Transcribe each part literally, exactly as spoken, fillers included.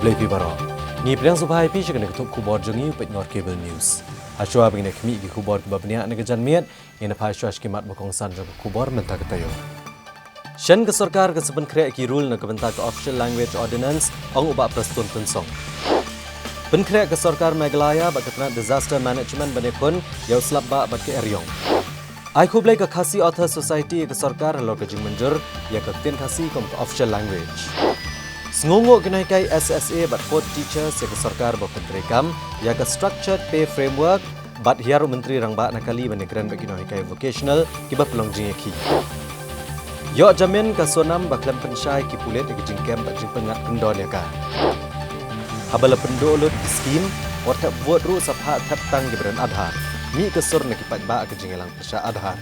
Khublei phi baroh. Ngi pdiang sngewbha ïa phi sha kane ka thup khubor jong ngi u peit nor Cable News. Hashwa ba ngin ïa khmih ki khubor kiba bniah na ka janmiet, ngin ïa phai shuwa sha ki mat ba kongsan jong ka khubor mynta ka taïew. Shen ka sorkar ka sa pynkhreh ki rule na ka bynta ka Official Language Ordinance, ong u Bah Prestone Tynsong. Pynkhreh ka sorkar Meghalaya bad ka tnat Disaster Management ban ïakhun ïa u slap bah bad ka eriong. Ai khublei ka Khasi Author Society ïa ka sorkar halor ka jingmynjur ïa ka ktien Khasi kum ka official language. Sngewnguh ki nonghikai S S A bad fourth teachers ïa ka sorkar ba pyntreikam ïa ka structured pay framework, bad hiar u Myntri Rangbah na kali ban ïakren bad ki nonghikai vocational kiba pynlong jingïakhih. Ïoh jamin ka Sonam ba khlem pynshai ki pulit ïa ka jingkem bad jingpynngat kyndon ïa ka. Haba la pynduh lut ki skim, por thep vote ruh sa phah thep tang kiba don Aadhaar. Mih ka sur na ki paidbah ka jingïalang pyrshah Aadhaar.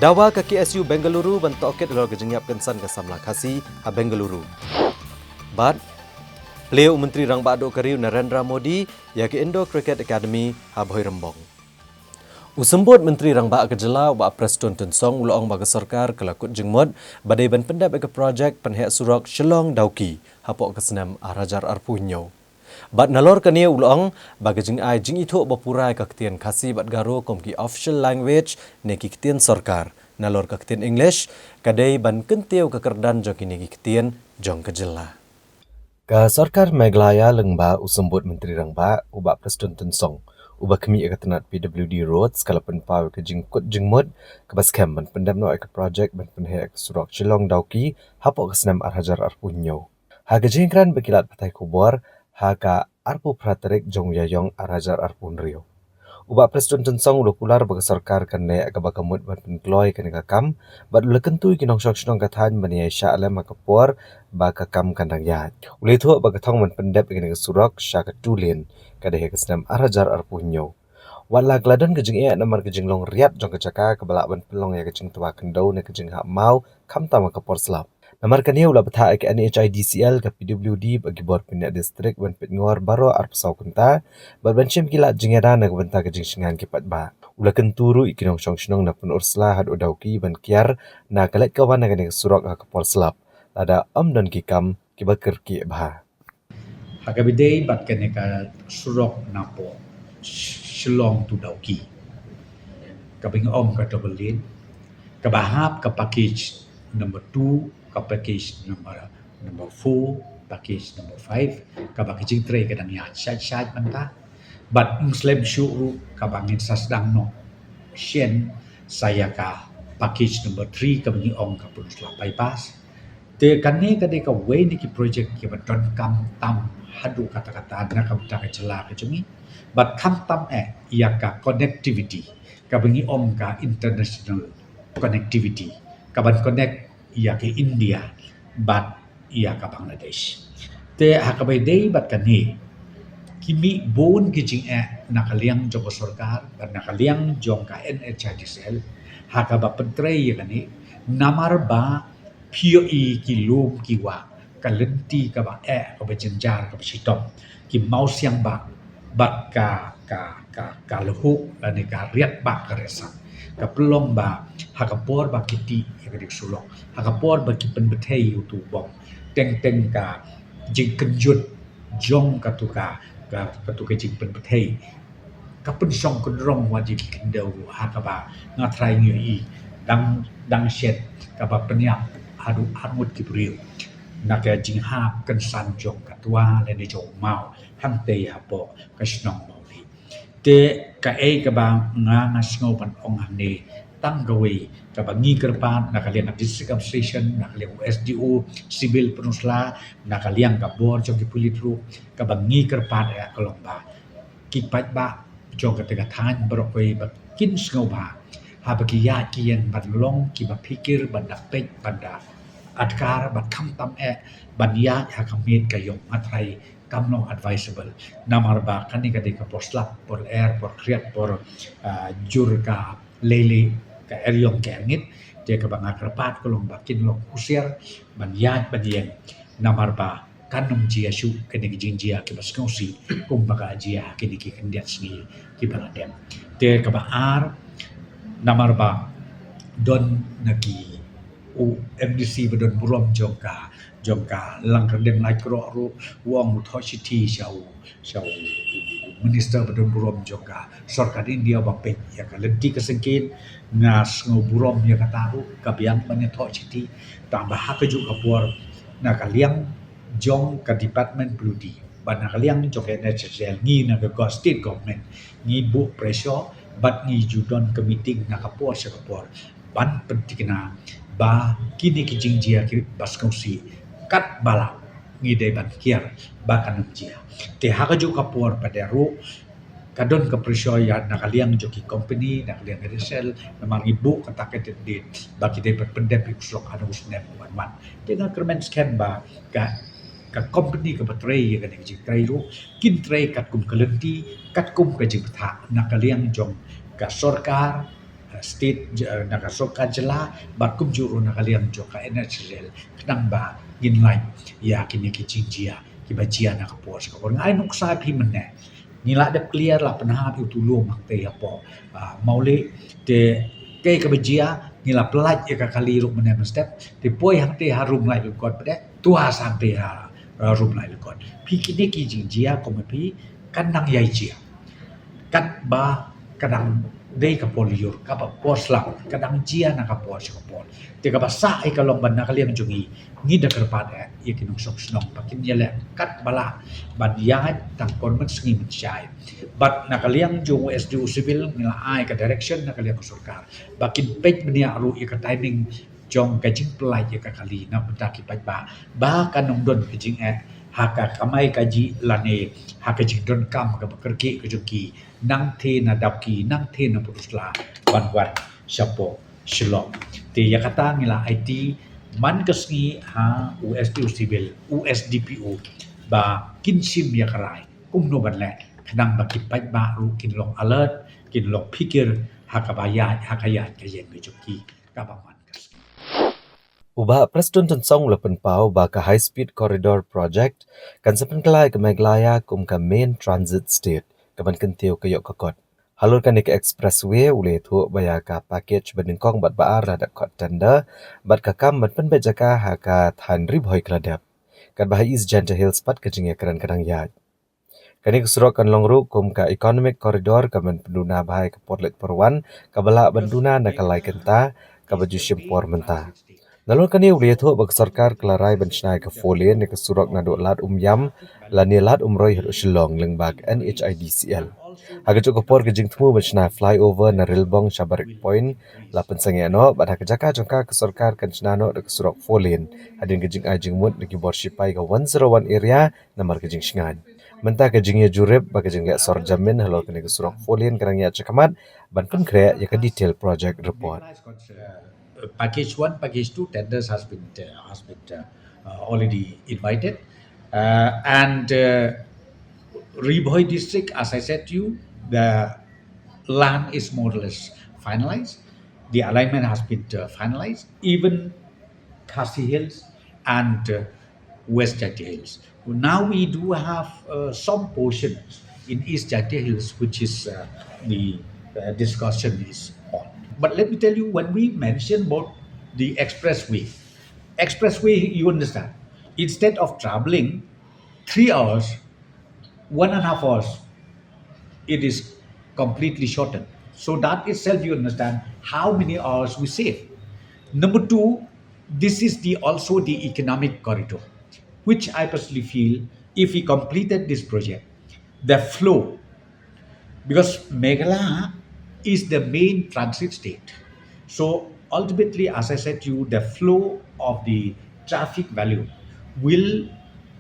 Dawa ka K S U Bengaluru ban tohkit halor ka jingïap kynsan ka samla Khasi ha Bengaluru. Bad plie u Myntri Rangbah Duh ka Ri u Narendra Modi ïa ka Indo Cricket Academy ha Bhoirymbong. U Symbud Myntri Rangbah ka Jylla u Bah Prestone Tynsong u la ong ba ka sorkar ka la kut jingmut ba dei ban pyndep ïa ka projek pynheh surok Shillong Dawki hapoh ka snem ar hajar arphew hynñiew. Bad nalor kane u la ong ba ka jingai jingithuh ba pura ïa ka ktien Khasi bad Garo kum ki official language ne ki ktien sorkar nalor ka ktien English ka dei ban kyntiew ka kyrdan jong kine ki ktien jong ka jylla. Ka sorkar Meghalaya lyngba u Symbud Myntri Rangbah u Bah Prestone Tynsong uba khmih ïa ka tnat P W D Roads ka la pynpaw ïa ka jingkut jingmut kaba skhem ban pyndep noh ïa ka projek ban pynheh ïa ka surok Shillong Dawki hapoh ka snem ar hajar arphew hynñiew. Ha ka jingkren bad ki lad pathai khubor ha ka arphew phra tarik jong u Ïaïong ar hajar arphew hynriew. U Bah Prestone Tynsong u la kular ba ka sorkar kan leh kaba ka mut ban pynkloi kane ka kam bad u la kyntu ïa ki nongshong shnong ka thaiñ ban ïaishah lem ha ka por ba ka kam kan dang ïaid. U la ïathuh ba ka thong ban pyndep ïa kane ka surok sha ka two lane ka dei ha ka snem ar hajar arphew hynñiew. Wat la ka la don ka jingeh namar ka jinglong riat jong ka jaka kaba lah ban pynlong ïa ka jingtwa khyndew ne ka jinghap maw khamtam ha ka por slap. Namar kane u la bthah ïa ka N H I D C L, ka P W D bad ki bor pynïaid district ban peit ngor baroh arphew saw kynta bad ban shim ki lad jingïada na ka bynta ka jingshngaiñ ki paidbah. U la kyntu ruh ïa ki nongshong shnong na Pynursla haduh Dawki ban kiar na ka leit ka wan na kane ka surok ha ka por slap lada ym don ki kam kiba kyrkieh bha. Ha kaba ïadei bad kane ka surok napoh Sh-, Shillong to Dawki, kaba ngi ong ka double lane, kaba hap ka package number two, ka package number, number four, package number five, kaba ka jingtrei ka dang ïaid shait shait mynta. Bad ym slem shuh ruh kaba ngin sa sdang noh shen sa ïa ka package number three kaba ngi ong ka Pynursla bypass. Te kane ka dei kawei na ki projek kiba donkam tam haduh katta katta na ka bynta ka jylla ka jong ngi. Bad khamtam eh ïa ka connectivity kaba ngi ong ka international connectivity kaban connect ïa ka India bad ïa ka Bangladesh. Te ha kaba ïadei bad kane ki mih bun ki jingeh na ka liang jong ka sorkar bad na ka liang jong ka N H I D C L ha kaba pyntrei ïa kane namar ba phi ïohi ki lum ki wah, ka lynti kaba eh, kaba jynjar, kaba shitom, ki mawsiang bah bad ka, ka, ka, ka lhuh lane ka riat bah ka riat san. Ka pynlong ba ha ka por ba ki tih ïa ka dik surok, ha ka por ba ki pynbthei ïa utu u bom, teng teng ka jingkynjut jong katu ka, ka, katu ka jingpynbthei ka pynshong kynrong wat ïa ki khyndew ruh ha kaba nga tharai ngi ïohi dang, dang shet kaba pynïap haduh arngut ki briew na ka jinghap kynsan jong ka twa lane jong u maw hangtei hapoh ka shnong Mawlih. Te kaei kaba nga, nga sngew ban ong hangne tang kawei kaba ngi kyrpad na ka liang ka District Administration, na ka liang u S D O Civil Pynursla, na ka liang ka bor jong ki pulit ruh, kaba ngi kyrpad ïa ka long ba ki paidbah jong kata ka thaiñ baroh kawei ba kin sngewbha haba ki ïaid ki ïeng ban long kiba phikir, ban da peit, ban da adkar, ban khamtam eh ban ïaid ha ka miet ka ïong. Nga tharai kam long advisable namar ba kane ka dei ka por slap, por lyer, por khriat, por, ah, jur ka leilieh, ka eriong ka erngit. Te kaba nga kyrpad ka long ba kin long husiar ban ïaid ban ïeng namar ba kan ym jia shuh kine ki jingjia kiba sngewsih kumba ka jia ha kine ki khyndiat sngi kiba la dep. Te kaba ar, namar ba don na ki u M D C ba don burom jong ka jong ka Langkyrdem Laitkroh ruh u ong u thoh shithi sha u, sha u, u minister ba don burom jong ka sorkar India ba peit ïa ka lynti ka syngkien. Nga sngew burom ïa kata ruh, ka biang ban ïa thoh shithi. Tang ba ha kajuh ka por na ka liang jong ka department pynlong, ba na ka liang jong ka N H I D C L, ngi na ka go-, state government ngi buh pressure, bad ngi ju don ka meeting na ka por sha ka por ban pyntikna ba kine ki jingjia kiba sngewsih katba lah ngi dei ban kiar ba kan ym jia. Te ha kajuh ka por pat ruh ka don ka pressure ïa na ka liang jong ki company, na ka liang N H I D C L, namar ngi buh kata ka date ba ki dei ban pyndep ïa u surok ha u snem uban wan. Te nga kyrmen skhem ba ka, ka company kaba trei ïa kane ka jingtrei ruh kin trei katkum ka lynti, katkum ka jingbthah na ka liang jong ka sorkar, eh, state, j-, eh, na ka sorkar jylla, bad kumjuh ruh na ka liang jong ka N H I D C L, khnang ba ngin lait ïa kine ki jingjia kiba jia na ka por sha ka por. Nga ai nuksa ïa phi mynne, ngi la dep clear, la pynhap ïa u tulum hangtei hapoh, ah, Mawlih. Te kaei kaba jia, ngi la pynlait ïa ka kali ruh mynne mynstep. Te poi hangtei ha Rumlaitlykot pat, to ha sa hangtei ha, ah, Rumlaitlykot. Phi, kine ki jingjia kum phi kan nang ïai jia katba ka dang dei ka por lyiur, kaba por slap, ka dang jia na ka por sha ka por. Te kaba sah hi ka long ba na ka liang jong ngi, ngi da kyrpad eh ïa ki nongshong shnong ba kin ïaleh katba lah ban ïaid tang kor mynsngi mynshai. Bad na ka liang jong u S D O Civil ngi la ai ka direction na ka liang ka sorkar ba kin peit bniah ruh ïa ka timing jong ka jingpynlait ïa ka kali na bynta ki paidbah, ba kan ym don ka jingeh ha ka kamai kajih lane ha ka jingdonkam kaba kyrkieh ka jong ki, nangtei na Dawki, nangtei na Pynursla, ban wan shapoh Shillong. Te ïa kata ngi la aiti man ka sngi ha u S D O Civil, u S D P O, ba kin shim ïa ka rai kumno ban leh, khnang ba ki paidbah ruh kin long alert, kin long phikir ha kaba ïaid, ha ka ïaid ka ïeng ka jong ki kaba man ka sngi. U Bah Prestone Tynsong u la pynpaw ba ka High Speed Corridor Project kan sa pynkylla ïa ka Meghalaya kum ka main transit state, kaban kyntiew ka ïoh ka kot. Halor kane ka expressway u la ïathuh ba ïa ka package ba nyngkong bad ba ar la dep khot tender, bad ka kam ban pynbeit jaka ha ka thaiñ Ri Bhoi ka la dep. Katba ha East Jaintia Hills pat ka jingïakren ka dang ïaid. Kane ka surok kan long ruh kum ka economic corridor, kaban pynduna bha ïa ka por leit por wan, kaba lah ban duna na ka lai kynta kaba ju shim por mynta. Nalor kane u la ïathuh ba ka sorkar ka la rai ban shna ïa ka four lane ïa ka surok naduh Lad Umïam lane Lad Umroi haduh Shillong lyngba ka N H I D C L. Ha kajuh ka por ka jingthmu ban shna flyover na Rilbong sha Barik Point la pynsangeh noh, bad ha ka jaka jong ka, ka sorkar kan shna noh da ka surok four lane hadien ka jingai jingmut na ki bor shipai ka one zero one area namar ka jingshngaiñ. Mynta ka jingïajurip bad ka jingleh sor jamin halor kane ka surok four lane ka dang ïaid shakhmat, ban pynkhreh ïa ka detail project report. Uh, package one, package two tenders has been, uh, has been, uh, uh, already invited. Uh, and, uh, Ri Bhoi district, as I said to you, the land is more or less finalized. The alignment has been, uh, finalized. Even Khasi Hills and, uh, West Jaintia Hills. Now we do have, uh, some portions in East Jaintia Hills, which is, uh, the, uh, discussion is on. But let me tell you, when we mention about the expressway, expressway, you understand, instead of traveling three hours, one and a half hours, it is completely shortened. So that itself, you understand how many hours we save. Number two, this is the, also the economic corridor, which I personally feel, if we completed this project, the flow, because Meghalaya is the main transit state. So ultimately, as I said to you, the flow of the traffic value will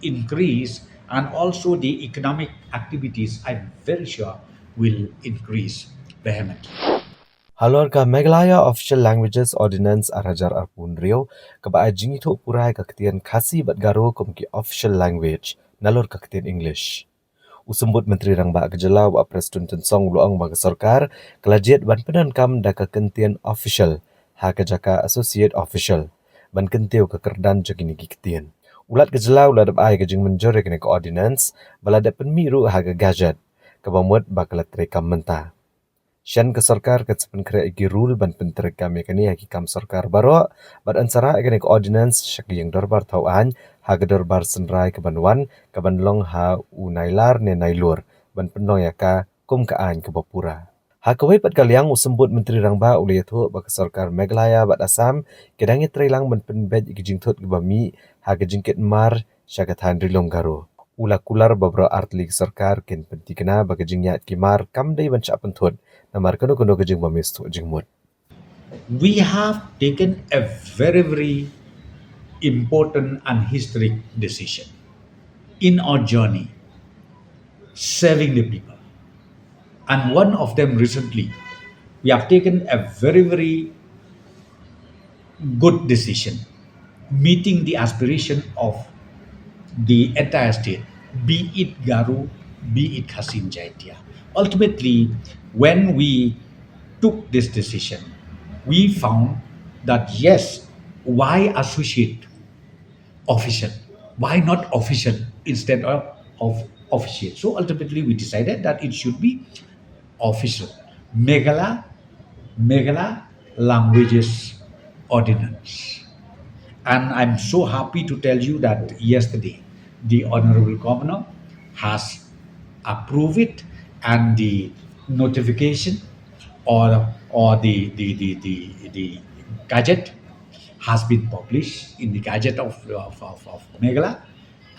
increase, and also the economic activities, I'm very sure, will increase vehemently. Halor ka Meghalaya Official Languages Ordinance ar hajar arphew hynriew, kaba ai jingithuh pura ïa ka ktien Khasi bad Garo kum ki official language nalor ka ktien English. U Symbud Myntri Rangbah ka jylla, u Bah Prestone Tynsong, u la ong ba ka sorkar ka la jied ban pyndonkam da ka kyntien official ha ka jaka associate official, ban kyntiew ka kyrdan jong kine ki ktien. U Lat ka jylla u la dep ai ka jingmynjur ïa kane ka ordinance, ba la dep pynmih ruh ha ka gazette, kaba mut ba ka la treikam mynta. Shen ka sorkar ka sa pynkhreh ïa ki rule ban pyntreikam ïa kane ha ki kam sorkar baroh, bad yn sa rah ïa kane ka ordinance sha ka ïing dorbar thaw aiñ ha ka dorbar synrai kaban wan, kaban long ha u Nailar ne Nailur, ban pynlong ïa ka kum ka aiñ kaba pura. Ha kawei pat ka liang, u Symbud Myntri Rangbah u la ïathuh ba ka sorkar Meghalaya bad Assam ki dang ïatreilang ban pynbeit ïa ki jingthut kiba mih ha ka jingkit mar sha ka thaiñ Ri Lum Garo. U la kular ba baroh artylli ki sorkar kin pynthikna ba ka jingïaid ki mar kam dei ban shah pynthut namar kano kano ka jingbym ïasuk jingmut. We have taken a very, very important and historic decision in our journey, serving the people. And one of them recently, we have taken a very, very good decision, meeting the aspiration of the entire state, be it Garo, be it Khasi and Jaintia. Ultimately, when we took this decision, we found that yes, why associate official? Why not official instead of, of officiate? So ultimately, we decided that it should be official. Meghalaya, Meghalaya Languages Ordinance. And I'm so happy to tell you that yesterday, the Honorable Governor has approved it, and the notification or, or the, the, the, the, the gazette has been published in the gazette of, of, of, of Meghalaya,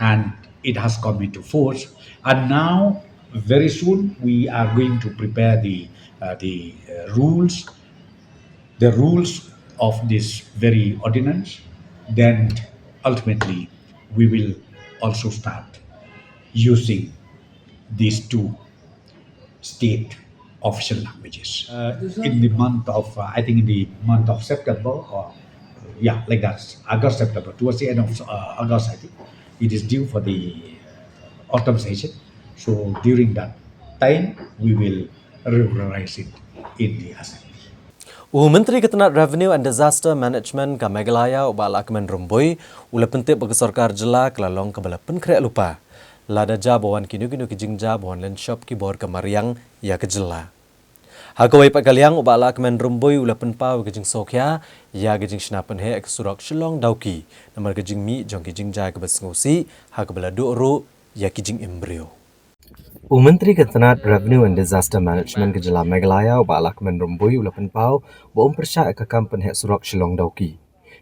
and it has come into force. And now, very soon, we are going to prepare the, uh, the, uh, rules, the rules of this very ordinance. Then ultimately, we will also start using these two state official languages. Uh, in the month of, uh, I think in the month of September, or, yeah, like that, August, September, towards the end of, uh, August, I think, it is due for the autumn session. So during that time, we will regularize it in the assembly. U Myntri ka tnat Revenue and Disaster Management ka Meghalaya, u Bah Lahkmen Rymbui, u la pyntip ba ka sorkar jylla ka la long kaba la pynkhreh lypa lada jia ba wan kino kino ki jingjia ba wan lynshop ki bor ka mariang ïa ka jylla. Ha kawei pat ka liang, u Bah Lahkmen Rymbui u la pynpaw ïa ka jingsngewkhia ïa ka jingshna pynheh ka surok Shillong Dawki namar ka jingmih jong ki jingjia kiba sngewsih, ha kaba la duh ruh ïa ki jingim briew. U Myntri ka tnat Revenue and Disaster Management ka jylla Meghalaya, u Bah Lahkmen Rymbui, u la pynpaw ba um pyrshah ïa ka kam pynheh surok Shillong Dawki.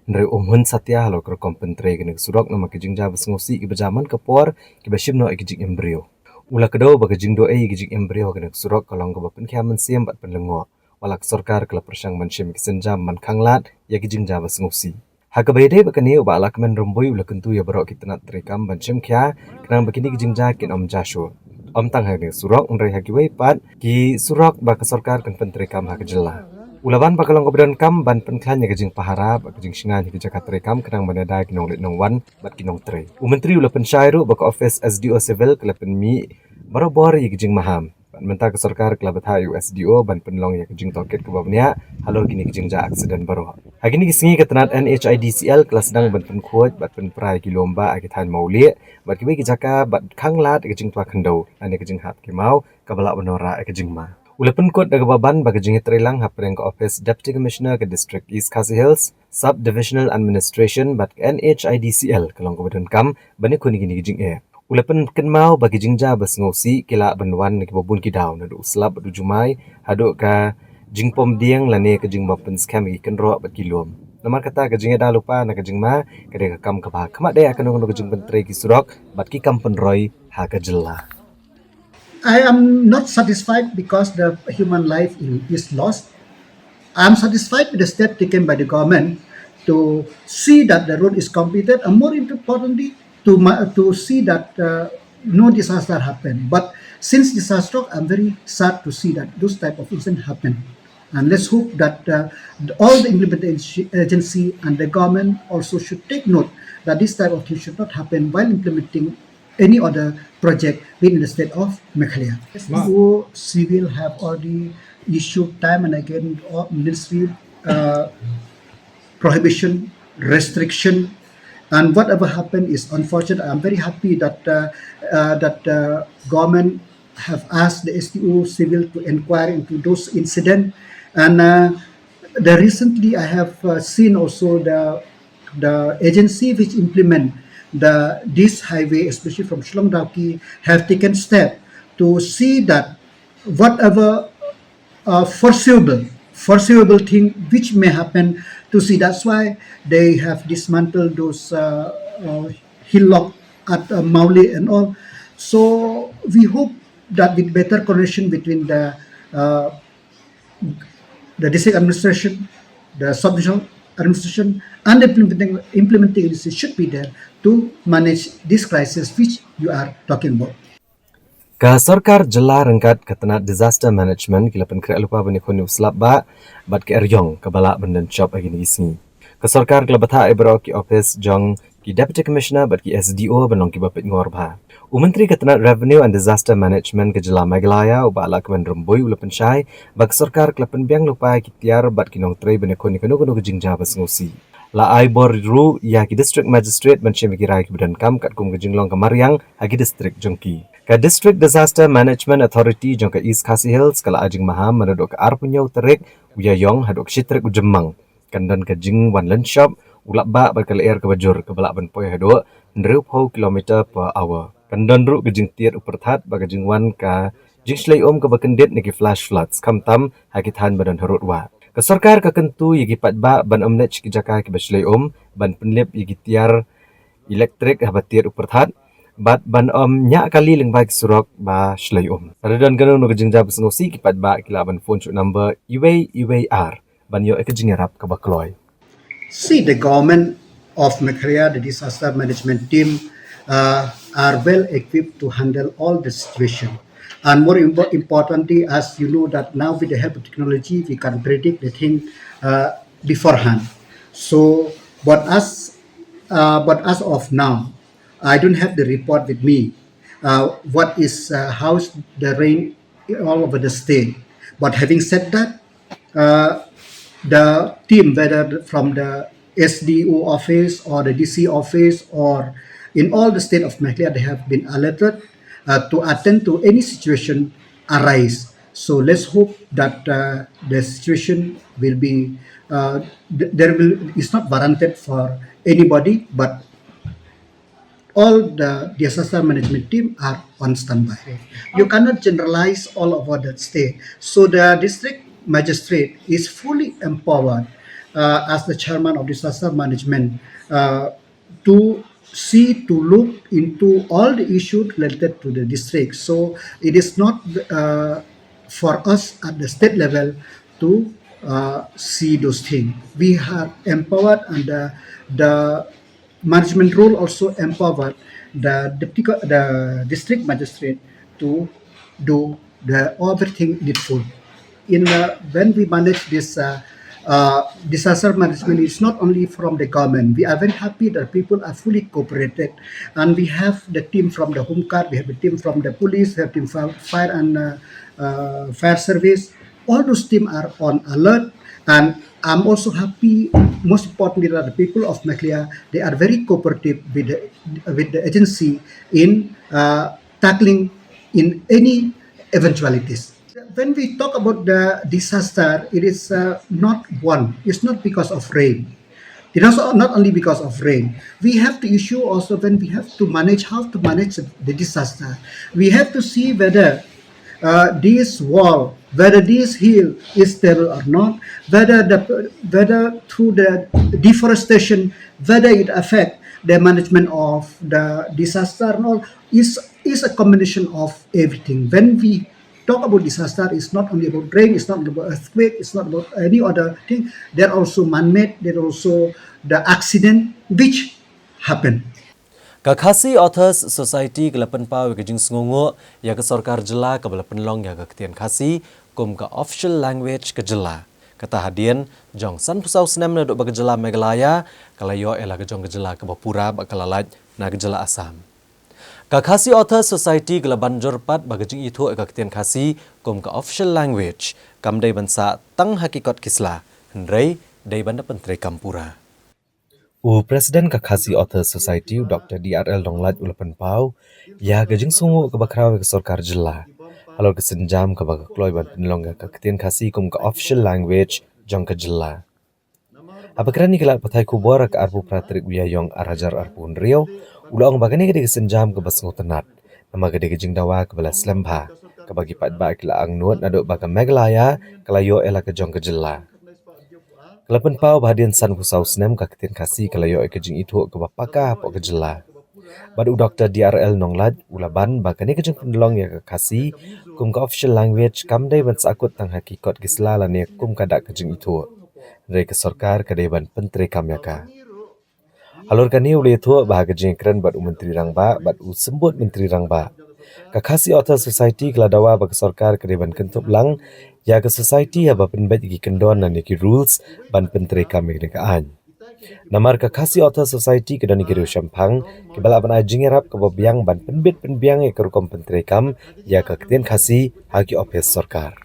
Hynrei um hun satia halor ka rukom pyntrei kane ka surok namar ki jingjia ba sngewsih kiba jia man ka por kiba shim noh ïa ki jingim briew. U la kdew ba ka jingduh ei ïa ki jingim briew ha kane ka surok ka long kaba pynkhia mynsiem bad pynlyngngoh, wat la ka sorkar ka la pyrshang ban shim ïa ki sienjam ban khanglad ïa ki jingjia ba sngewsih. Ha kaba ïadei bad kane, u Bah Lahkmen Rymbui u la kyntu ïa baroh ki tnat treikam ban shim khia khnang ba kine ki jingjia kin ym jia shuh, ym tang ha kane ka surok, hynrei ha kiwei pat ki surok ba ka sorkar kan pyntreikam ha ka jylla. U la ban ba ka long kaba donkam ban pynkhlaiñ ïa ka jingpahara bad ka jingshngaiñ ha ki jaka treikam khnang ban ïada ïa ki nongleit nongwan bad ki nongtrei. U Myntri u la pynshai ruh ba ka ophis S D O Civil ka la pynmih barabor ïa ki jingmaham. Bad mynta ka sorkar ka la bthah ïa u S D O ban pynlong ïa ka jingtohkit kaba bniah halor kine ki jingjia aksiden baroh. Ha kine ki sngi ka tnat N H I D C L ka la sdang ban pynkhuid bad pynpra ïa ki lum bah ha ki thaiñ Mawlieh bad kiwei ki jaka bad khanglad ïa ka jingtwa khyndew lane ka jinghap ki maw kaba lah ban wanrah ïa ka jingma. U la pynkut da kaba ban ba ka jingïatreilang hapdeng ka ophis Deputy Commissioner ka District East Khasi Hills, Sub Divisional Administration bad ka N H I D C L ka long kaba donkam ban ïakhun ïa kine ki jingeh. U la pynkynmaw ba ki jingjia ba sngewsih ki lah ban wan na kiba bun ki daw, naduh u slap bad u jumai haduh ka jingpom dieng lane ka jingbym pynskhem ïa ki kynroh bad ki lum. Namar kata, ka jingïada lypa na ka jingma ka dei ka kam kaba ha khmat dei ha kano kano ka jingpyntrei ki surok bad ki kam pynroi ha ka jylla. I am not satisfied because the human life in, is lost. I am satisfied with the step taken by the government to see that the road is completed, and more importantly, to ma- to see that uh, no disaster happen. But since disaster, I'm very sad to see that those type of incident happen. And let's hope that uh, all the implementation agency and the government also should take note that this type of thing should not happen while implementing any other project within the state of Meghalaya. S D O Civil have already issued time and again uh, ministry uh, prohibition, restriction, and whatever happened is unfortunate. I'm very happy that uh, uh, that uh, government have asked the S D O Civil to inquire into those incidents. And uh, the recently I have uh, seen also the the agency which implement the this highway, especially from Shillong Dawki, have taken step to see that whatever uh, foreseeable foreseeable thing which may happen to see. That's why they have dismantled those uh, uh, hillock at uh, Mawleh and all. So we hope that with better coordination between the uh, the district administration, the sub-divisional administration, and the implementing implementing agency should be there to manage this crisis which you are talking about. Ka sorkar jylla ryngkat ka tnat disaster management ki la pynkhreh lypa ban ïakhun ïa u slap bah bad ka eriong kaba lah ban don shop ha kine ki sngi. Ka sorkar ka la bthah ïa baroh ki ophis jong ki Deputy Commissioner bad ki S D O ban long kiba peit ngor bha. U Myntri ka tnat Revenue and Disaster Management ka jylla Meghalaya, u Bah Lahkmen Rymbui, u la pynshai ba ka sorkar ka la pynbiang lypa ïa ki tiar bad ki nongtrei ban ïakhun ïa kano kano ka jingjia ba sngewsih. La ai bor ruh ïa ki District Magistrate ban shim ïa ki rai kiba donkam katkum ka jinglong ka mariang ha ki district jong ki. Ka District Disaster Management Authority jong ka East Khasi Hills ka la ai jingmaham naduh ka arphew hynñiew tarik u Ïaïong haduh ka shi tarik u Jymmang. Kan don ka jingwan lynshop u slap bah bad ka lyer kaba jur kaba lah ban poi haduh hynriewphew kilometer per hour. Kan don ruh ka jingtied u pyrthat bad ka jingwan ka jingshlei um kaba kyndit na ki flash floods, khamtam ha ki thaiñ ba don harud wah. Ka sorkar ka kyntu ïa ki paidbah ban ym leit sha ki jaka kiba shlei um, ban pynlip ïa ki tiar elektrik haba tied u pyrthat bad ban ym ñiah kali lyngba ki surok ba shlei um. Lada don kano kano ka jingjia ba sngewsih, ki paidbah ki lah ban phone sha u number uwei uwei ar ban ïoh ïa ka jingïarap kaba kloi. See, the government of Meghalaya, the disaster management team, uh, are well equipped to handle all the situation. And more impo- importantly, as you know that now with the help of technology, we can predict the thing uh, beforehand. So, but as uh, but as of now, I don't have the report with me. Uh, what is uh, how's the rain all over the state? But having said that, uh, the team, whether from the S D O office or the D C office or in all the state of Meghalaya, they have been alerted uh, to attend to any situation arise. So let's hope that uh, the situation will be uh, th- there will it's not warranted for anybody, but all the disaster management team are on standby. You cannot generalize all over the state. So the district magistrate is fully empowered uh, as the chairman of disaster management uh, to see, to look into all the issues related to the district. So it is not uh, for us at the state level to uh, see those things. We are empowered, and the, the management role also empowered the, deputy, the district magistrate to do the everything needful. In uh, when we manage this uh, uh, disaster management, it's not only from the government. We are very happy that people are fully cooperated, and we have the team from the Home Guard, we have the team from the police, we have team from fire and uh, uh, fire service. All those teams are on alert, and I'm also happy. Most importantly, that the people of Meghalaya, they are very cooperative with the, with the agency in uh, tackling in any eventualities. When we talk about the disaster, it is uh, not one. It's not because of rain. It is not only because of rain. We have to issue also when we have to manage how to manage the disaster. We have to see whether uh, this wall, whether this hill is stable or not, whether the whether through the deforestation, whether it affect the management of the disaster and all, is is a combination of everything. When we talk about disaster, it's not only about rain, it's not about earthquake, it's not about any other thing. There are also man-made, there are also the accident which happen. Ka Khasi Authors Society ka la pynpaw ïa ka jingsngewnguh ïa ka sorkar jylla kaba la pynlong ïa ka ktien Khasi kum ka official language ka jylla. Kata hadien jong sanphew saw snem naduh ba ka jylla Meghalaya ka la ïoh ïa la ka jong ka jylla kaba pura bad ka la lait na ka jylla Assam. Ka Khasi Authors Society ka la ban jur pat ba ka jingithuh ïa ka ktien Khasi kum ka official language kam dei ban sah tang ha ki kot ki sla, hynrei dei ban da pyntreikam pura. U President ka Khasi Authors Society, u Doctor D R L Donglait, u la pynpaw ïa ka jingsngewnguh kaba khraw ïa ka sorkar jylla halor ka sienjam kaba ka kloi ban pynlong ïa ka ktien Khasi kum ka official language jong ka jylla. Haba kren ïa ki lad pathai khubor ha ka arphew phra tarik u Ïaïong ar hajar arphew hynriew, u la ong ba kane ka dei ka sienjam kaba sngewtynnat, namar ka dei ka jingdawa kaba la slem bha, kaba ki paidbah ki la angnud naduh ba ka Meghalaya ka la ïoh ïa la ka jong ka jylla. Ka la pynpaw ba hadien sanphew saw snem ka ktien Khasi ka la ïoh ïa ka jingithuh kaba paka hapoh ka jylla. Bad u Doktor D R L Nonglait u la ban ba kane ka jingpynlong ïa ka Khasi kum ka official language kam dei ban sahkut tang ha ki kot ki sla lane kum ka dak ka jingithuh, hynrei ka sorkar ka dei ban pyntreikam ïa ka. Halor kane u la ïathuh bad ha ka jingkren bad u Myntri Rangbah bad u Symbud Myntri Rangbah, ka Khasi Author Society ka la dawa ba ka sorkar ka dei ban kynthup lang ïa ka society haba pynbeit ïa ki kyndon lane ki rules ban pyntreikam ïa kane ka aiñ. Namar ka Khasi Author Society ka don ïa ki riewshemphang kiba lah ban ai jingïarap kaba biang ban pynbit pynbiang ïa ka rukom pyntreikam ïa ka ktien Khasi ha ki ophis sorkar.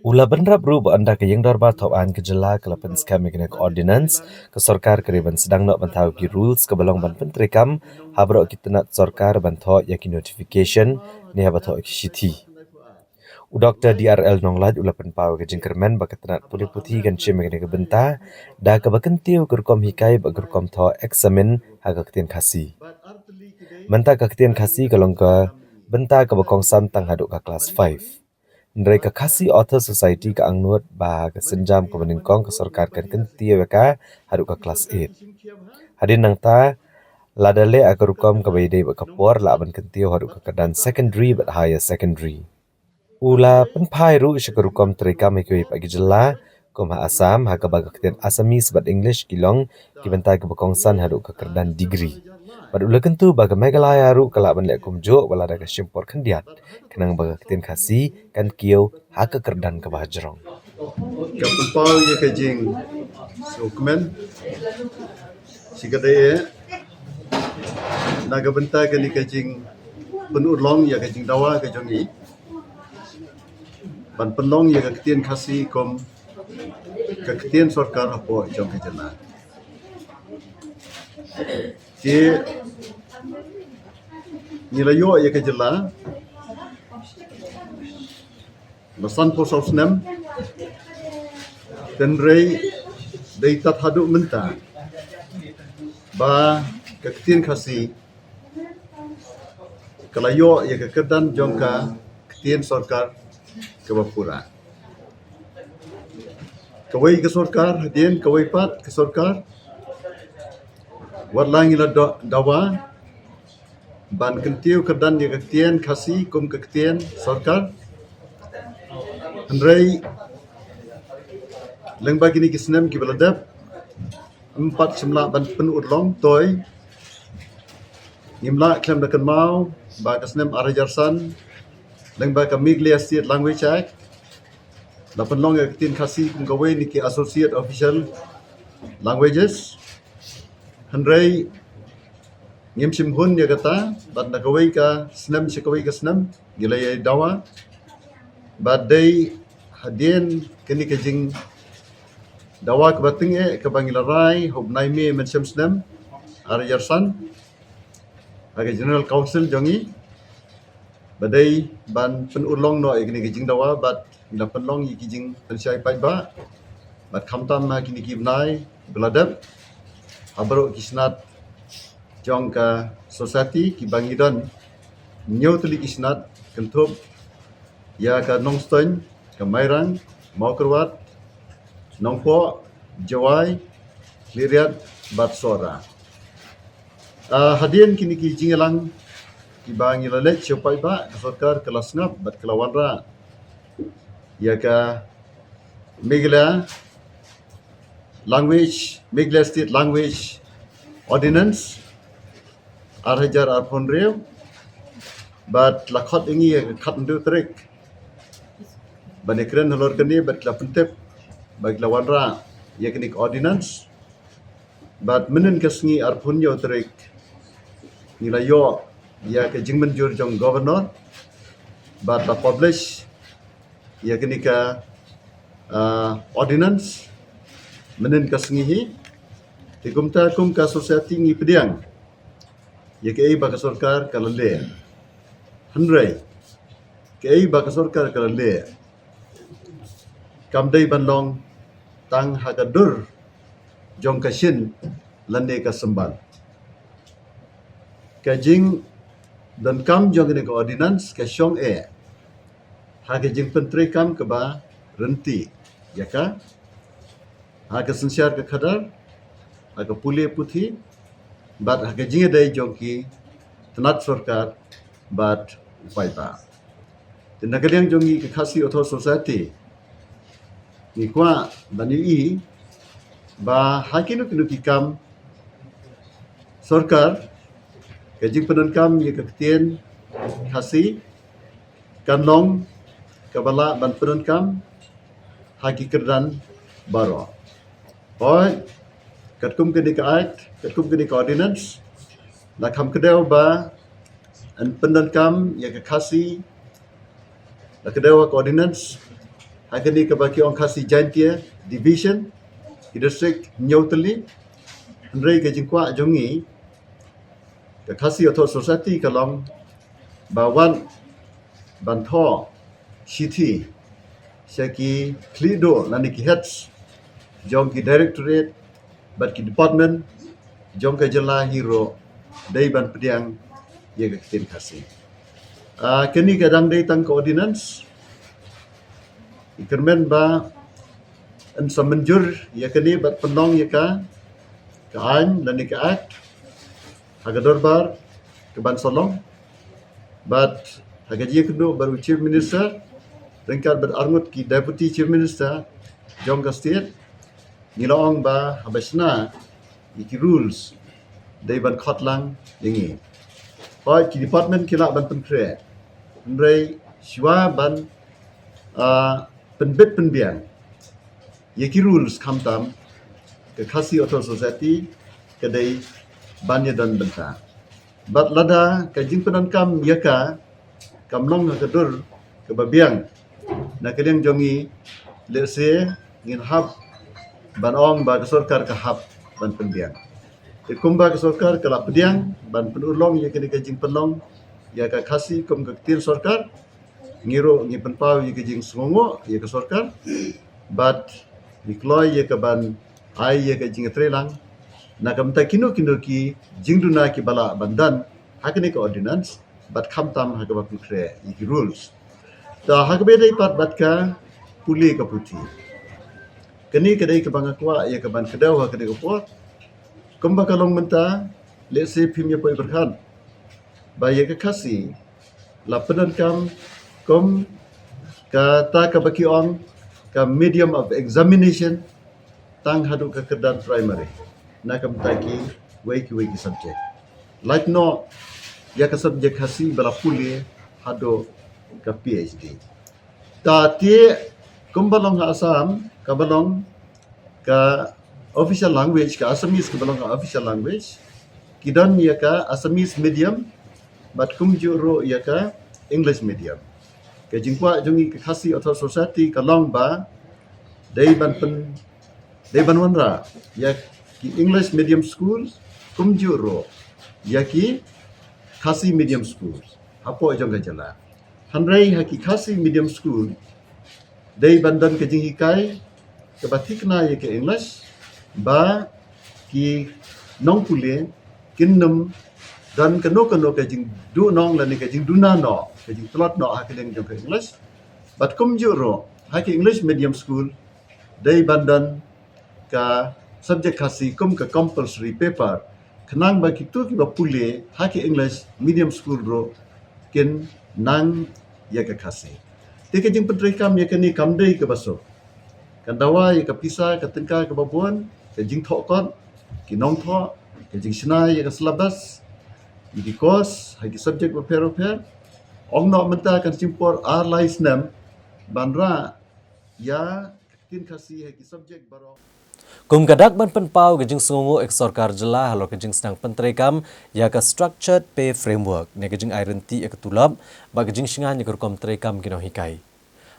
U la bynrap ruh ba ynda ka ïing dorbar thawaiñ ka jylla ka la pynskhem ïa kane ka ordinance, ka sorkar ka dei ban sdang noh ban thaw ki rules kaba long ban pyntreikam ha baroh ki tnat sorkar ban thoh ïa ki notification ne haba thoh ïa ki shithi. U Doktor D R L Nonglait u la pynpaw ïa ka jingkyrmen ba ka tnat pule puthi kan shim ïa kane ka bynta da kaba kyntiew ka rukom hikai bad ka rukom thoh eksamin ha ka ktien Khasi. Mynta ka ktien Khasi ka long ka bynta kaba kongsan tang haduh ka klas five. Hynrei ka Khasi Author Society ka angnud ba ha ka sienjam kaba nyngkong ka sorkar kan kyntiew ïa ka haduh ka klas eight. Hadien nangta, lada leh ha ka rukom kaba ïadei bad ka por, lah ban kyntiew haduh ka kyrdan secondary bad higher secondary. U la pynphai ruh sha ka rukom treikam ha kiwei pat ki jylla, kum ha Assam, ha kaba ka ktien Assamese bad English ki long ki bynta kiba kongsan haduh ka kyrdan degree. Bad u la kyntu ba ka Meghalaya ruh ka lah ban leh kumjuh wat lada ka shim por khyndiat, khnang ba ka ktien Khasi kan kiew ha ka kyrdan kaba hajrong. Ka pynpaw ïa ka jingsngewkmen shi ka dei eh na ka bynta kane ka jingpynurlong ïa ka jingdawa ka jong ngi ban pynlong ïa ka ktien Khasi kum ka ktien sorkar hapoh jong ka jylla. Te ngi la ïoh ïa ka jylla ba sanphew saw snem, hynrei dei tad haduh mynta ba ka ktien Khasi ka la ïoh ïa ka kyrdan jong ka ktien sorkar kaba pura. Kawei ka sorkar hadien, kawei pat ka sorkar, wat la ngi la do-, dawa ban kyntiew kyrdan ïa ka ktien Khasi kum ka ktien sorkar, hynrei lyngba kine ki snem kiba la dep, ym pat shym lah ban pynurlong. Toi ngim lah khlem da kynmaw ba ka snem ar hajar san, lyngba ka Meghalaya State Language Act, la pynlong ïa ka ktien Khasi kum kawei na ki associate official languages. Hynrei ngim shym hun ïa kata, bad na kawei ka snem sha kawei ka snem ngi la ïa dawa. Bad dei hadien kane ka jingdawa kaba tyngeh kaba ngi la rai ha u bnai May mynshem snem ar hajar san ha ka General Council jong ngi, ba dei ban pynurlong noh ïa kane ka jingdawa bad ngi la pynlong ïa ki jingpynshai paidbah. Bad khamtam ha kine ki bnai ba la dep, ha baroh ki snat jong ka society kiba ngi don, hynñiew tylli ki snat, kynthup ïa ka Nongstoiñ, ka Mairang, Mawkyrwat, Nongpoh, Jowai, Khliehriat bad Sohra. Ah, hadien kine ki jingïalang kiba ngi la leit sha u paidbah, ka sorkar ka la sngap bad ka la wanrah ïa ka Meghalaya Language, Meghalaya State Language Ordinance ar hajar arphew hynriew, bad la khot ïa ngi ha ka khathynriew tarik ban ïakren halor kane, bad la pyntip ba ki la wanrah ïa kane ka ordinance. Bad mynnin ka sngi arphew hynñiew tarik ngi la ïoh ïa ka jingmynjur jong Governor bad la publish ïa kane ka, ah, ordinance mynnin ka sngi hi. Te kumta kum ka society ngi pdiang ïa kaei ba ka sorkar ka la leh. Hynrei Kaei ba ka sorkar ka la leh kam dei ban long tang ha ka dur jong ka shin lane ka symbai. Ka jingdonkam jong kane ka ordinance ka shong eh ha ka jingpyntreikam kaba ryntih ïa ka, ha ka synshar ka khadar, ha ka pule puthi, bad ha ka jingïadei jong ki tnat sorkar bad u paidbah. Te na ka liang jong ngi ka Khasi Authors Society, ngi kwah ban ïohi ba ha kino kino ki kam sorkar, ka jingpyndonkam ïa ka ktien Khasi kan long kaba lah ban pyndonkam ha ki kyrdan baroh. Hooid, katkum kane ka act, katkum kane ka ordinance, la kham kdew ba yn pyndonkam ïa ka Khasi, la kdew ha ka ordinance ha kane kaba ki ong Khasi Jaintia Division, ki district hynñiew tylli. Hynrei ka jingkwah jong ngi, ka Khasi Authors Society ka long ba wan ban thoh shithi sha ki khlieh duh lane ki heads jong ki directorate bad ki department jong ka jylla hi ruh, dei ban pdiang ïa ka ktien Khasi. Ah, kane ka dang dei tang ka ordinance, ngi kyrmen ba yn sa mynjur ïa kane bad pynlong ïa ka, ka aiñ lane ka act ha ka dorbar kaban sa long. Bad ha ka jingïakynduh bad u Chief Minister ryngkat bad arngut ki Deputy Chief Minister jong ka state, ngi la ong ba haba shna ïa ki rules, dei ban khot lang ïa ngi. Hooid, ki department ki lah ban pynkhreh, hynrei shuwa ban, ah, pynbit pynbiang ïa ki rules khamtam, ka Khasi Authors Society ka dei ban ïadon bynta. Bad lada ka jingpyndonkam ïa ka kam long ha ka dur kaba biang, na ka liang jong ngi, lehse ngin hap ban ong ba ka sorkar ka hap ban pynbiang. Te kumba ka sorkar ka la pdiang ban pynurlong ïa kane ka jingpynlong ïa ka Khasi kum ka ktien sorkar, ngi ruh ngi pynpaw ïa ka jingsngewnguh ïa ka sorkar bad ngi kloi ïa ka ban ai ïa ka jingtreilang na ka bynta kino kino ki jingduna kiba lah ban don ha kane ka ordinance bad khamtam ha kaba pynkhreh ïa ki rules. Ta ha kaba dei pat bad ka pule ka puthi, kane ka dei kaba nga kwah ïa ka ban kdew ha kane ka por. Kumba ka long mynta, lehse phim ïa poi pyrkhat ba ïa ka Khasi la pyndonkam kum kata kaba ki ong ka medium of examination tang haduh ka kyrdan primary na ka bynta kiwei kiwei ki subject. Lait noh ïa ka subject Khasi ba la pule haduh ka PhD. Ta te kumba long ha Assam, kaba long ka official language, ka Assamese kaba long ka official language, ki don ïa ka Assamese medium bad kumjuh ruh ïa ka English medium. Ka jingkwah jong ngi ka Khasi Authors Society ka long ba dei ban pyn, dei ban wanrah ïa ki English medium school kumjuh ruh ïa ki Khasi medium school hapoh jong ka jylla. Hynrei ha ki Khasi medium school dei ban don ka jinghikai kaba thikna ïa ka English, ba ki nongpule kin nym don kano kano ka jingduhnong lane ka jingduna noh, ka jingtlot noh ha ka liang jong ka English. Bad kumjuh ruh ha ki English medium school dei ban don ka subject Khasi kum ka compulsory paper, khnang ba kito kiba pule ha ki English medium school ruh kin nang ïa ka Khasi. Te ka jingpyntreikam ïa kane kam dei kaba suk. Kan dawa ïa ka pisa ka tyngka kaba bun, ka jingthoh kot, ki nongthoh, ka jingshna ïa ka syllabus, ïa ki course ha ki subject bapher bapher. Ong noh mynta kan shim por ar lai snem ban rah ïa ka ktien Khasi ha ki subject baroh. Kum ka dak ban pynpaw ka jingsngewnguh ïa ka sorkar jylla halor ka jingsdang pyntreikam ïa ka Structured Pay Framework ne ka jingai ryntih ïa ka tulop bad ka jingshngaiñ ïa ka rukom treikam ki nonghikai.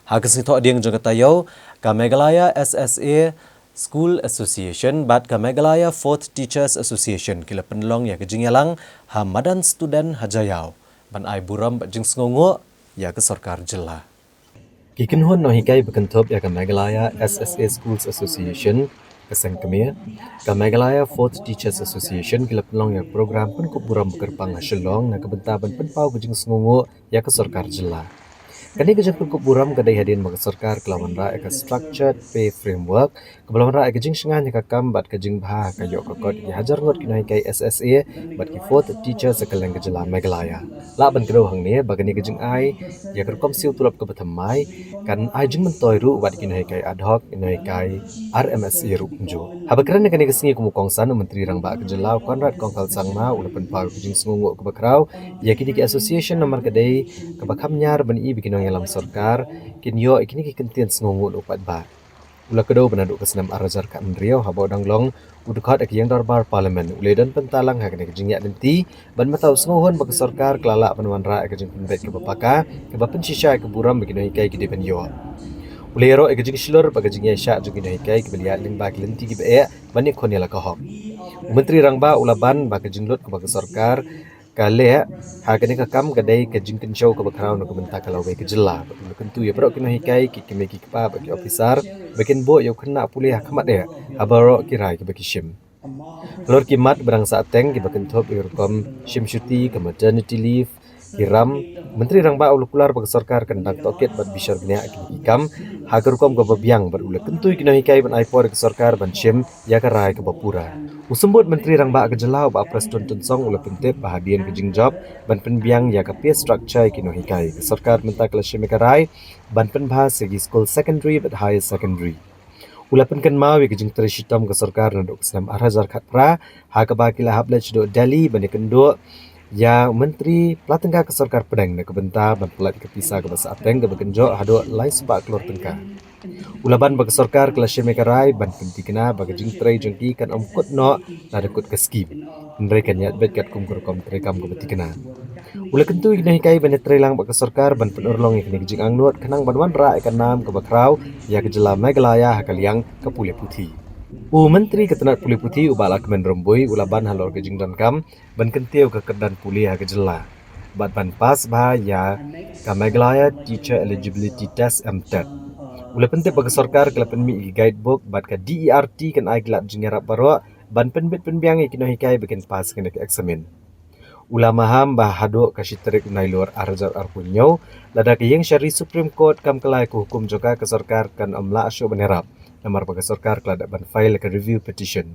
Ha ka sngi Thohdieng jong ka taïew, ka Meghalaya S S A School Association bad ka Meghalaya Fourth Teachers Association ki la pynlong ïa ka jingïalang ha madan student ha Jaïaw ban ai burom bad jingsngewnguh ïa ka sorkar jylla. Ki kynhun nonghikai ba kynthup ïa ka Meghalaya S S A Schools Association, ka seng kmie, ka Meghalaya Fourth Teachers Association ki la pynlong ïa ka program pynkup burom ba kyrpang ha Shillong na ka bynta ban pynpaw ka jingsngewnguh ïa ka sorkar jylla. Kane ka jingpynkup burom ka dei hadien ba ka sorkar ka la wanrah ïa ka Structured Pay Framework, kaba la wanrah ïa ka jingshngaiñ ïa ka kam bad ka jingbha ha ka ïoh ka kot ki hajar ngut ki nonghikai S S A bad ki fourth teachers ha kylleng ka jylla Meghalaya. Lah ban kdew hangne ba kane ka jingai ïa ka rukom siew tulop kaba thymmai kan ai jingmyntoi ruh wat ki nonghikai ad hoc, ki nonghikai R M S A ruh kumjuh. Haba kren ha kane ka sngi kum u kongsan, u Myntri Rangbah ka jylla, u Conrad Kongkal Sangma, u la pynpaw ka jingsngewnguh kaba khraw ïa kine ki association namar ka dei kaba kham ñiar ban i ba ki nongïalam sorkar kin ïoh ïa kine ki kyntien sngewnguh na u paidbah. U la kdew ba naduh ka snem ar hajar khathynriew, haba u dang long u dkhot ha ka ïing dorbar Parliament, u la don bynta lang ha kane ka jingïaid lynti ban mynta u sngewhun ba ka sorkar ka la lah ban wanrah ïa ka jingpynbeit kaba paka kaba pynshisha ïa ka burom ba ki nonghikai ki dei ban ïoh. U la ïaroh ïa ka jingshlur bad ka jingïaishah jong ki nonghikai kiba la ïaid lyngba ki lynti kiba eh ban ïakhun ïa la ka hok. U Myntri Rangbah u la ban ba ka jinglut kaba ka sorkar ka leh ha kane ka kam ka dei ka jingkynshew kaba khraw na ka bynta ka lawei ka jylla. Bad u la kyntu ïa baroh ki nonghikai, ki kmie ki kpa bad ki ophisar ba kin buh ïa u khynnah pule ha khmat eh ha baroh ki rai kiba ki shim. Halor ki mat ba dang sahteng kiba kynthup ïa ka rukom shim shuti, ka maternity leave, ki ram, u Myntri Rangbah u la kular ba ka sorkar kan dang tohkit bad bishar bniah ïa kine ki kam ha ka rukom kaba biang bad u la kyntu ïa ki nonghikai ban ai por ïa ka sorkar ban shim ïa ka rai kaba pura. U Symbud Myntri Rangbah ka jylla, u Bah Prestone Tynsong, u la pyntip ba hadien ka jingjop ban pynbiang ïa ka pay structure ïa ki nonghikai, ka sorkar mynta ka la shim ïa ka rai ban pynbha sha ki skul secondary bad higher secondary. U la pynkynmaw ïa ka jingtrei shitom ka sorkar naduh ka snem ar hajar khatphra, ha kaba ki la hap leit shaduh Delhi ban ïakynduh ïa u Myntri Pla Tyngka ka sorkar pdeng na ka bynta ban pyllait ïa ka pisa kaba sahteng kaba kynjoh haduh lai spah klur tyngka. U la ban ba ka sorkar ka la shim ïa ka rai ban pynthikna ba ka jingtrei jong ki kan ym kut noh lada kut ka skim, hynrei kan ïaid beit katkum ka rukom treikam kaba thikna. U la kyntu ïa ki nonghikai ban ïatrei lang bad ka sorkar ban pynurlong ïa kane ka jingangnud khnang ban wanrah ïa ka nam kaba khraw ïa ka jylla Meghalaya ha ka liang ka pule puthi. U Myntri ka tnat pule puthi, u Bah Lahkmen Rymbui, u la ban halor ka jingdonkam ban kyntiew ka kyrdan pule ha ka jylla bad ban pass bha ïa ka Meghalaya Teacher Eligibility Test, MTET. U la pyntip ba ka sorkar ka la pynmih ïa ki guidebook bad ka DERT kan ai ki lad jingïarap baroh ban pynbit pynbiang ïa ki nonghikai ba kin pass ïa kane ka eksamin. U la maham ba haduh ka shi tarik u Nailur ar hajar arphew hynñiew, lada ka ïing shari Supreme Court kam kylla ïa ka hukum jong ka, ka sorkar kan ym lah shuh ban ïarap, namar ba ka sorkar ka la dep ban file ïa ka review petition.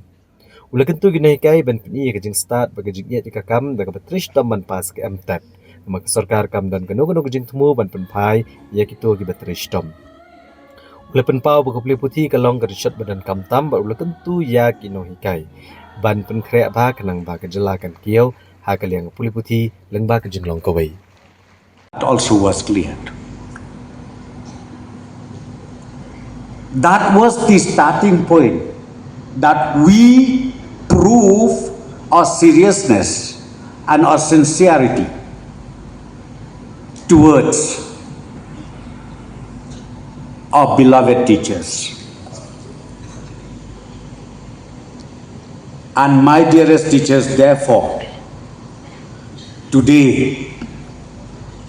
U la kyntu ïa ki nonghikai ban pyni ïa ka jingstad bad ka jingïeit ïa ka kam da kaba trei shitom ban pass ka MTET, namar ka sorkar kam don kano kano ka jingthmu ban pynphai ïa kito kiba trei shitom. U la pynpaw ba ka pule puthi ka long ka rishot ba donkam tam bad u la kyntu ïa ki nonghikai ban pynkhreh bha khnang ba ka jylla kan kiew ha ka liang ka pule puthi lyngba ka jinglong kawei. That also was cleared. That was the starting point that we prove our seriousness and our sincerity towards our beloved teachers. And my dearest teachers, therefore, today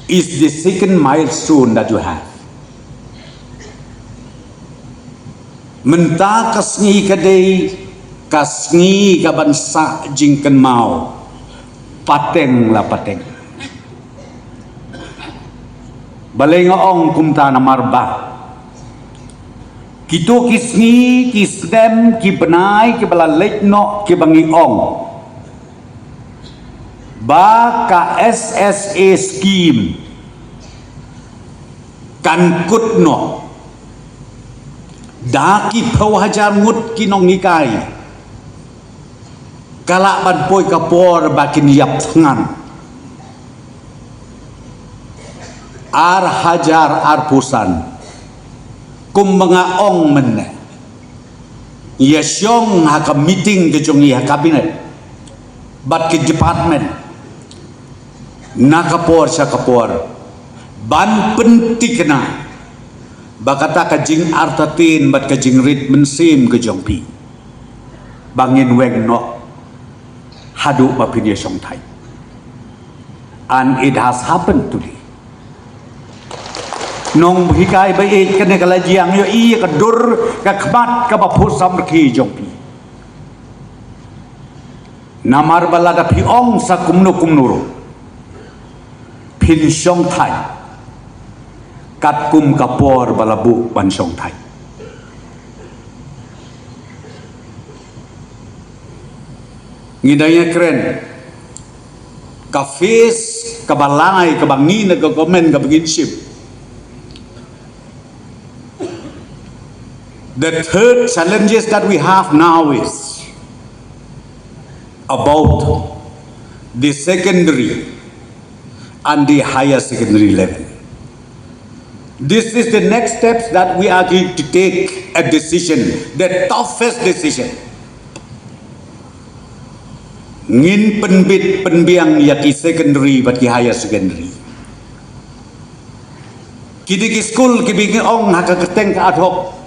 is the second milestone that you have. Mynta ka sngi ka dei ka sngi ka ban sah jingkynmaw pateng la pateng. Balei nga ong kumta? Namar ba kito ki sngi, ki snem, ki bnai kiba la leit noh kiba ngi ong ba ka S S A scheme kan kut noh da ki phew hajar ngut ki nonghikai. Ka lah ban poi ka por ba kin ïap thngan. Ar hajar arphew san, kumba nga ong mynne, ïa shong ha ka meeting ka jong ngi ha cabinet bad ki department na ka por sha ka por ban pynthikna ba kata ka jingartatien bad ka jingrit mynsiem ka jong phi ba ngin weng noh haduh ba phin ïa shong thait. And it has happened today. Nonghikai ba ïeit, kane ka la jia ïohi ïa ka dur ka khmat kaba phuh samrkhie jong phi. Namar ba lada phi ong sa kumno kumno ruh, phin shong thait katkum ka por ba la buh ban shong thait. Ngi dang ïakren ka phase kaba lai kaba ngi na ka government kaba ngin shim. The third challenges that we have now is about the secondary and the higher secondary level. This is the next steps that we are going to take a decision, the toughest decision. Ngin pynbit pynbiang ïa ki secondary bad ki higher secondary. Kine ki skul kiba ngi ong ha ka kyrteng ka ad hoc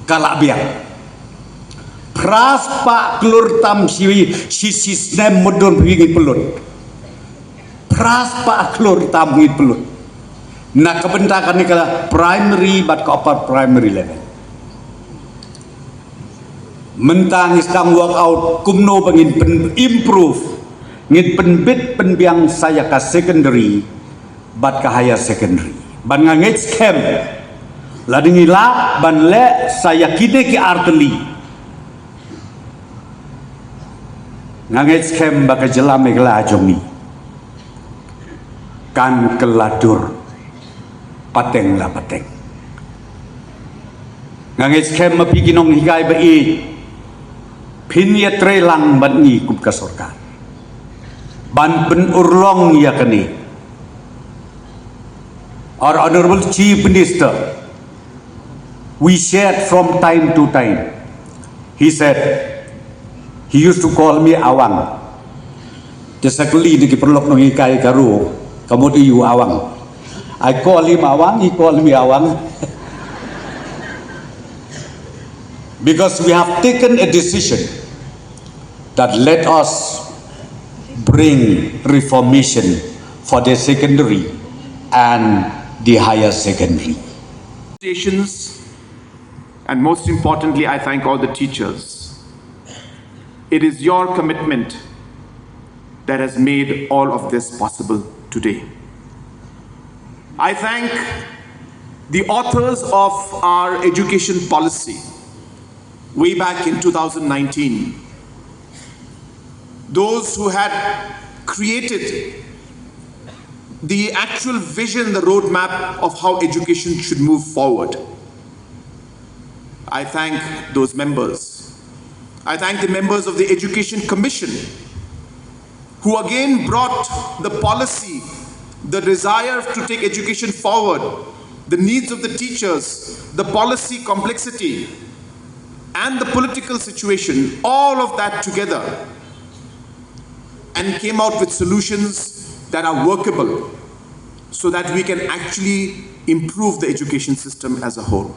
ka la biang. Phra spah klur tam shi, shi, shi snem mudon phi ngi pynlut. Phra spah klur tam ngi pynlut na ka bynta kane ka primary bad ka upper primary level. Mynta ngi sdang work out kumno ba ngin pyn improve, ngin pynbit pynbiang sa ïa ka secondary bad ka higher secondary. Ban nga ngeit skhem lada ngi lah ban leh sa ïa kine ki artylli, nga ngeit skhem ba ka jylla Meghalaya jong ngi kan kylla dur pateng la pateng. Nga ngeit skhem ma phi ki nonghikai ba ïeit, phin ïatreilang bad ngi kum ka sorkar ban pynurlong ïa kane. Our Honorable Chief Minister, we shared from time to time. He said, he used to call me Awang. Te sa kylli da ki paralok nonghikai Garo, ka mut aiu Awang. I call him Awang, he call me Awang. Because we have taken a decision that let us bring reformation for the secondary and the higher secondary. Stations, and most importantly, I thank all the teachers. It is your commitment that has made all of this possible today. I thank the authors of our education policy way back in two thousand nineteen, those who had created the actual vision, the roadmap of how education should move forward. I thank those members. I thank the members of the Education Commission who again brought the policy, the desire to take education forward, the needs of the teachers, the policy complexity, and the political situation, all of that together, and came out with solutions that are workable so that we can actually improve the education system as a whole.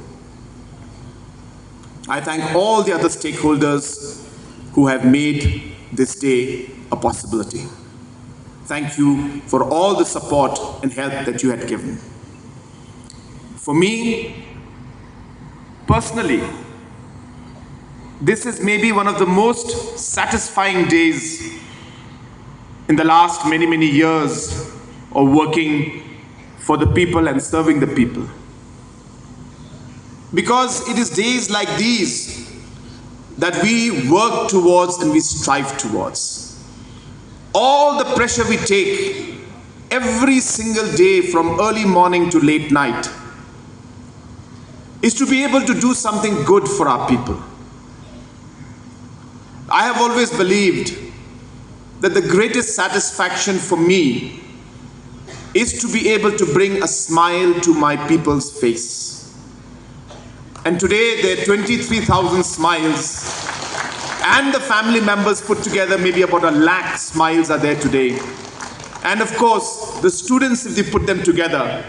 I thank all the other stakeholders who have made this day a possibility. Thank you for all the support and help that you had given. For me, personally, this is maybe one of the most satisfying days in the last many, many years of working for the people and serving the people. Because it is days like these that we work towards and we strive towards. All the pressure we take every single day from early morning to late night is to be able to do something good for our people. I have always believed that the greatest satisfaction for me is to be able to bring a smile to my people's face. And today, there are twenty-three thousand smiles, and the family members put together, maybe about a lakh smiles are there today. And of course, the students, if they put them together,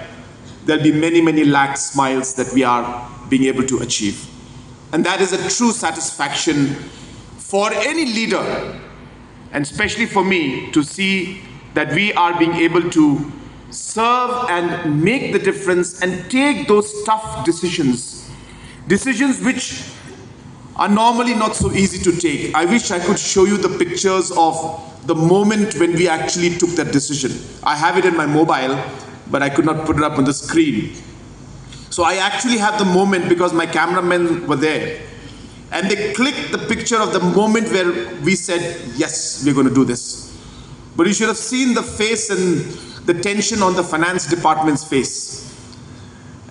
there'll be many, many lakh smiles that we are being able to achieve. And that is a true satisfaction for any leader, and especially for me, to see that we are being able to serve and make the difference and take those tough decisions. Decisions which are normally not so easy to take. I wish I could show you the pictures of the moment when we actually took that decision. I have it in my mobile, but I could not put it up on the screen. So I actually have the moment because my cameramen were there. And they clicked the picture of the moment where we said, "Yes, we're going to do this." But you should have seen the face and the tension on the finance department's face.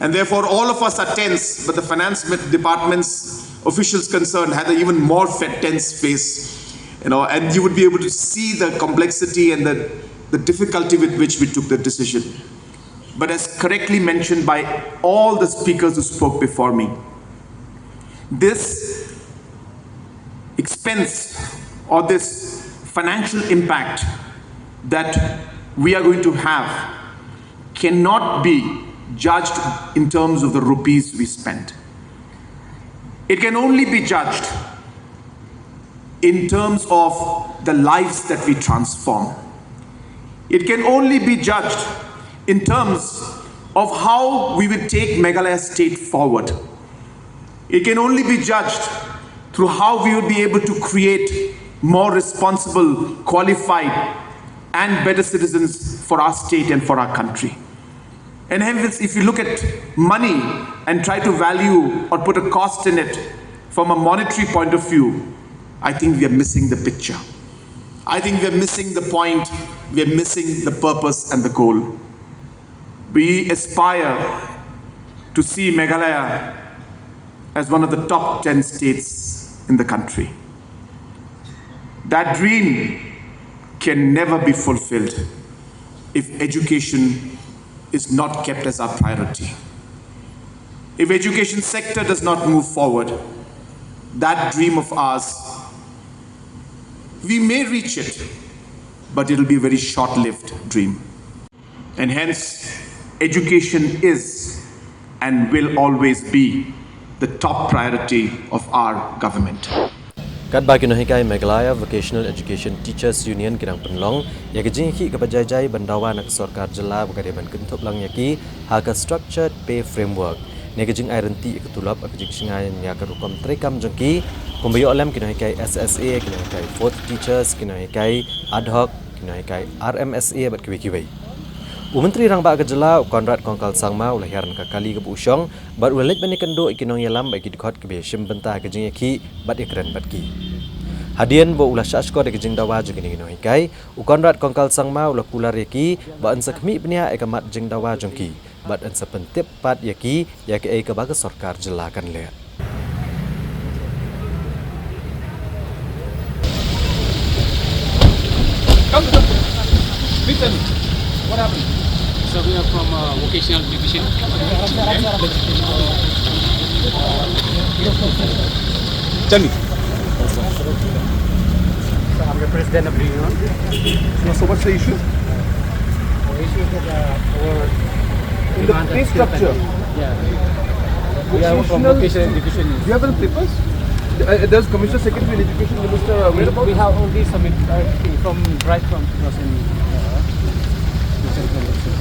And therefore, all of us are tense, but the finance mi-, department's officials concerned had an even more fe-, tense face, you know, and you would be able to see the complexity and the, the difficulty with which we took the decision. But as correctly mentioned by all the speakers who spoke before me, this expense or this financial impact that we are going to have cannot be judged in terms of the rupees we spend. It can only be judged in terms of the lives that we transform. It can only be judged in terms of how we will take Meghalaya state forward. It can only be judged through how we will be able to create more responsible, qualified, and better citizens for our state and for our country. And hence, if you look at money and try to value or put a cost in it from a monetary point of view, I think we are missing the picture. I think we are missing the point. We are missing the purpose and the goal. We aspire to see Meghalaya as one of the top ten states in the country. That dream can never be fulfilled if education is not kept as our priority. If education sector does not move forward, that dream of ours, we may reach it, but it'll be a very short-lived dream. And hence, education is and will always be the top priority of our government. Katba ki nonghikai Meghalaya Vocational Education Teachers Union ki dang pynlong ïa ka jingïakhih kaba jai jai ban dawa na ka sorkar jylla ba ka dei ban kynthup lang ïa ki ha ka structured pay framework ne ka jingai ryntih ïa ka tulop ha ka jingshngaiñ ïa ka rukom treikam jong ki, kumba ïoh lem ki nonghikai S S A, ki nonghikai fourth teachers, ki nonghikai ad hoc, ki nonghikai R M S A bad kiwei kiwei. U Myntri Rangbah ka jylla, u Conrad Kongkal Sangma, u la hiar na ka kali kaba u shong bad u la leit ban ïakynduh ïa ki nongïalam bad ki dkhot kiba ïashim bynta ha ka jingïakhih bad ïakren bad ki. Hadien ba u la shahshkor ïa ka jingdawa jong kine ki nonghikai, u Conrad Kongkal Sangma u la kular ïa ki ba yn sa khmih bniah ïa ka mat jingdawa jong ki bad yn sa pyntip pat ïa ki ïa kaei kaba ka sorkar jylla kan leh. Come, come. Please tell me, what happened? So we are from, uh, vocational education. Tell me. So I'm the president of the union. No, so what's the issue? The issue is that, uh, our In the demand pay is still structure. Pending. Yeah. We are from Vocational vocational education. Do you have any papers? Uh, does Commissioner Secretary in Education, Minister, uh, we, whereabouts? We have already submit, uh, from, right from two thousand, uh, two thousand twenty-six.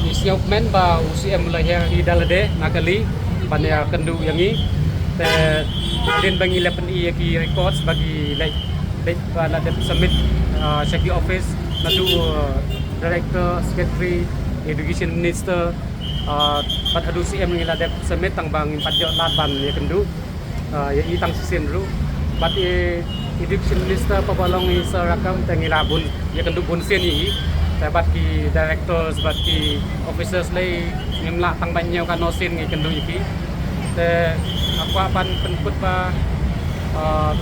Ngi sngewkmen ba u C M u la hiar hi da lade na kali ban ïakynduh ïa ngi. Te hadien ba ngi la pyni ïa ki records ba ki leit, leit ba la dep submit, ah, sha ki office naduh, ah, director, secretary, education minister, ah, bad haduh C M ngi la dep submit tang ba ngim pat ïoh lad ban ïakynduh. Ah, ïa i tang shisien ruh. Bad i, i Education Minister pa ba long i Sir Rakkam te ngi la bun, ïakynduh bun sien ïa i. Te bad ki directors, bad ki officers lei ngim lah tang ban ñiew katno sien ngi kynduh ïa ki. Te nga kwah ban pynkut ba, ah,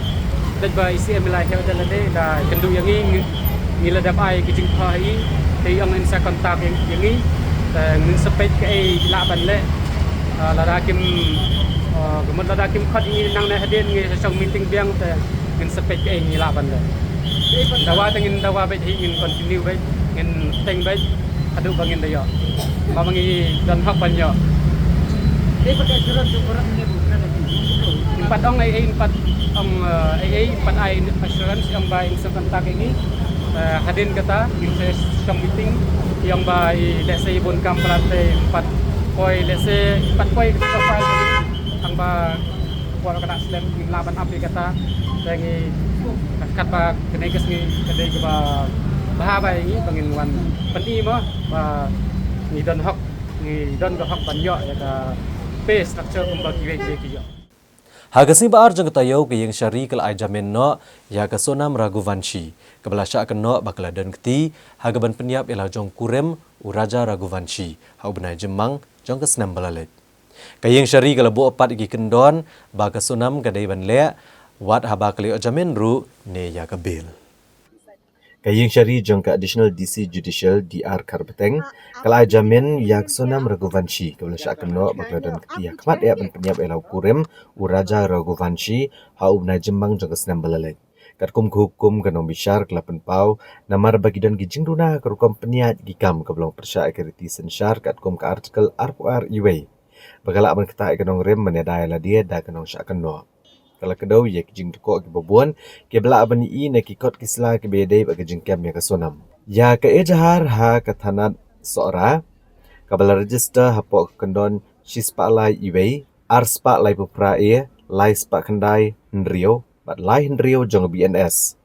dei ba i C M i la hiar da lade, da kynduh ïa ngi, ngi, ngi la dep ai ki jingpyrshah ïa i. Te ong in sa contact ïa ngi, te ngin sa peit kaei lah ban leh. Ah, lada kim, ah, ka mut lada kim khot ïa ngi nangne hadien ngi sa shong meeting biang, te ngin sa peit kaei ngi lah ban leh. Dawa te ngin dawa beit hi, ngin continue beit, ngin teng beit haduh ba ngin da ïoh, ba ma ngi don hok ban ïoh. Te pat assurance tu korang ni bukan lagi. Ngin pat ong ei ei, ngin pat ong, eh, ei ei, ngin pat ai assurance ong ba in sa contact ïa ngi. Eh, hadien kata ngin sa shong meeting, ong ba i lehse i bun kam palat te ngin pat poi, lehse ngin pat poi ka profile ong ba por ka da slem ngin lah ban ap ïa kata. Te ngi kat ba kane ka sngi ka dei kaba bha ba ïa ngi ba ngin wan pyni mo ba ngi don hok, ngi don ka hok ban ïoh ïa ka pay structure kumba kiwei kiwei ki ïoh. Ha ka sngi ba ar jong ka taïew, ka ïing shari ka la ai jamin noh ïa ka Sonam Raghuvanshi, kaba la shah kynnoh ba ka la don kti ha kaban pynïap ïa la jong kurim u Raja Raghuvanshi ha u bnai Jymmang jong ka snem ba la leit. Ka ïing shari ka la buh pat ïa ki kyndon ba ka Sonam ka dei ban leh wat haba ka la ïoh jamin ruh ne ïa ka bail. Ka ïing shari jong ka Additional D C Judicial D R Kharbeteng ka la ai jamin ïa ka Sonam Raghuvanshi, kaba la shah kynnoh ba ka la don kti ha khmat eh ban pynïap ïa la u kurim u Raja Raghuvanshi ha u bnai Jymmang jong ka snem ba la leit. Katkum ka hukum, ka nongbishar ka la pynpaw namar ba ki don ki jingduna ha ka rukom pynïaid ki kam kaba long pyrshah ïa ka riti synshar katkum ka Article arphew ar E wei, ba ka lah ban ktah ïa ka nongrim ban ïada ïa lade da ka nongshah kynnoh. Ka la kdew ïa ki jingdkoh kiba bun kiba lah ban ïohi na ki kot ki sla kiba ïadei bad ka jingkem ïa ka Sonam. Ïa ka ejahar ha ka thanat Sohra, kaba la register hapoh ka kyndon shispah lai E wei, arspah laiphew phra A, laispah khyndai hynriew bad lai hynriew jong B N S.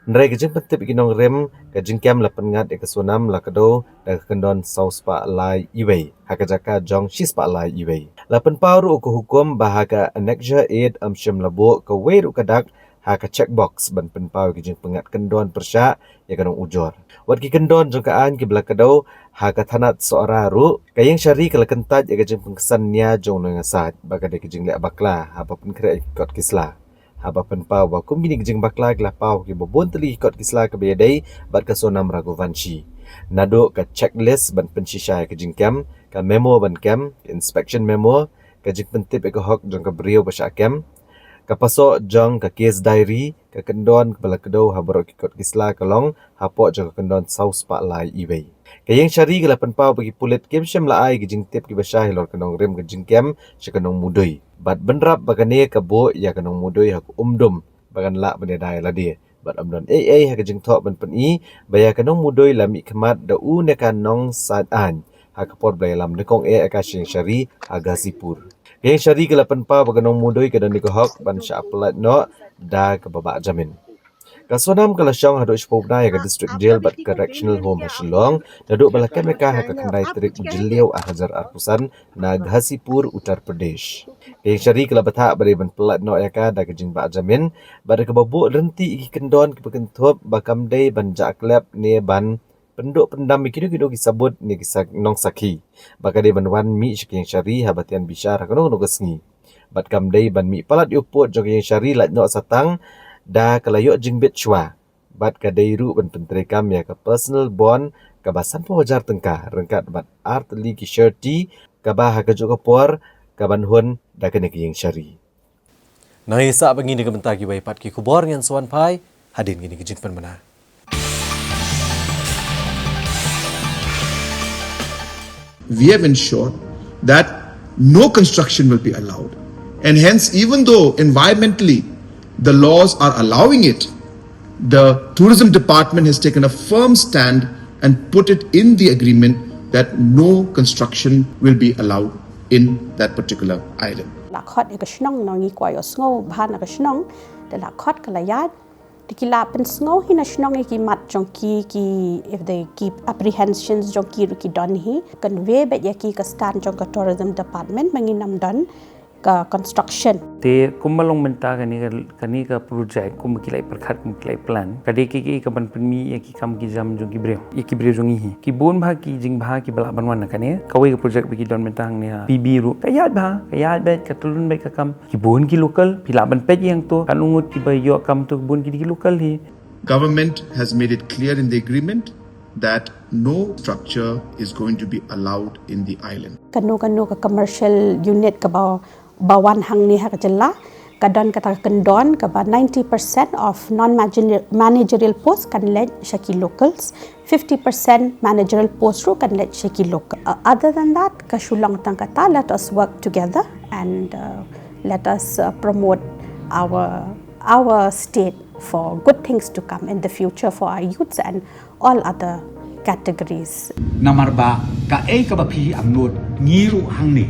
Hynrei ka jingpyntip ïa ki nongrim, ka jingkem la pynngat ïa ka Sonam la kdew da ka kyndon sawspah lai E wei ha ka jaka jong shispah lai E wei. La pynpaw ruh ka hukum ba ha ka Annexure Eight ym shym la buh kawei ruh ka dak ha ka checkbox ban pynpaw ïa ka jingpynngat kyndon pyrshah ïa ka nongujor. Wat ki kyndon jong ka aiñ kiba la kdew ha ka thanat Sohra ruh, ka ïing shari ka la kyntait ïa ka jingpynksan nia jong u nongïasaid ba ka dei ka jingleh bakla haba pynkhreh ïa ki kot ki sla. Haba pynpaw ba kum kine ki jingbakla ki la paw kiba bun tylli ki kot ki sla kiba ïadei bad ka Sonam Raghuvanshi, naduh ka checklist ban pynshisha ïa ka jingkem, ka memo ban kem, ka inspection memo, ka jingpyntip ïa ka hok jong ka briew ba shah kem, ka pasoh jong ka case diary, ka kyndon kaba la kdew ha baroh ki kot ki sla ka long hapoh jong ka kyndon sawspah lai E wei. Ka ïing shari ka la pynpaw ba ki pulit kim shym la ai ki jingtip kiba shai halor ka nongrim ka jingkem sha ka nongmudui. Bad bynrap ba kane ka buh ïa ka nongmudui ha ka umdum ba kan lah ban ïada ïa lade. Bad ym don ei ei ha ka jingthoh ban pyni ba ïa ka nongmudui la mih khmat da u ne ka nongsaid aiñ ha ka por ba la ïalam nyngkong eh ïa ka sha ïing shari ha Ghazipur. Ka ïing shari ka la pynpaw ba ka nongmudui ka don ïa ka hok ban shah pyllait noh da kaba bah jamin. Ka Sonam ka la shong haduh shiphew bnai ha ka District Jail bad Correctional Home ha Shillong naduh ba la kem ïa ka ha ka khyndai tarik u Jylliew ar hajar arphew san na Ghazipur, Uttar Pradesh. Ka ïing shari ka la bthah ba dei ban pyllait noh ïa ka da ka jingbah jamin bad da kaba buh lynti ïa ki kyndon kiba kynthup ba kam dei ban jah klep ne ban pynduh pyndam ïa kino kino ki sabut ne ki sak-, nongsakhi ba ka dei ban wan mih sha ka ïing shari haba thian bishar ha kano kano ka sngi. Bad kam dei ban mih palat ïa u pud jong ka ïing shari lait noh sa tang da ka la ïoh jingbit shuwa. Bad ka dei ruh ban pyntreikam ïa ka personal bond kaba sanphew hajar tyngka ryngkat bad ar tylli ki surety kaba ha kajuh ka por ka ban hun da kane ka ïing shari. Nangta sah ba ngin ïa ka bynta kiwei pat ki khubor, ngan sa wan phai hadien kine ki jingpynbna. We have ensured that no construction will be allowed. And hence, even though environmentally the laws are allowing it, the tourism department has taken a firm stand and put it in the agreement that no construction will be allowed in that particular island. La khot ïa ka shnong, ngi kwah ïohsngew bha na ka shnong, te la khot ka la ïaid. Te ki la pynsngew hi na shnong ïa ki mat jong ki, ki, if they keep apprehensions jong ki ruh ki don hi, convey beit ïa ki ka stand jong ka tourism department ba ngin ym don ka construction. Te kumba long mynta kane ka, kane ka project kumba ki la pyrkhat, kumba ki la plan, ka dei ka, ka, ka ban pynmih ïa ki kam ki jam jong ki briew, ïa ki briew jong ngi hi. Ki bun bha ki jingbha kiba lah ban wan na kane. Kawei ka project ba ki don mynta hangne ha P B ruh ka ïaid bha, ka ïaid beit, ka tyllun beit ka kam. Ki bun ki local, phi lah ban peit ïa hangto, katno ngut kiba ïoh kam to, ki bun ki dei ki local hi. Government has made it clear in the agreement that no structure is going to be allowed in the island. Kano kano ka commercial unit kaba ba wan hangne ha ka jylla ka don kata ka kyndon kaba ninety percent of non managerial post kan leit sha ki locals, fifty percent managerial post ruh kan leit sha ki local. Uh, other than that, ka shu long tang kata, let us work together and uh, let us uh, promote our our state for good things to come in the future for our youths and all other categories. Namar ba kaei kaba phi angnud ngi ruh hangne.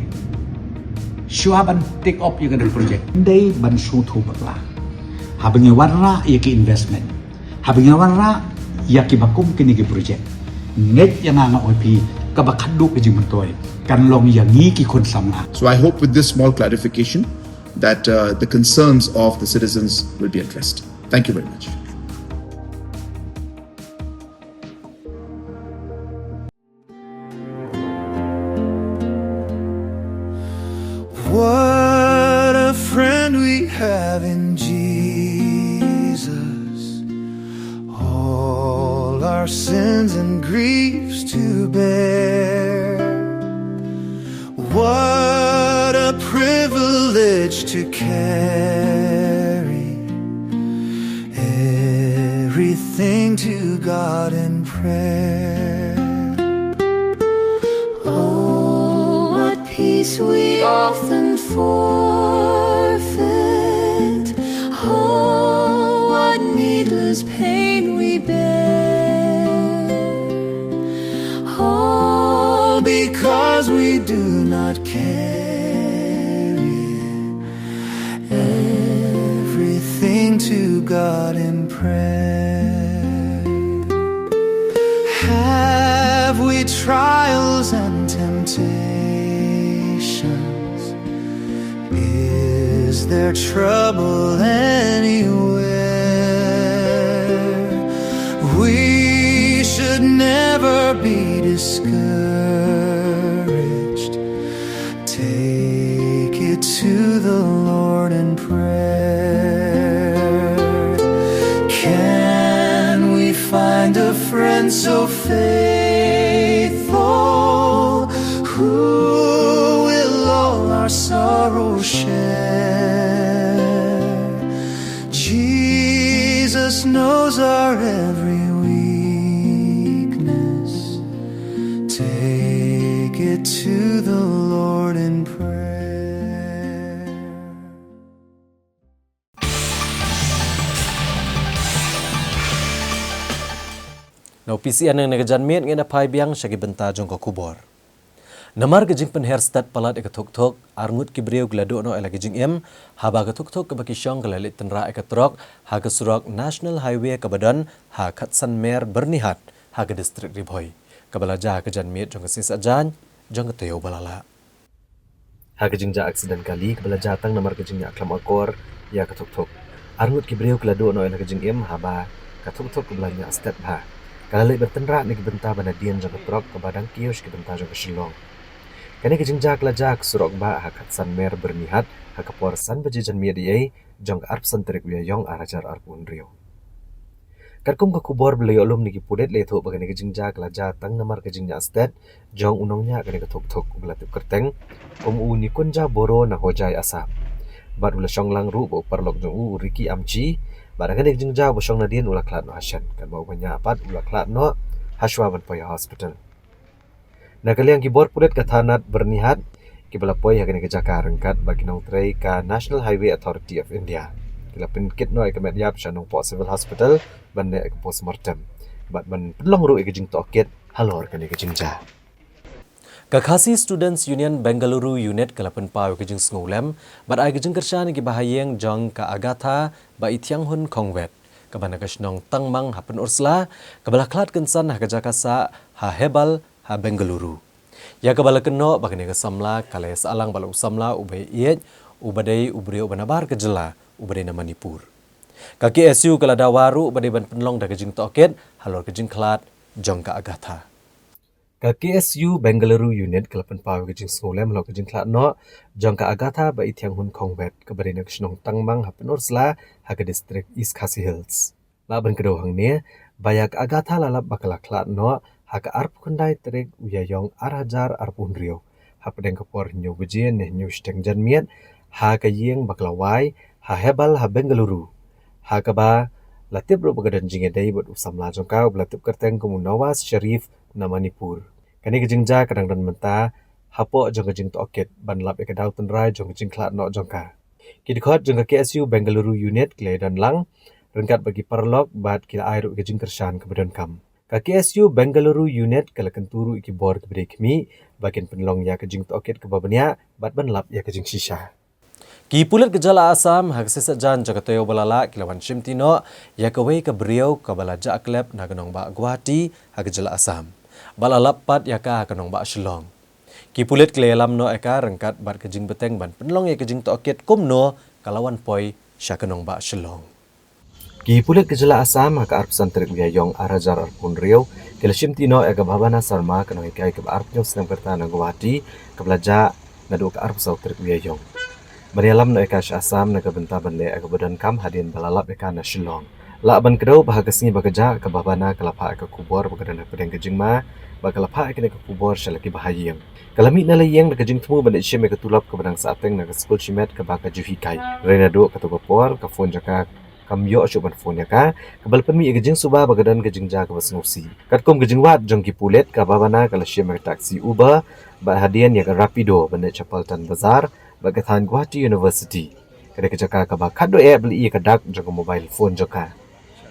Shuwa ban take up ïa kane ka project, dei ban sngewthuh bakla. Haba ngi wanrah ïa ki investment, haba ngi wanrah ïa kiba kum kine ki project, ngeit ïa nga, nga ong ïa phi, kaba khadduh ka jingmyntoi kan long ïa ngi ki khun samla. So I hope with this small clarification that uh, the concerns of the citizens will be addressed. Thank you very much. What a friend we have in Jesus. All our sins and griefs to bear. What a privilege to carry everything to God in prayer. Oh, what peace we often forfeit. Oh, what needless pain we bear. All because we do not carry everything to God in prayer. Have we trials and temptations? Is there trouble anywhere? We should never be discouraged. Take it to the Lord in prayer. Can we find a friend so faithful who will all our sorrow share? Jesus knows our every weakness. Take it to the Lord in prayer. Na U P C N nang na ka janmiet ngin ïa phai biang sha ki bynta jong ka khubor. Namar ka jingpynher stet palat ïa ka thuk thuk, arngut ki briew ki la duh noh ïa la ka jingim haba ka thuk thuk kaba ki shong ka la leit tynrah ïa ka trok ha ka surok National Highway kaba don ha Khatsan Mer Byrnihat ha ka district Ri Bhoi, kaba la jia ha ka janmiet jong ka sngi Saitjaiñ jong ka taïew ba la lah. Ha ka jingjia accident kali kaba la jia tang namar ka jingïakhlam akor ïa ka thuk thuk, arngut ki briew ki la duh noh ïa la ka jingim haba ka thuk thuk kaba la ñiah stet bha ka la leit ban tynrah na ki bynta ba nadien jong ka trok kaba dang kiew sha ki bynta jong ka Shillong. Kane ka jingjia ka la jia ha ka surok bah ha Khatsan Mer Byrnihat ha ka por san baje janmiet eiei jong ka arphew san tarik u Ïaïong ar hajar arphew hynriew. Katkum ka khubor ba la ïoh lum na ki pulit, la ïathuh ba kane ka jingjia ka la jia tang namar ka jingñiah stet jong u nongñiah kane ka thuk thuk uba la tip kyrteng kum u Nikunja Boro na Hojai, Assam. Bad u la shong lang ruh bad u paralok jong u, u Ricky Amchi. Bad ha kane ka jingjia uba shong nadien u la khlad noh ha shen, katba uba ñiah pat u la khlad noh ha shuwa ban poi ha hospital. Na ka liang ki bor pulit ka thanat Byrnihat kiba la poi ha kane ka jaka ryngkat bad ki nongtrei ka National Highway Authority of India, ki la pynkit noh ïa ka met ïap sha Nongpoh Civil Hospital ban leh ïa ka postmortem bad ban pynlong ruh ïa ka jingtohkit halor kane ka jingjia. Ka Khasi Students Union Bengaluru Unit ka la pynpaw ïa ka jingsngewlem bad ai ka jingkyrshan ïa ki bahaïing jong ka Agatha Baithianghun Khongwet, kaba na ka shnong Tangmang ha Pynursla, kaba la khlad kynsan ha ka jaka sah ha Hebbal ha Bengaluru. Ïa kaba la kynnoh ba kane ka samla ka la ïasah lang bad u samla uba ïeit, uba dei u briew uba nabar ka jylla, uba dei na Manipur. Ka K S U ka la dawa ruh ba dei ban pynlong da ka jingtohkit halor ka jingkhlad jong ka Agatha. Ka K S U Bengaluru Unit ka la pynpaw ïa ka jingsngewlem halor ka jingkhlad noh jong ka Agatha Baithianghun Khongwet, kaba dei na ka shnong Tangmang ha Pynursla ha ka district East Khasi Hills. Lah ban kdew hangne Ba ïa ka Agatha la lap ba ka la khlad noh ha ka arphew khyndai tarik u Ïaïong ar hajar arphew hynriew, hapdeng ka por hynñiew baje ne hynñiew shiteng janmiet, ha ka ïing ba ka la wai ha Hebbal ha Bengaluru, ha kaba la tip ruh ba ka don jingïadei bad u samla jong ka uba la tip kyrteng kum u Nawaz Sharif na Manipur. Kane ka jingjia ka dang don mynta hapoh jong ka jingtohkit ban lap ïa ka daw tynrai jong ka jingkhlad noh jong ka. Ki dkhot jong ka K S U Bengaluru Unit ki la ïadon lang ryngkat bad ki paralok bad ki la ai ruh ïa ka jingkyrshan kaba donkam. Ka K S U Bengaluru Unit ka la kyntu ruh ïa ki bor kiba dei khmih ba kin pynlong ïa ka jingtohkit kaba bniah bad ban lap ïa ka jingshisha. Ki pulit ka jylla Assam ha ka sngi Saitjaiñ jong ka taïew ba la leit ki la wan shimti noh ïa kawei ka briew kaba la jah klep na ka nongbah Guwahati ha ka jylla Assam, ba la lap pat ïa ka ha ka nongbah Shillong. Ki pulit ki la ïalam noh ïa ka ryngkat bad ka jingbteng ban pynlong ïa ka jingtohkit kumno ka la wan poi sha ka nongbah Shillong. Ki pulit ka jylla Assam ha ka arphew san tarik u Ïaïong ar hajar arphew hynriew ki la shimti noh ïa ka Bhabana Sharma, ka nonghikai kaba arphew snem ka rta na Guwahati, kaba la jah naduh ka arphew saw tarik u Ïaïong. Ban ïalam noh ïa ka sha Assam na ka bynta ban leh ïa kaba donkam hadien ba la lap ïa ka na Shillong. Lah ban kdew ba ha ka sngi ba ka jah ka Bhabana ka la phah ïa ka khubor ba ka don hapdeng ka jingma, ba ka la phah ïa kane ka khubor sha la ki bahaïing. Ka la mih na la ïing da ka jingthmu ban leit shim ïa ka tulop kaba dang sahteng na ka skul shimet kaba ka ju hikai. Hynrei naduh kato ka por ka phone jong ka kam ïoh shuh ban phone ïa ka, kaba la pynmih ïa ka jingsuba ba ka don ka jingjia kaba sngewsih. Katkum ka jingwad jong ki pulit, ka Bhabana ka la shim ïa ka taxi Uber bad hadien ïa ka Rapido ban leit sha Paltan Bazar bad ka thaiñ Guwahati University. Ka dei ka jaka kaba khatduh eh ba la ïohi ïa ka dak jong ka mobile phone jong ka.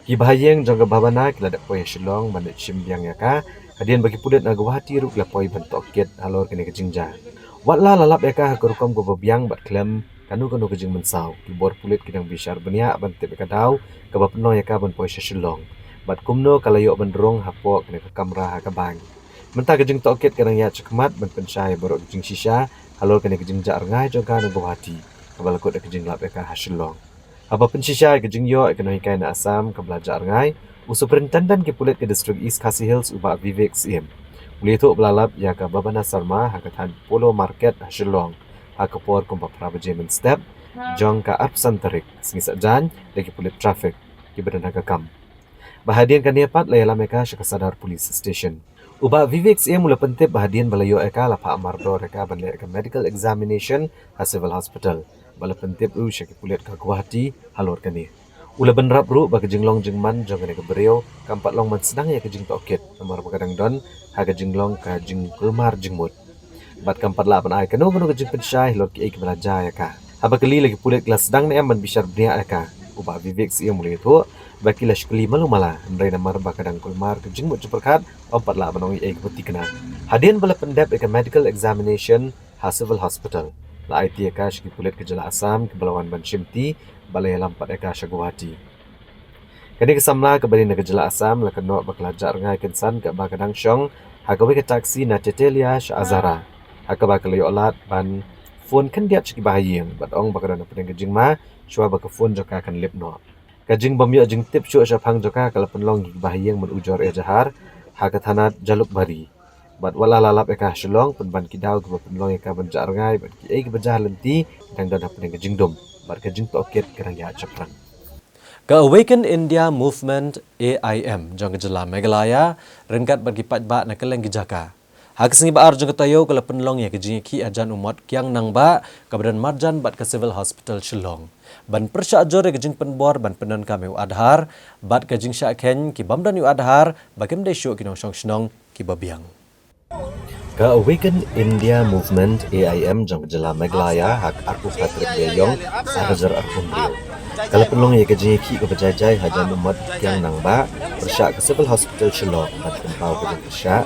Ki bahaïing jong ka Bhabana ki la dep poi ha Shillong ban leit shim biang ïa ka, hadien ba ki pulit na Guwahati ruh ki la poi ban tohkit halor kane ka jingjia. Wat la la lap ïa ka ha ka rukom kaba biang bad khlem kano kano ka jingmynsaw, ki bor pulit ki dang bishar bniah ban tip ïa ka daw kaba pynlong ïa ka ban poi sha Shillong bad kumno ka la ïoh ban rung hapoh kane ka kamra ha ka bank. Mynta ka jingtohkit ka dang ïaid shakhmat ban pynshai baroh ka jingshisha halor kane ka jingjah rngai jong ka na Guwahati, kaba la kut da ka jinglap ïa ka ha Shillong. Haba pynshisha ïa ka jingïoh ïa ka nonghikai na Assam kaba la jah rngai, u Superintendent ki pulit ka District East Khasi Hills u Bah Vivek Syiem u la ïathuh ba la lap ïa ka Bhabana Sharma ha ka thaiñ Polo Market ha Shillong ha ka por kumba phra baje mynstep jong ka arphew san tarik, sngi Saitjaiñ, da ki pulit traffic kiba don ha ka kam. Ba hadien kane pat la ïalam ïa ka sha ka Sadar Police Station. U Bah Vivek Syiem u la pyntip ba hadien ba la ïoh ïa ka la phah mardor ïa ka ban leh ïa ka medical examination ha Civil Hospital, ba la pyntip ruh sha ki pulit ka Guwahati halor kane. U la bynrap ruh ba ka jinglong jingman jong kane ka briew kam pat long ban sdang ïa ka jingtohkit namar ba ka dang don ha ka jinglong ka jingkulmar jingmut. Bad kam pat lah ban ai kano kano ka jingpynshai halor kiei kiba la jia ïa ka. Haba kylli la ki pulit ki la sdang ne em ban bishar bniah ïa ka, u Bah Vivek Syiem u la ïathuh ba ki la shu kylli malu mala, hynrei namar ba ka dang kulmar ka jingmut jingpyrkhat, ym pat lah ban ong ei ei kaba thikna. Hadien ba la pyndep ïa ka medical examination ha Civil Hospital, la aiti ïa ka sha ki pulit ka jylla Assam kiba la wan ban shimti bad la ïalam pat ïa ka sha Guwahati. Kane ka samla kaba dei na ka jylla Assam la kynnoh ba ka la jah rngai kynsan kaba ka dang shong ha kawei ka taxi na Tetelia sha Azara, ha kaba ka la ïoh lad ban phone khyndiat sha ki bahaïing bad ong ba ka don hapdeng ka jingma shuwa ba ka phone jong ka kan lip noh. Ka jingbym ïoh jingtip shuh shaphang jong ka ka la pynlong ïa ki bahaïing ban ujor ejahar ha ka thana Jalukbari. Bad wat la la lap ïa ka ha Shillong, pynban ki daw kiba pynlong ïa ka ban jah rngai bad kiei kiba jia ha lynti dang don hapdeng ka jingdum bad ka jingtohkit ka dang ïaid shaphrang. Ka Awaken India Movement, A I M, jong ka jylla Meghalaya ryngkat bad ki paidbah na kylleng ki jaka, ha ka sngi ba ar jong ka taïew ka la pynlong ïa ka jingïakhih hajan u mot Kiang Nangbah kaba don marjan bad ka Civil Hospital Shillong, ban pyrshah jur ïa ka jingpynbor ban pyndonkam ïa u Aadhaar bad ka jingshah kheiñ ki bym don ïa u Aadhaar ba kim dei shuh ki nongshong shnong kiba biang. Ka Awaken India Movement, A I M, jong ka jylla Meghalaya ha ka arphew phra tarik Ïaïong ar hajar arphew hynriew ka la pynlong ïa ka jingïakhih kaba jai jai hajan u mot Kiang Nangbah pyrshah ka Civil Hospital Shillong ban pynpaw ka jingpyrshah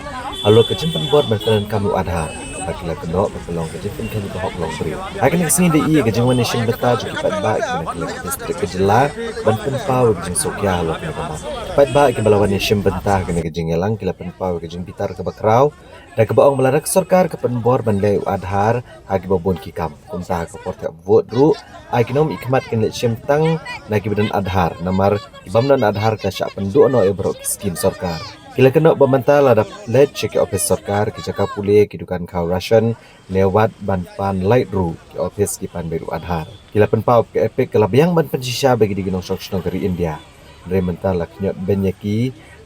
halor ka jingpynbor ban pyndonkam ïa u Aadhaar, kaba ki la kynnoh ba ka long ka jingpynkheiñ ka hok longbriew. Ha kane ka sngi da i ïa ka jingwan ïashim bynta jong ki paidbah kiba na kylleng ki distrik ka jylla ban pynpaw ïa ka jingsngewkhia halor kane ka mat. Ki paidbah kiba la wan ïashim bynta ha kane ka jingïalang ki la pynpaw ïa ka jingbitar kaba khraw da kaba ong ba lada ka sorkar ka pynbor ban leh ïa u Aadhaar ha kiba bun ki kam, kumta ha ka por thep vote ruh, ai ki nongmihkhmat kin leit shim tang na kiba don Aadhaar, namar ki bym don Aadhaar ki la shah pynduh noh ïa baroh ki skim sorkar. Ki la kynnoh ba mynta lada leit sha ki ophis sorkar, ki jaka pule, ki dukan khaw ration, ne wat ban pan light ruh, ki ophis ki pan beit u Aadhaar. Ki la pynpaw ba ka EPIC ka la biang ban pynshisha ba ki dei ki nongshong shnong ka ri India. Hynrei mynta la khñiot beiñ ïa ki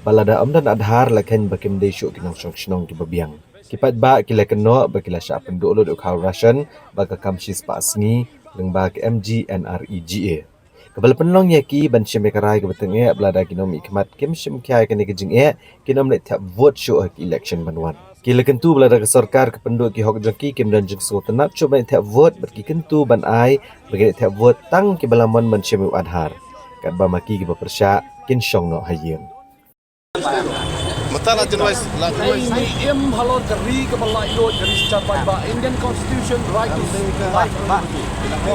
ba lada ym don Aadhaar la kheiñ ba kim dei shuh ki nongshong shnong kiba biang. Ki paidbah ki la kynnoh ba ki la shah pynduh lut ïa u khaw ration ba ka kam shispah sngi lyngba ka M G N R E G A. Kaba la pynlong ïa ki ban shim ïa ka rai kaba tyngeh ba lada ki nongmihkhmat kim shim khia ïa kane ka jingeh kin ym leit thep vote shuh ha ki election ban wan. Ki la kyntu ba lada ka sorkar ka pynduh ki hok jong ki, kim don jingsngewtynnat shuh ban leit thep vote bad ki kyntu ban ai ba kin leit thep vote tang kiba la mon ban shim ïa u Aadhaar. Katba ma ki kiba pyrshah kin shong noh ha ïing. Mata la jinwai, la jinwai. Ei, ni im halor ka ri kaba laitluid, ka ri synshar paidbah, Indian Constitution, right to life and liberty.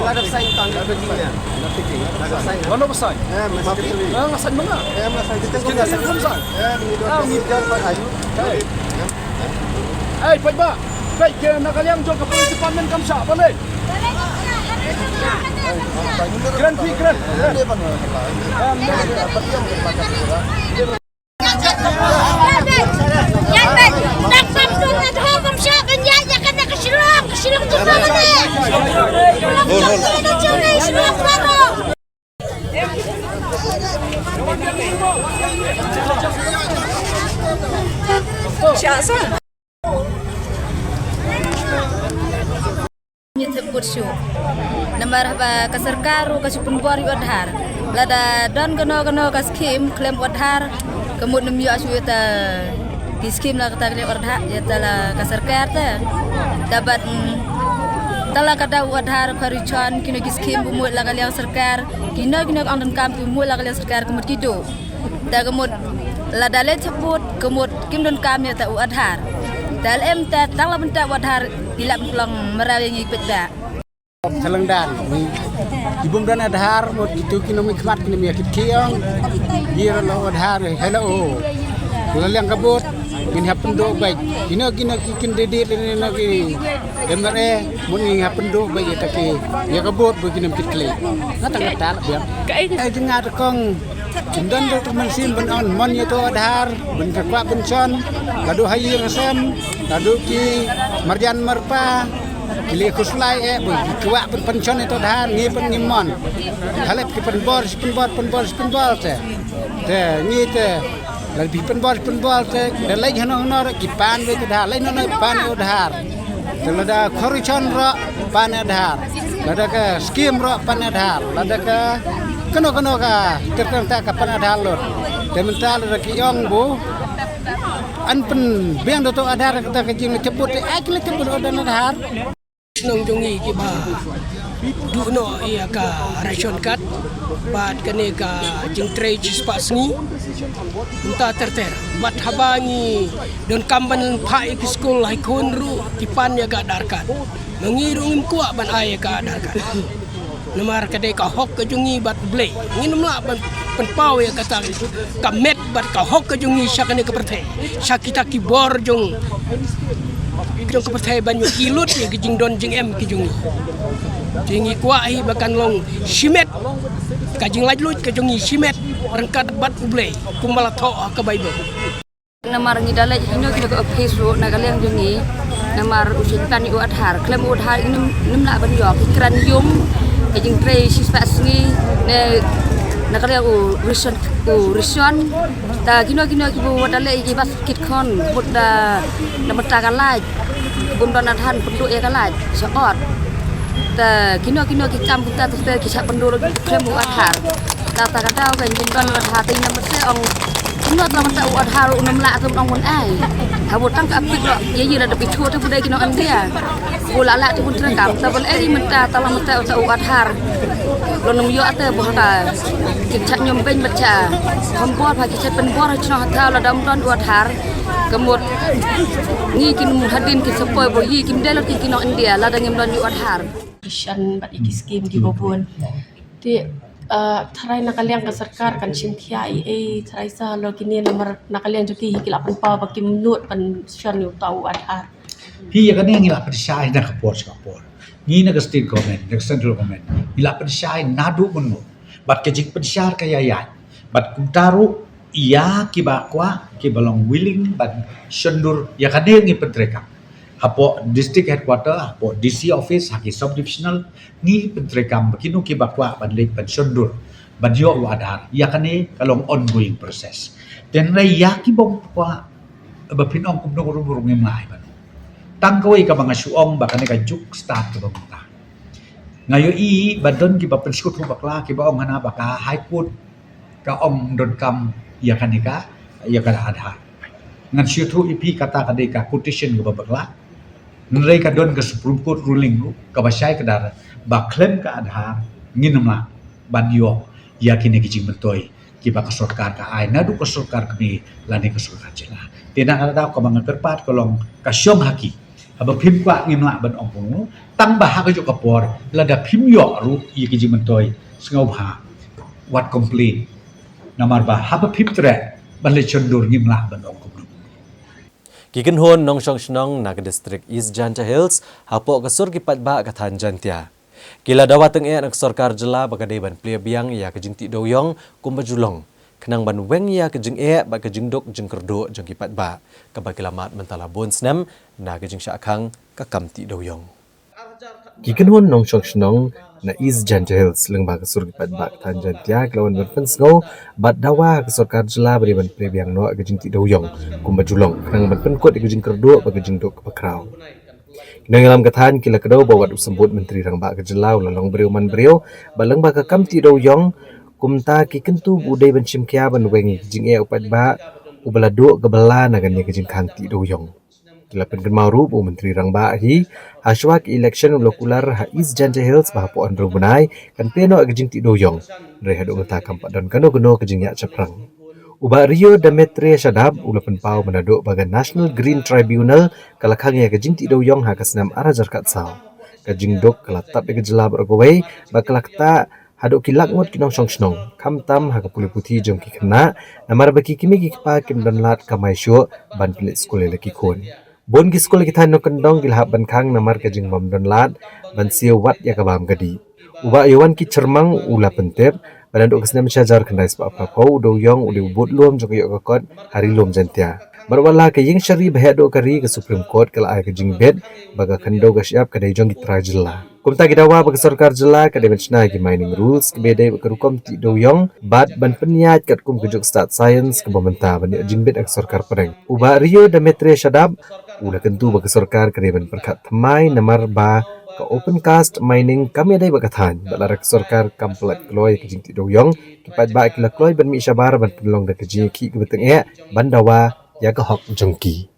Lada sign tang ka jingna. Lada sign. Lada sign. Eh, mas kita. Ah, nga sign ma nga. Eh, mas kita. Kita sign. Kita sign. Eh, ni dua. Ah, ni dua. Hey. Hey, paidbah. Hey, ke na ka liang jong ka police department kam shah, balik. Kren, kren, kren. Ngi thep kut shuh. Namar haba ka sorkar ruh ka shu pynbor ïa u Aadhaar. Lada don kano kano ka skim khlem u Aadhaar, ka mut nym ïoh shuh ïa ta ki skim la kata ka liang u Aadhaar, ïa ta la ka sorkar ta. Ta bad, mm, ta la ka daw u Aadhaar ka ration, kino ki skim bymut la ka liang sorkar, kino kino ka ong donkam bymut la ka liang sorkar ka mut ki duh. Ta ka mut lada leit thep kut ka mut kim donkam ïa ta u Aadhaar. Ta lem ta tang la mynta u Aadhaar i la pynlong mraw ïa ngi paidbah. Thalang dan. Ki bym don Aadhaar mut kitu ki nongmihkhmat ki nongmihkhmat ki ong. Ïa la u Aadhaar hello. La liang ka vote ngin hap pynduh beit. Kino kino ki candidate ne ki M L A mut ngin hap pynduh beit ïa ta ki ïa ka vote ba ki nongmihkhmat. Nga tang ka tal biang. Ka ai ka ai jingngeit kong. Kim don da tu mynsiem ban on mon ïa to Aadhaar ban ka kwah ban shon. Ka duh ha ïing ha sem, ka duh ki marjan marpa, ki leh khuslai eh, ba ki kwah ban pynshon ïa to Aadhaar, ngi pyn ngi mon. Halep ki pynbor, shi pynbor, pynbor, shi pynbor te. Te ngi te, la bi pynbor, shi pynbor te, da leit hano hano ki pan wei to Aadhaar, leit hano hano pan wei Aadhaar. Te lada corruption ruh pan Aadhaar. Lada ka skim ruh pan Aadhaar. Lada ka kano kano ka kyrteng ta ka pan Aadhaar lut. Te mynta lada ki ong ba yn pynbiang da to Aadhaar kata ka jingthep kut te ai ki la thep kut da Aadhaar. Shnong jong ngi kiba duh noh ïa ka ration card bad kane ka jingtrei shispah sngi. Mynta ter ter bad haba ngi donkam ban phah ïa ki skul ha khun ruh ki pan ïa ka Aadhaar card. Ma ngi ruh ngim kwah ban ai ïa ka Aadhaar card. Namar ka dei ka hok ka jong ngi bad U Blei. Ngin ym lah ban pynpaw ïa kata ka met bad ka hok ka jong ngi sha kane ka pyrthei. Sha kita ki bor jong jong ka pyrthei ban ïoh ki lut ïa ka jingdon jingem ki jong ngi. Te ngi kwah hi ba kan long shimet ka jinglaitluid ka jong ngi shimet ryngkat bad U Blei kumba la thoh ha ka Baibl. Namar ngi da leit hino kino ka office ruh na ka liang jong ngi. Namar u Soitan u Aadhaar, khlem u Aadhaar ngim, ngim lah ban ïoh ki kren ïum, ka jingtrei shispah sngi ne na ka liang u ration, u ration. Ta kino kino kiba wat da leit ki bas kit khon, mut da, da mynta ka lait, bym don Aadhaar pynduh ïa ka lait sha ot. Ta kino kino ki kam kumta te ki shah pynduh khlem u Aadhaar. Ta ta ka daw ka jingdon u Aadhaar te ïa namar te ong kumno ta mynta u Aadhaar u nym lah te ong un ai. Haba tang ka apit lo ïa ïa la da pynchuh te pynda ki nong India. U la lah te pyntrei kam ta ban ai mynta ta la mynta u Aadhaar. Lo nym ïoh te bu ha ka ki cha ñiom beiñ ba cha. Hom bor ha ki cha pynbor ha chnong ha thaw la dam don u Aadhaar. Ka mut ngi kin hadien ki sa poi ba ïa kim dei la ki ki nong India la da ngim don u Aadhaar. Ki shan bad ïa ki skim kiba bun. Te, ah, tharai na ka liang ka sorkar kan shim khia ei ei tharai sa lo kine namar na ka liang jong ki hi ki la pynpaw ba kim nud ban shon ïa uta u Aadhaar. Hi ïa kane ngi la pynshai na ka por sha ka por. Ngi na ka state government, na ka central government ngi la pynshai naduh mynno. Bad ka jingpynshar ka ïaid. Bad kumta ruh ïa kiba kwah, kiba long willing ban shondur ïa kane ngi pyntreikam. Hapoh district headquarter, hapoh D C office, ha ki sub divisional, ngi pyntreikam ba kino kiba kwah ban leit ban shondur. Ban ïoh u Aadhaar, ïa kane ka long ongoing process. Te hynrei ïa ki bym kwah, ba phin ong kumno ruh ruh ngim lah ban. Tang kawei kaba nga shu ong ba kane ka juk start kaba mynta. Nga ïohi ba don kiba pynsngewthuh bakla kiba ong hana ba ka High Court ka ong donkam ïa kane ka, ïa ka Aadhaar. Ngan sngewthuh ïa phi kata ka dei ka quotation kaba bakla. Hynrei ka don ka Supreme Court ruling ruh kaba shai kdar ba khlem ka Aadhaar ngin ym lah ban ïoh ïa kine ki jingmyntoi kiba ka sorkar ka ai, naduh ka sorkar kmie lane ka sorkar jylla. Te na kata ka daw kaba nga kyrpad ka long ka shong ha ki. Haba phim kwah ngim lah ban ong kumno, tang ba ha kajuh ka por lada phim ïoh ruh ïa ki jingmyntoi, sngewbha wat complain. Namar ba haba phim treh ban leit shon dur ngim lah ban ong kumno. Ki kynhun nongshong shnong na ka district East Jaintia Hills hapoh ka sur ki paidbah ka thaiñ Jaintia ki la dawa tyngeh na ka sorkar jylla ba ka dei ban plie biang ïa ka jingtih dewiong kumba ju long, khnang ban weng ïa ka jingeh bad ka jingduk jingkyrduh jong ki paidbah kaba ki la mad mynta la bun snem na ka jingshah khang ka kam tih dewiong. Ki kynhun nongshong shnong na East Jaintia Hills lyngba ka sur ki paidbah ka thaiñ Jaintia ki la wan ban pynsngew bad dawa ha ka sorkar jylla ba dei ban plie biang noh ka jingtih dewiong kumba ju long, khnang ban pynkut ïa ka jingkyrduh bad ka jingduk kaba khraw. Ki nongïalam ka thaiñ ki la kdew ba wat u symbud Myntri Rangbah ka jylla u la long briew man briew bad lyngba ka kam tih dewiong, kumta ki kyntu ba u dei ban shim khia ban weng ïa ka jingeh u paidbah uba la duh kaba la na kane ka jingkhang tih dewiong. Ki la pynkynmaw ruh ba u Myntri Rangbah hi hashwa ki election u la kular ha East Jaintia Hills ba hapoh hynriew bnai kan plie noh ïa ka jingtih dewiong, hynrei haduh mynta kam pat don kano kano ka jingïaid shaphrang. U Bah Rio Demetria Shadap u la pynpaw ba naduh ba ka National Green Tribunal ka la khang ïa ka jingtih dewiong ha ka snem ar hajar khatsaw, ka jingduk ka la tap ïa ka jylla baroh kawei bad ka la ktah haduh ki lak ngut ki nongshong shnong, khamtam ha ka pule puthi jong ki khynnah, namar ba ki kmie ki kpa kim don lad kamai shuh ban pynleit skul ïa la ki khun. Bun ki skul ki thaiñ nongkyndong ki la hap ban khang namar ka jingbym don lad ban siew wat ïa ka bam ka dih. U Bah Ïowan K Shermang u la pyntip ba naduh ka snem shi hajar khyndai spah phra phew u dewiong u dei u budlum jong ka ïoh ka kot ha Ri Lum Jaintia. Bad wat la ka ïing shari ba heh duh ka ri, ka Supreme Court ka la ai ka jingbit ba ka khyndew ka shyiap ka dei jong ki trai jylla. Kumta ki dawa ba ka sorkar jylla ka dei ban shna ïa ki mining rules kiba ïadei bad ka rukom tih dewiong bad ban pynïaid katkum ka juk stad science kaba mynta ban ïoh jingbit ha ka sorkar pdeng. U Bah Rio Demetria Shadap u la kyntu ba ka sorkar ka dei ban pyrkhat thymmai namar ba ka open cast mining kam ïadei bad ka thaiñ bad lada ka sorkar kam pyllait kloi ïa ka jingtih dewiong, ki paidbah ki la kloi ban mih shabar ban pynlong da ka jingïakhih kaba tyngeh ban dawa ïa ka hok jong ki.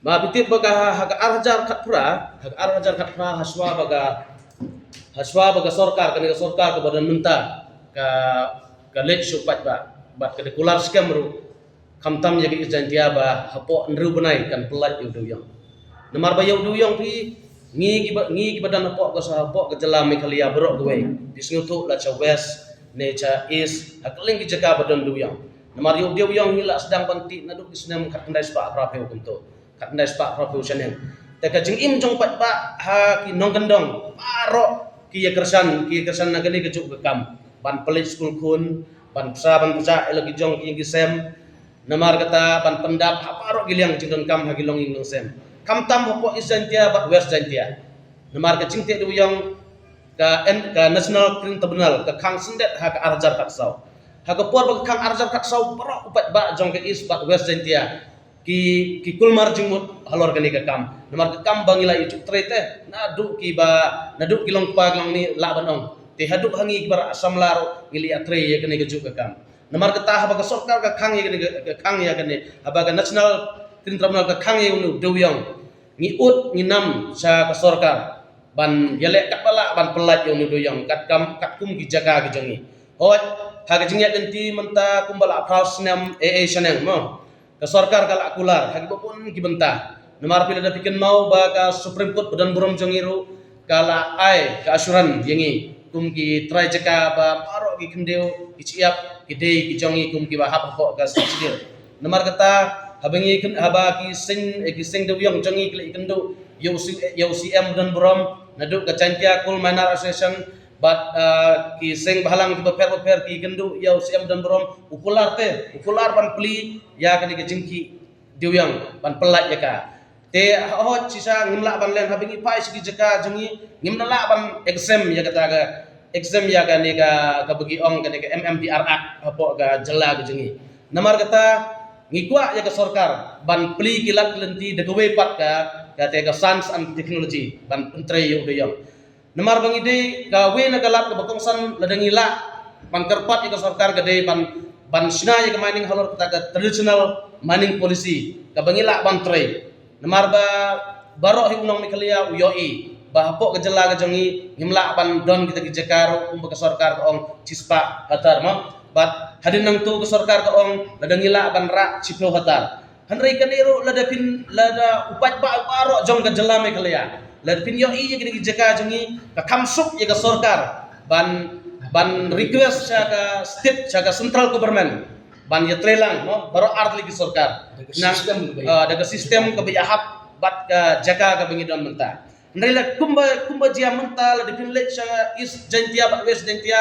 Ma phi tip ba ka ha ka ar hajar khatphra, ha ka ar hajar khatphra hashwa ba ka, hashwa ba ka sorkar, kane ka sorkar kaba don mynta ka, ka leit sha u paidbah bad ka dei kular skhem ruh, khamtam ïa ka East Jaintia ba hapoh hynriew bnai kan pyllait ïa u dewiong. Namar ba ïa u dewiong phi, ngi kiba, ngi kiba don hapoh ka, hapoh ka jylla Meghalaya baroh kawei, phi sngewthuh la sha West ne sha East, ha kylleng ki jaka ba don dewiong. Namar ïa u dewiong ngi la sdang ban tih naduh ki snem khatkhyndai spah phra phew kumto, khatkhyndai spah phra phew shaneng. Te ka jingim jong u paidbah ha ki nongkyndong baroh ki ïa kyrshan, ki ïa kyrshan na kane kajuh ka kam ban pynleit skul khun, ban pynshah, ban pynshah ïa la ki jong ki ïing ki sem. Namar kata ban pyndap ha baroh ki liang jingdonkam ha ki longïing longsem, khamtam hapoh East Jaintia bad West Jaintia. Namar ka jingtih dewiong ka, ka National Green Tribunal ka khang syndet ha ka ar hajar khatsaw. Ha ka por ba ka khang ar hajar khatsaw baroh u paidbah jong ka East bad West Jaintia ki, ki kulmar jingmut halor kane ka kam. Namar ka kam ba ngi la ïa juk trei te naduh kiba, naduh ki long kpa ki long kmie lah ban ong. Te haduh ha ngi kiba rah samla ruh ngi la ïa trei ïa kane kajuh ka kam. Namar kata haba ka sorkar ka khang ïa kane, ka khang ïa kane, haba ka National Green Tribunal ka khang ïa une u dewiong, ngi ud ngi nam sha ka sorkar ban ïaleh katba lah ban pyllait ïa une u dewiong katkam, katkum ki jaka ki jong ngi. Hooid, ha ka jingïaid lynti mynta kumba la phra snem ei ei shaneng mo, ka sorkar ka la kular ha kiba bun ki bynta. Namar phi lada phi kynmaw ba ka Supreme Court ba don burom jong ngi ruh ka la ai ka assurance ïa ngi kum ki trai jaka ba baroh ki khyndew ki shyiap ki dei ki jong ngi kum kiba hap hapoh ka Sixth Schedule. Namar kata haba ngi kyn, haba ki seng, eh, ki seng dewiong jong ngi ki la ïakynduh ïa u C, ïa u C M ba don burom, naduh ka Jaintia Coal Miner Association bad, ah, ki seng bahalang kiba pher bapher ki ïakynduh ïa u C M ba don burom, u kular te, u kular ban plie ïa kane ka jingtih dewiong ban pyllait ïa ka. Te hooid shisha ngim lah ban len, haba ngi phai sha ki jaka jong ngi ngim da lah ban exempt ïa kata ka, exam ïa kane ka, kaba ki ong kane ka M M D R Act hapoh ka jylla ka jong ngi. Namar kata ngi kwah ïa ka sorkar ban plie ki lad ki lynti da kawei pat ka, kata ka science and technology ban pyntrei ïa u dewïong. Namar ba ngi dei kawei na ka lad kaba kongsan, lada ngi lah ban kyrpad ïa ka sorkar ka dei ban, ban shna ïa ka mining halor kata ka traditional mining policy kaba ngi lah ban trei. Namar ba baroh hi u nong Meghalaya u ïohi ba hapoh ka jylla ka jong ngi ngim lah ban don kita ki jaka ruh kumba ka sorkar ka ong shispah hatar mo. Bad hadien nangta ka sorkar ka ong lada ngi lah ban rah shiphew hatar. Hynrei kane ruh lada phin, lada u paidbah baroh jong ka jylla Meghalaya lada phin ïohi ïa kine ki jaka jong ngi, ka kham suk ïa ka sorkar ban, ban request sha ka state, sha ka central government ban ïatreilang mo baroh artylli ki sorkar. Da ka system kaba ïahap bad ka jaka kaba ngi don mynta. Hynrei la kumba, kumba jia mynta lada phin leit sha East Jaintia bad West Jaintia,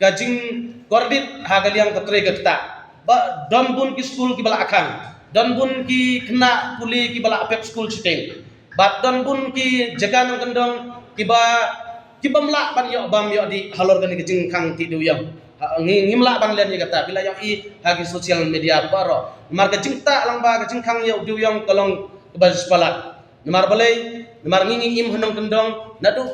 ka jingkordit ha ka liang ka trei ka ktah. Ba don bun ki skul kiba la khang, don bun ki khynnah pule kiba la pep skul shiteng. Bad don bun ki jaka nongkyndong kiba, kibym lah ban ïoh bam ïoh dih halor kane ka jingkhang tih dewïong. Ha, ngi, ngim lah ban len ïa kata, phi la ïohi ha ki social media baroh. Namar ka jingktah lang ba ka jingkhang ïa u dewïong ka long kaba shipalat. Namar balei, namar ngi ngi im ha nongkyndong, naduh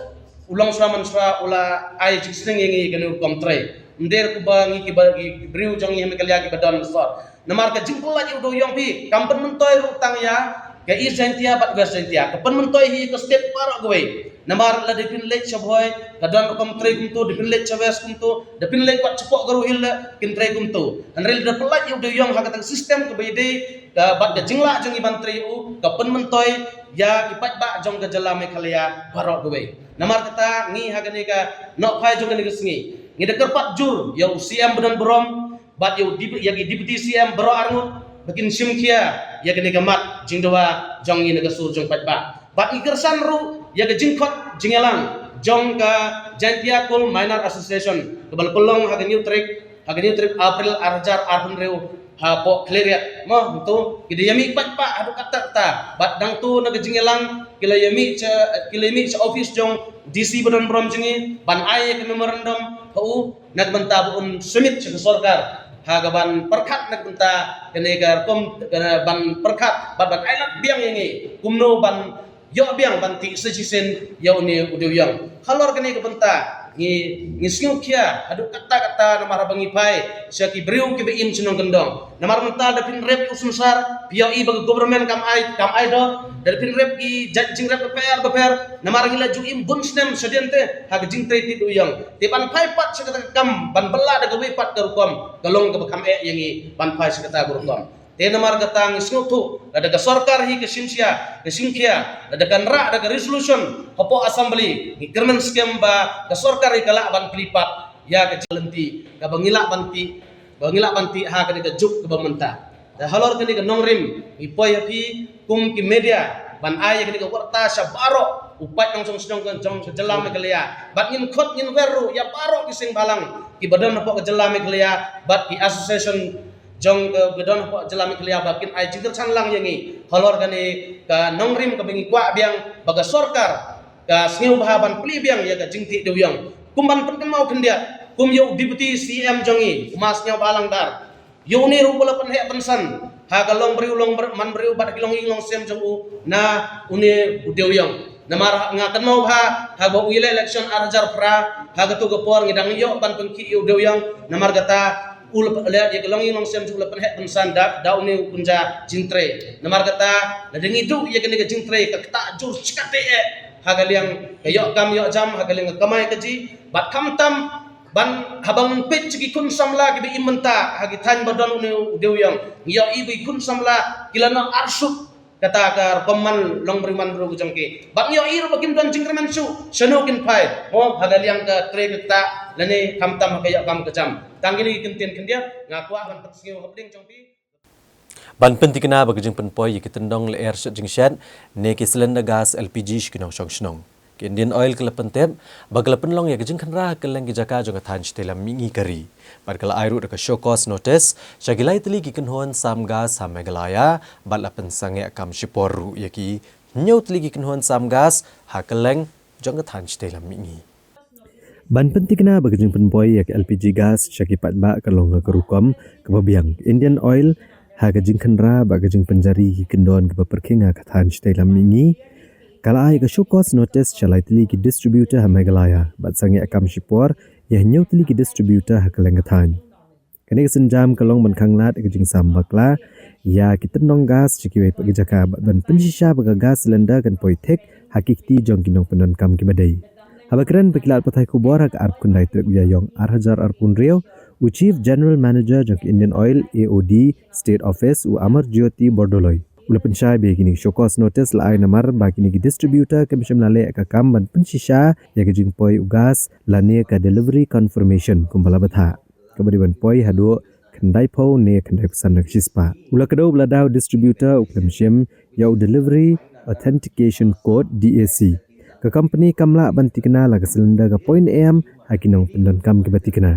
u longshuwa manshuwa u la ai jingsneng ïa ngi kane rukom trei. Ym dei kumba ngi kiba, ki briew jong ngi ha Meghalaya kiba don sor. Namar ka jingpyllait ïa u dewïong phi kam pynmyntoi ruh tang ïa ka East Jaintia bad West Jaintia, ka pynmyntoi hi ka state baroh kawei. Namar lada phin leit sha Bhoi ka don rukom trei kumto, da phin leit sha West kumto, da phin leit wat shapoh Garo Hills kin trei kumto. Hynrei lada pyllait ïa u dewïong ha kata ka system kaba ïadei ka, bad ka jinglah jong ngi ban trei ïa u, ka pynmyntoi ïa ki paidbah jong ka jylla Meghalaya baroh kawei. Namar kata ngi ha kane ka nohphai jong kane ka sngi ngi da kyrpad jur ïa u C M ba don burom bad ïa u dep-, ïa ki Deputy C M baroh arngut ba kin shim khia ïa kane ka mat jingdawa jong ngi na ka sur jong paidbah. Bad ngi kyrshan ruh ïa ka jingkhot jingïalang jong ka Jaintia Coal Miner Association kaba la pynlong ha ka hynñiew tarik, ha ka hynñiew tarik April ar hajar arphew hynriew hapoh Khliehriat. Mo, to ki da ïamih paidbah haduh katta katta. Bad dang to na ka jingïalang ki la ïamih sha, ki la ïamih sha office jong D C ba don burom jong ngi ban ai ïa ka memorandum ha u na ka bynta ba un submit sha ka sorkar ha kaban pyrkhat na ka bynta kane ka rukom, kane ban pyrkhat bad ban ai lad biang ïa ngi kumno ban ïoh biang ban tih sa shisien ïa une u dewïong. Halor kane ka bynta ngi, ngi sngewkhia haduh katta katta namar haba ngi phai sha ki briew kiba im sha nongkyndong. Namar mynta da phin rep ïa u synsar phi ïohi ba ka government kam ai, kam ai dor. Da phin rep ki jait jingrep bapher bapher namar ngi la ju im bun snem shadien te ha ka jingtrei tih dewïong. Te ban phai pat sha kata ka kam ban bylla da kawei pat ka rukom ka long kaba kham eh ïa ngi ban phai sha kata ka rukom. Te namar kata ngi sngewthuh lada ka sorkar hi ka shim shia, ka shim khia, lada kan rah da ka resolution hapoh assembly, ngi kyrmen skhem ba ka sorkar hi ka lah ban plie pat ïa ka jingïalang lynti kaba ngi lah ban tih, ba ngi lah ban tih ha kane ka juk kaba mynta. Te halor kane ka nongrim ngi poi ha phi kum ki media ban ai ïa kane ka warta sha baroh u paid nongshong shnong ka jong ka jylla Meghalaya. Bad ngin khot ngin wer ruh ïa baroh ki seng bhalang kiba don hapoh ka jylla Meghalaya bad ki association jong ka ba don hapoh jylla Meghalaya ba kin ai jingkyrshan lang ïa ngi halor kane ka nongrim kaba ngi kwah biang ba ka sorkar ka sngewbha ban plie biang ïa ka jingtih dewïong. Kum ban pynkynmaw khyndiat kum ïa u Deputy C M jong ngi u Ma Sniawbhalang Dhar. Ïa une ruh ba la pynheh pynsan ha ka long briew long bre-, man briew bad ki longïing longsem jong u na une u dewïong. Namar nga kynmaw bha haba u ïaleh election ar hajar phra ha kato ka por ngi dang ïoh ban pynkhih ïa u dewïong. Namar kata u la leh ïa ka longïing longsem jong u la pynheh pynsan da, da une u kynja jingtrei. Namar kata lada ngi duh ïa kane ka jingtrei ka ktah jur shikatdei eh ha ka liang ka ïoh kam ïoh jam, ha ka liang ka kamai kajih bad khamtam ban haba ngi peit sha ki khun samla kiba im mynta ha ki thaiñ ba don une u dewïong. Ngi ïohi ba ki khun samla ki la noh arsut kata ka rukom man long briew man briew ka jong ki. Bad ngi ïohi ruh ba kim don jingkyrmen shuh shano kin phai. Mo, ha ka liang ka trei ka ktah lane khamtam ha ka ïoh kam ka jam. Tang kine ki kyntien khyndiat nga kwah ban pynsngew hapdeng jong phi. Ban pynthikna ba ka jingpynpoi ïa ki tyndong lyer shet jingshet ne ki cylinder gas L P G sha ki nongshong shnong, ka Indian Oil ka la pyntip ba ka la pynlong ïa ka jingkhynra ha kylleng ki jaka jong ka thaiñ shatei lam mihngi ka ri. Bad ka la ai ruh da ka show cause notice sha ki lai tylli ki kynhun sam gas ha Meghalaya bad la pynsangeh kam shipor ruh ïa ki hynñiew tylli ki kynhun sam gas ha kylleng jong ka thaiñ shatei lam mihngi. Ban pynthikna ba ka jingpynpoi ïa ka L P G gas sha ki paidbah ka long ha ka rukom kaba biang, Indian Oil ha ka jingkhynra bad ka jingpynjari ki kyndon kiba pyrkhing ha ka thaiñ shatei lam mihngi ka la ai ka show cause notice sha lai tylli ki distributor ha Meghalaya bad sangeh kam shipor ïa hynñiew tylli ki distributor ha kylleng ka thaiñ. Kane ka sienjam ka long ban khanglad ïa ka jingsam bakla ïa ki tyndong gas sha kiwei pat ki jaka bad ban pynshisha ba ka gas cylinder kan poi thik ha ki kti jong ki nongpyndonkam kiba dei. Haba kren bad ki lad pathai khubor ha ka arphew khyndai tarik u Ïaïong ar hajar arphew hynriew, u Chief General Manager jong ka Indian Oil A O D State Office, u Amar Jyoti Bordoloi, u la pynshai ba ïa kine ki show cause notice la ai namar ba kine ki distributor kim shym la leh ka kam ban pynshisha ïa ka jingpoi u gas lane ka delivery confirmation kumba la bthah, kaba dei ban poi haduh khyndaiphew ne khyndaiphew san na ka shispah. U la kdew ba lada u distributor u khlem shim ïa u Delivery Authentication Code, D A C, ka company kam lah ban thikna la ka cylinder ka poi ne em ha ki nongpyndonkam kiba thikna.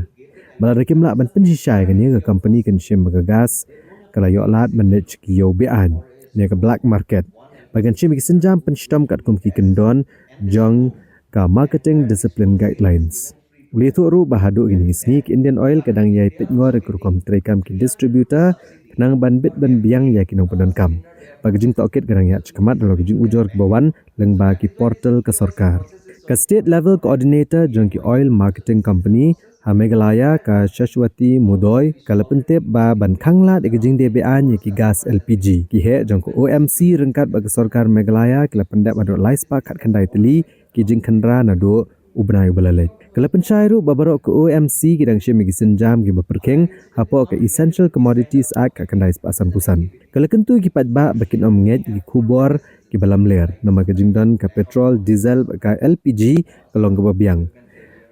Bad lada kim lah ban pynshisha ïa kane, ka company kan shim ba ka gas ka la ïoh lad ban leit sha ki ïew be-aiñ ne ka black market bad kan shim ïa ki sienjam pynshitom katkum ki kyndon jong ka Marketing Discipline Guidelines. U la ïathuh ruh ba haduh kine ki sngi ka Indian Oil ka dang ïai peitngor ïa ka rukom treikam ki distributor khnang ban bit ban biang ïa ki nongpyndonkam. Bad ka jingtohkit ka dang ïaid shakhmat halor ka jingujor kaba wan lyngba ki portal ka sorkar. Ka State Level Coordinator jong ki Oil Marketing Company ha Meghalaya, ka Shashwati Mudhoi, ka la pyntip ba ban khanglad ïa ka jingdie be-aiñ ïa ki gas L P G, ki heh jong ka O M C ryngkat bad ka sorkar Meghalaya ki la pyndep haduh lai spah khatkhyndai tylli ki jingkhynra naduh u bnai uba la leit. Ka la pynshai ruh ba baroh ka O M C ki dang shim ïa ki sienjam kiba pyrkhing hapoh ka Essential Commodities Act khatkhyndai spah sanphew san. Ka la kyntu ïa ki paidbah ba kin ym ngeit ïa ki khubor kiba lamler namar ka jingdon ka petrol, diesel bad ka L P G ka long kaba biang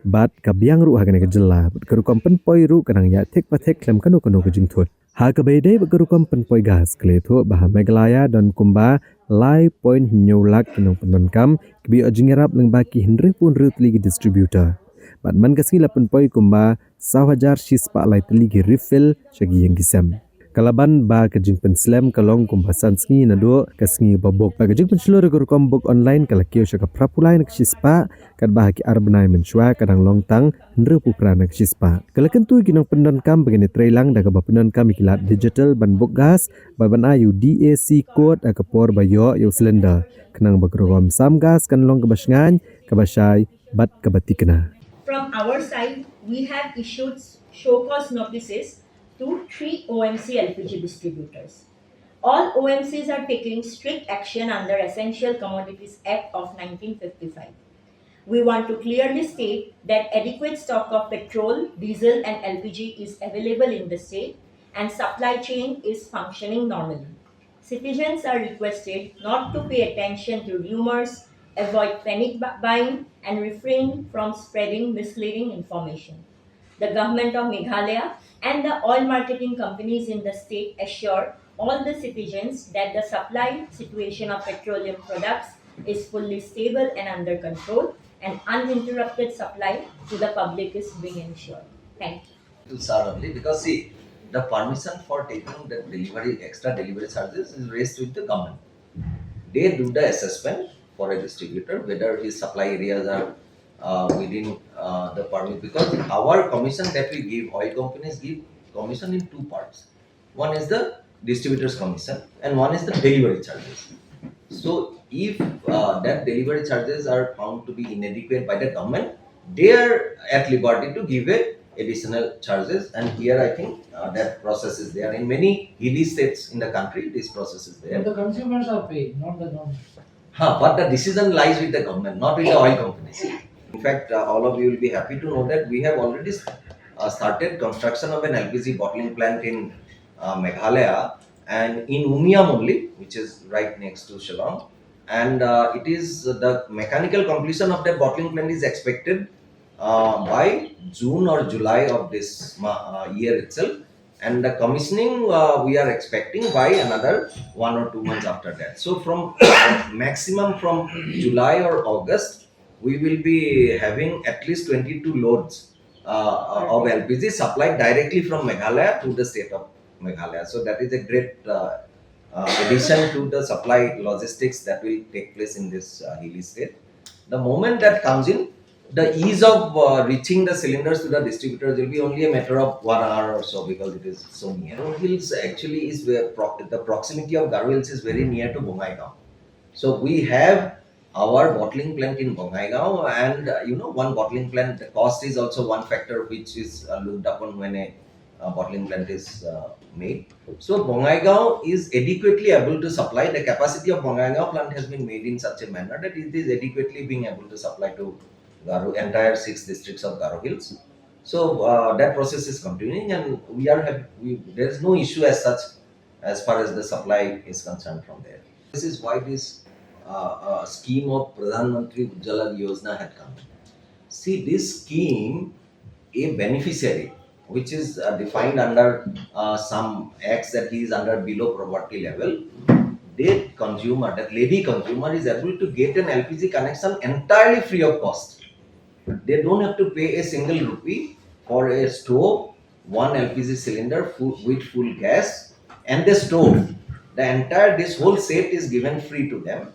bad ka biang ruh ha kane ka jylla bad ka rukom pynpoi ruh ka dang ïaid thik pathik khlem kano kano ka jingthut. Ha kaba ïadei bad ka rukom pynpoi gas, ka la ïathuh ba ha Meghalaya don kumba lai point hynñiew lak ki nongpyndonkam kiba ïoh jingïarap lyngba ki hynriewphew hynriew tylli ki distributor. Bad man ka sngi la pynpoi kumba saw hajar shispah lai tylli ki refill sha ki ïing ki sem. Ka la ban ba ka jingpynslem ka long kumba san sngi naduh ka sngi ba book. Bad ka jingpynshlur ïa ka rukom book online ka la kiew sha ka phraphew lai na ka shispah, katba ha ki ar bnai mynshuwa ka dang long tang hynriewphew phra na ka shispah. Ka la kyntu ïa ki nongpyndonkam ba kin ïatreilang da kaba pyndonkam ïa ki lad digital ban book gas bad ban ai ïa u D A C code ha ka por ba ïoh ïa u cylinder, khnang ba ka rukom sam gas kan long kaba shngaiñ, kaba shai bad kaba thikna. From our side, we have issued show cause notices to three O M C L P G distributors. All O M Cs are taking strict action under Essential Commodities Act of nineteen fifty-five. We want to clearly state that adequate stock of petrol, diesel, and L P G is available in the state and supply chain is functioning normally. Citizens are requested not to pay attention to rumors, avoid panic bu- buying, and refrain from spreading misleading information. The government of Meghalaya and the oil marketing companies in the state assure all the citizens that the supply situation of petroleum products is fully stable and under control, and uninterrupted supply to the public is being ensured. Thank you. To sir only, because see, the permission for taking the delivery, extra delivery charges is raised with the government. They do the assessment for a distributor whether his supply areas are uh, within uh, the permit, because our commission that we give, oil companies give commission in two parts. One is the distributor's commission and one is the delivery charges. So if uh, that delivery charges are found to be inadequate by the government, they are at liberty to give a additional charges, and here I think uh, that process is there. In many hilly states in the country, this process is there. But the consumers are paying, not the government. Huh, but the decision lies with the government, not with the oil companies. In fact, uh, all of you will be happy to know that we have already uh, started construction of an L P G bottling plant in uh, Meghalaya and in Umiam only, which is right next to Shillong. And uh, it is the mechanical completion of that bottling plant is expected uh, by June or July of this uh, year itself. And the commissioning uh, we are expecting by another one or two months after that. So from maximum from July or August, we will be having at least twenty-two loads uh, uh, of L P G supplied directly from Meghalaya to the state of Meghalaya. So that is a great uh, uh, addition to the supply logistics that will take place in this uh, hilly state. The moment that comes in, The ease of uh, reaching the cylinders to the distributors will be only a matter of one hour or so because it is so near. Garo Hills actually is where pro- the proximity of Garo Hills is very near to Bongaigaon. So we have our bottling plant in Bongaigaon, and uh, you know, one bottling plant, the cost is also one factor which is uh, looked upon when a uh, bottling plant is uh, made. So Bongaigaon is adequately able to supply. The capacity of Bongaigaon plant has been made in such a manner that it is adequately being able to supply to Garo, entire six districts of Garo Hills. So uh, that process is continuing, and we are have, we, there is no issue as such as far as the supply is concerned from there. This is why this uh, uh, scheme of Pradhan Mantri Ujjwala Yojana had come. See, this scheme, a beneficiary which is uh, defined under uh, some acts that he is under below poverty level, that consumer, that lady consumer is able to get an L P G connection entirely free of cost. They don't have to pay a single rupee for a stove, one L P G cylinder full, with full gas, and the stove. The entire, this whole set is given free to them,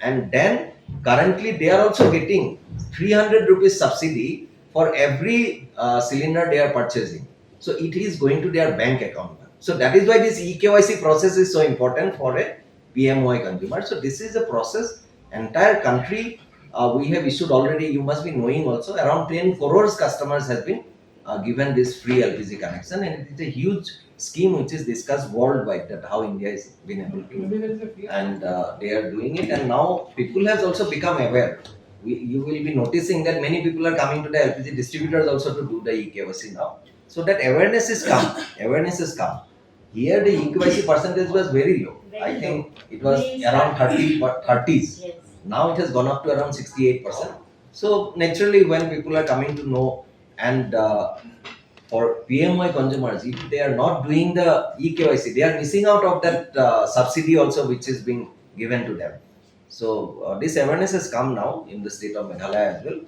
and then currently they are also getting three hundred rupees subsidy for every uh, cylinder they are purchasing. So it is going to their bank account. So that is why this E K Y C process is so important for a P M Y consumer. So this is a process, entire country, uh, we have issued already, you must be knowing also, around ten crores customers has been uh, given this free L P G connection, and it is a huge scheme which is discussed worldwide, that how India has been able to, and uh, they are doing it, and now people has also become aware. We, you will be noticing that many people are coming to the L P G distributors also to do the E K Y C now. So that awareness is come. Awareness is come. Here the E K Y C percentage was very low. Very I think low. It was Very around low. thirty, but thirties. Yes. Now it has gone up to around sixty-eight percent. So naturally, when people are coming to know, and uh, for P M Y consumers, if they are not doing the E K Y C, they are missing out of that uh, subsidy also, which is being given to them. So uh, this awareness has come now in the state of Meghalaya as well,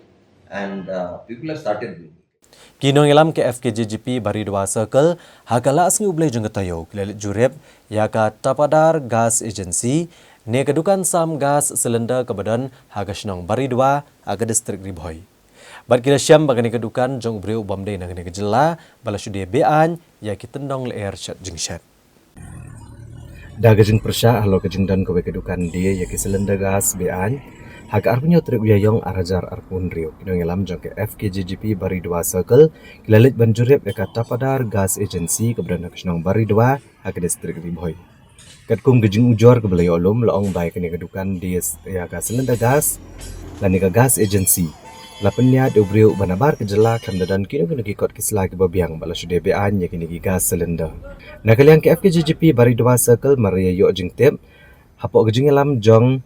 and uh, people have started doing it. Ki nongïalam ka F K J G P Baridua Circle ha ka la sngi U Blei jong ka taïew ki la leit jurip ïa ka Tapadar Gas Agency, ne ka dukan sam gas cylinder kaba don ha ka shnong Baridua ha ka district Ri Bhoi. Bad ki la shem ba kane ka dukan jong u briew u bym dei na kane ka jylla ba la shu die be-aiñ ïa ki tyndong lyer shet jingshet. Da ka jingpyrshah halor ka jingdon kawei ka dukan die ïa ki cylinder gas be-aiñ, ha ka arphew tarik u Ïaïong ar hajar arphew hynriew, ki nongïalam jong ka F K J G P Baridua Circle ki la leit ban jurip ïa ka Tapadar Gas Agency kaba don ha ka shnong Baridua ha ka district Ri Bhoi. Katkum ka jingujor kaba la ïoh lum, la ong ba ïa kane ka dukan die ïa ka cylinder gas lane ka gas agency la pynïaid da u briew uba nabar ka jylla khlem da don kino kino ki kot ki sla kiba biang bad la shu die be-aiñ ïa kine ki gas cylinder. Na ka liang ka F K J G P Baridua Circle mar ïa ïoh jingtip, hapoh ka jingïalam jong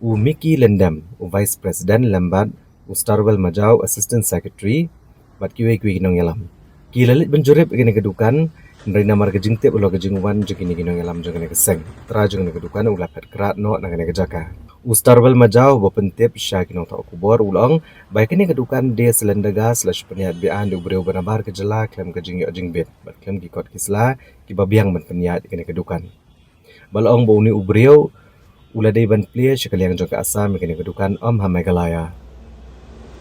u Mickey Lyndem, u Vice President, lem bad u Starwell Majaw, Assistant Secretary, bad kiwei kiwei ki nongïalam, ki la leit ban jurip ïa kane ka dukan, hynrei namar ka jingtip halor ka jingwan jong kine ki nongïalam jong kane ka seng, u trai jong kane ka dukan u la phet krad noh na kane ka jaka. U Starwell Majaw uba pyntip sha ki nongthoh khubor u la ong ba ïa kane ka dukan die cylinder gas la shu pynïaid be-aiñ da u briew uba nabar ka jylla khlem ka jingïoh jingbit bad khlem ki kot ki sla kiba biang ban pynïaid ïa kane ka dukan. Ba la ong ba une u briew u la dei ban plie sha ka liang jong ka Assam ïa kane ka dukan, ym ha Meghalaya.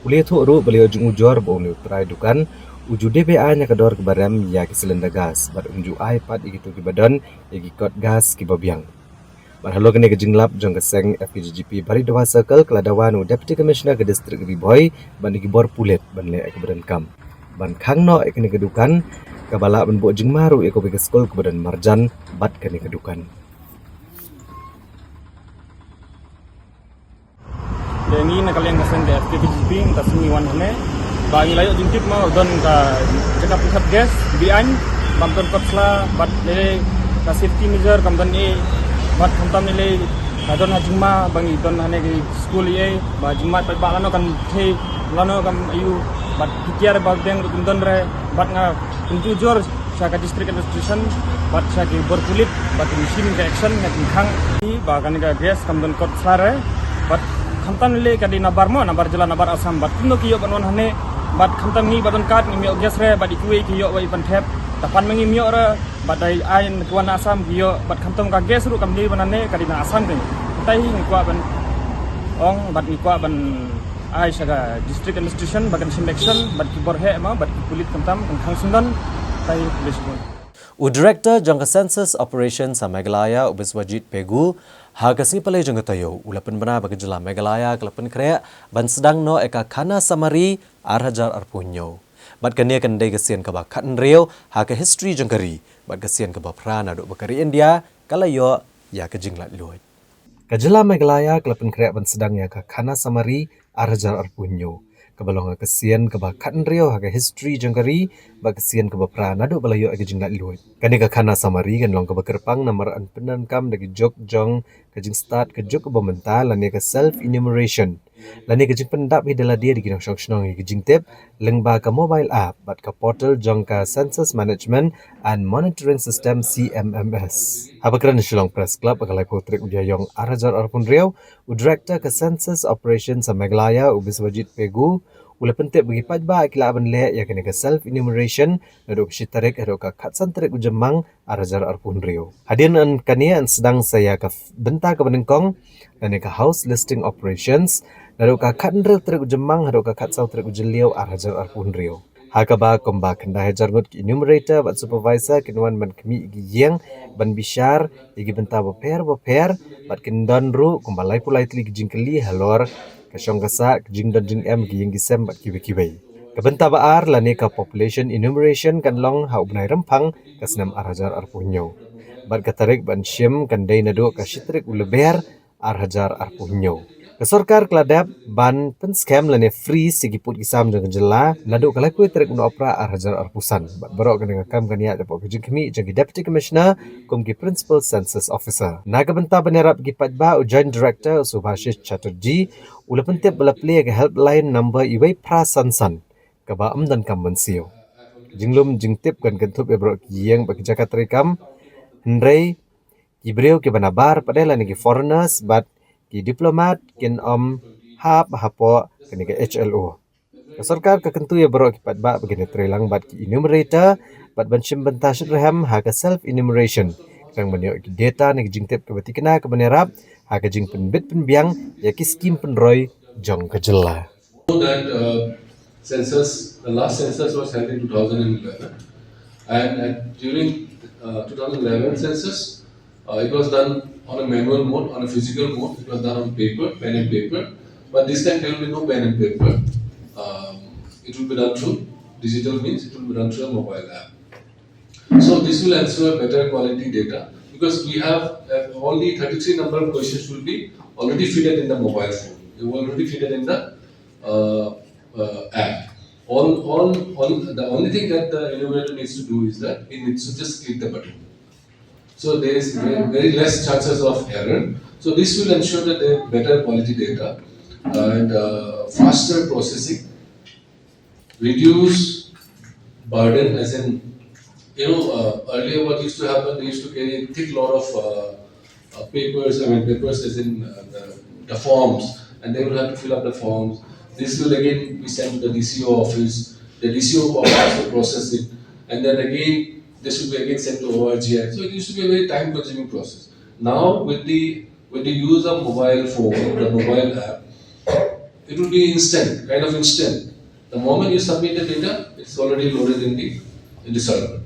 U la ïathuh ruh ba la ïoh jingujor ba une u trai dukan u ju die be-aiñ ha ka dor kaba rem ïa ki cylinder gas bad um ju ai pat ïa kito kiba don ïa ki kot gas kiba biang. Bad halor kane ka jinglap jong ka seng F K J G P Baridua Circle ka la dawa na u Deputy Commissioner ka district Ri Bhoi bad na ki bor pulit ban leh ïa kaba donkam ban khang noh ïa kane ka dukan, kaba lah ban buh jingma ruh ïa kawei ka skul kaba don marjan bad kane ka dukan. Te ngi na ka liang ka seng ka F K J G P mynta sngi wan hangne ba ngi la ïoh jingtip ma don ka jaka pynthep gas be-aiñ, bym don kot sla bad lei lei ka safety measure kam don ei, bad khamtam lei lei ka don ha jingma ba ngi don hangne ki skul ei, ba jingma pat ba lano kan thei, lano kam aiu, bad ki tiar ba biang ruh kim don re, bad nga pynjujor sha ka district administration bad sha ki bor pulit bad ki machine ka action nga pynkhang ba kane ka gas kam don kot sla re, bad khamtam lei lei ka dei nabar mo, nabar jylla, nabar Assam, bad kumno ki ïoh ban wan hangne, bad khamtam ngi ba don card ngim ïoh gas re, bad kiwei ki ïoh ba i pynthep, ta pan ma ngim ïoh re, bad dei ai ki wan na Assam ki ïoh, bad khamtam ka gas ruh kam dei ban hangne, ka dei na Assam te. Te hi ngi kwah ban ong bad ngi kwah ban Ai sha ka district administration ba kan shim action bad ki bor heh ma bad ki pulit khamtam kan khang syndon tai pulit shibun. U Director jong ka Census Operations ha Meghalaya, u Biswajit Pegu, ha ka sngi Palei jong ka taïew u la pynbna ba ka jylla Meghalaya ka la pynkhreh ban sdang noh ïa ka Khana Samari ar hajar arphew hynñiew. Bad kane kan dei ka sien kaba khathynriew ha ka history jong ka ri bad ka sien kaba phra naduh ba ka ri India ka la ïoh ïa ka jinglaitluid. Ka jylla Meghalaya ka la pynkhreh ban sdang ïa ka Khana Samari ar hajar arphew hynñiew, kaba long ka sien kaba khathynriew ha ka history jong ka ri bad ka sien kaba phra naduh ba la ïoh ïa ka jinglaitluid. Kane ka Khana Samari kan long kaba kyrpang namar yn pyndonkam da ka juk jong ka jingstad ka juk kaba mynta lane ka self enumeration lane ka jingpyndap hi da lade da ki nongshong shnong ïa ka jingtip lyngba ka mobile app bad ka portal jong ka Census Management and Monitoring System, C M M S. Haba kren ha Shillong Press Club ha ka laiphew tarik u Jaiïong ar hajar arphew hynriew, u Director ka Census Operations ha Meghalaya, u Biswajit Pegu, u la pyntip ba ki paidbah ki lah ban leh ïa kane ka self enumeration naduh ka shi tarik haduh ka khatsan tarik u Jymmang ar hajar arphew hynriew. Hadien kane yn sdang sa ïa ka bynta kaba nyngkong lane ka house listing operations naduh ka khathynriew tarik u Jymmang haduh ka khatsaw tarik u Jylliew ar hajar arphew hynriew. Ha kaba kumba khyndai hajar ngut ki enumerator bad supervisor kin wan ban khmih ïa ki ïing ban bishar ïa ki bynta bapher bapher bad kin don ruh kumba laiphew lai tylli ki jingkylli halor ka shong ka sah, ka jingdon jingem, ki ïing ki sem bad kiwei kiwei. Ka bynta ba ar lane ka population enumeration kan long ha u bnai Rymphang ka snem ar hajar arphew hynñiew. Bad ka tarik ban shim kan dei naduh ka shi tarik u Lber ar hajar arphew hynñiew. Ka sorkar ka la dep ban pynskhem lane freeze ïa ki pud ki sam jong ka jylla naduh ka laiphew tarik u Nohprah ar hajar arphew san. Bad baroh kane ka kam kan ïaid hapoh ka jingkhmih jong ki Deputy Commissioner kum ki Principal Census Officer. Na ka bynta ban ïarap ïa ki paidbah, u Joint Director u Subhashish Chatterjee u la pyntip ba la plie ïa ka helpline number uwei phra san san kaba ym donkam ban siew. Jinglum jingtip kan kynthup ïa baroh ki ïing bad ki jaka treikam, hynrei ki briew kiba nabar pat lane ki foreigners bad ki diplomat kin ym hap hapoh kane ka H L O. Ka sorkar ka kyntu ïa baroh ki paidbah ba kin ïatreilang bad ki enumerator bad ban shim bynta shitrhem ha ka self enumeration, khnang ban ïoh ki data ne ki jingtip kaba thikna kaban ïarap ha ka jingpynbit pynbiang ïa ki skim pynroi jong ka jylla. Know that, uh, census, the last census was held in two thousand eleven, and at, during, uh, two thousand eleven census, uh, it was done on a manual mode, on a physical mode. It was done on paper, pen and paper. But this time there will be no pen and paper. Um, it will be done through digital means. It will be done through a mobile app. So this will ensure better quality data because we have, uh, only thirty-three number of questions will be already fitted in the mobile phone. They will already fitted in the, uh, uh, app. All, all, all, the only thing that the enumerator needs to do is that he needs to just click the button. So there is ve-, very less chances of error. So this will ensure that there are better quality data and, uh, faster processing, reduce burden, as in, you know, uh, earlier what used to happen, they used to carry a thick lot of, uh, uh, papers, I mean, papers as in, uh, the, the forms, and they would have to fill up the forms. This will again be sent to the D C O office. The D C O office will process it, and then again, this will be again sent to O R G I. So it used to be a very time-consuming process. Now, with the, with the use of mobile phone, the mobile app, it will be instant, kind of instant. The moment you submit the data, it's already loaded in the, in the server.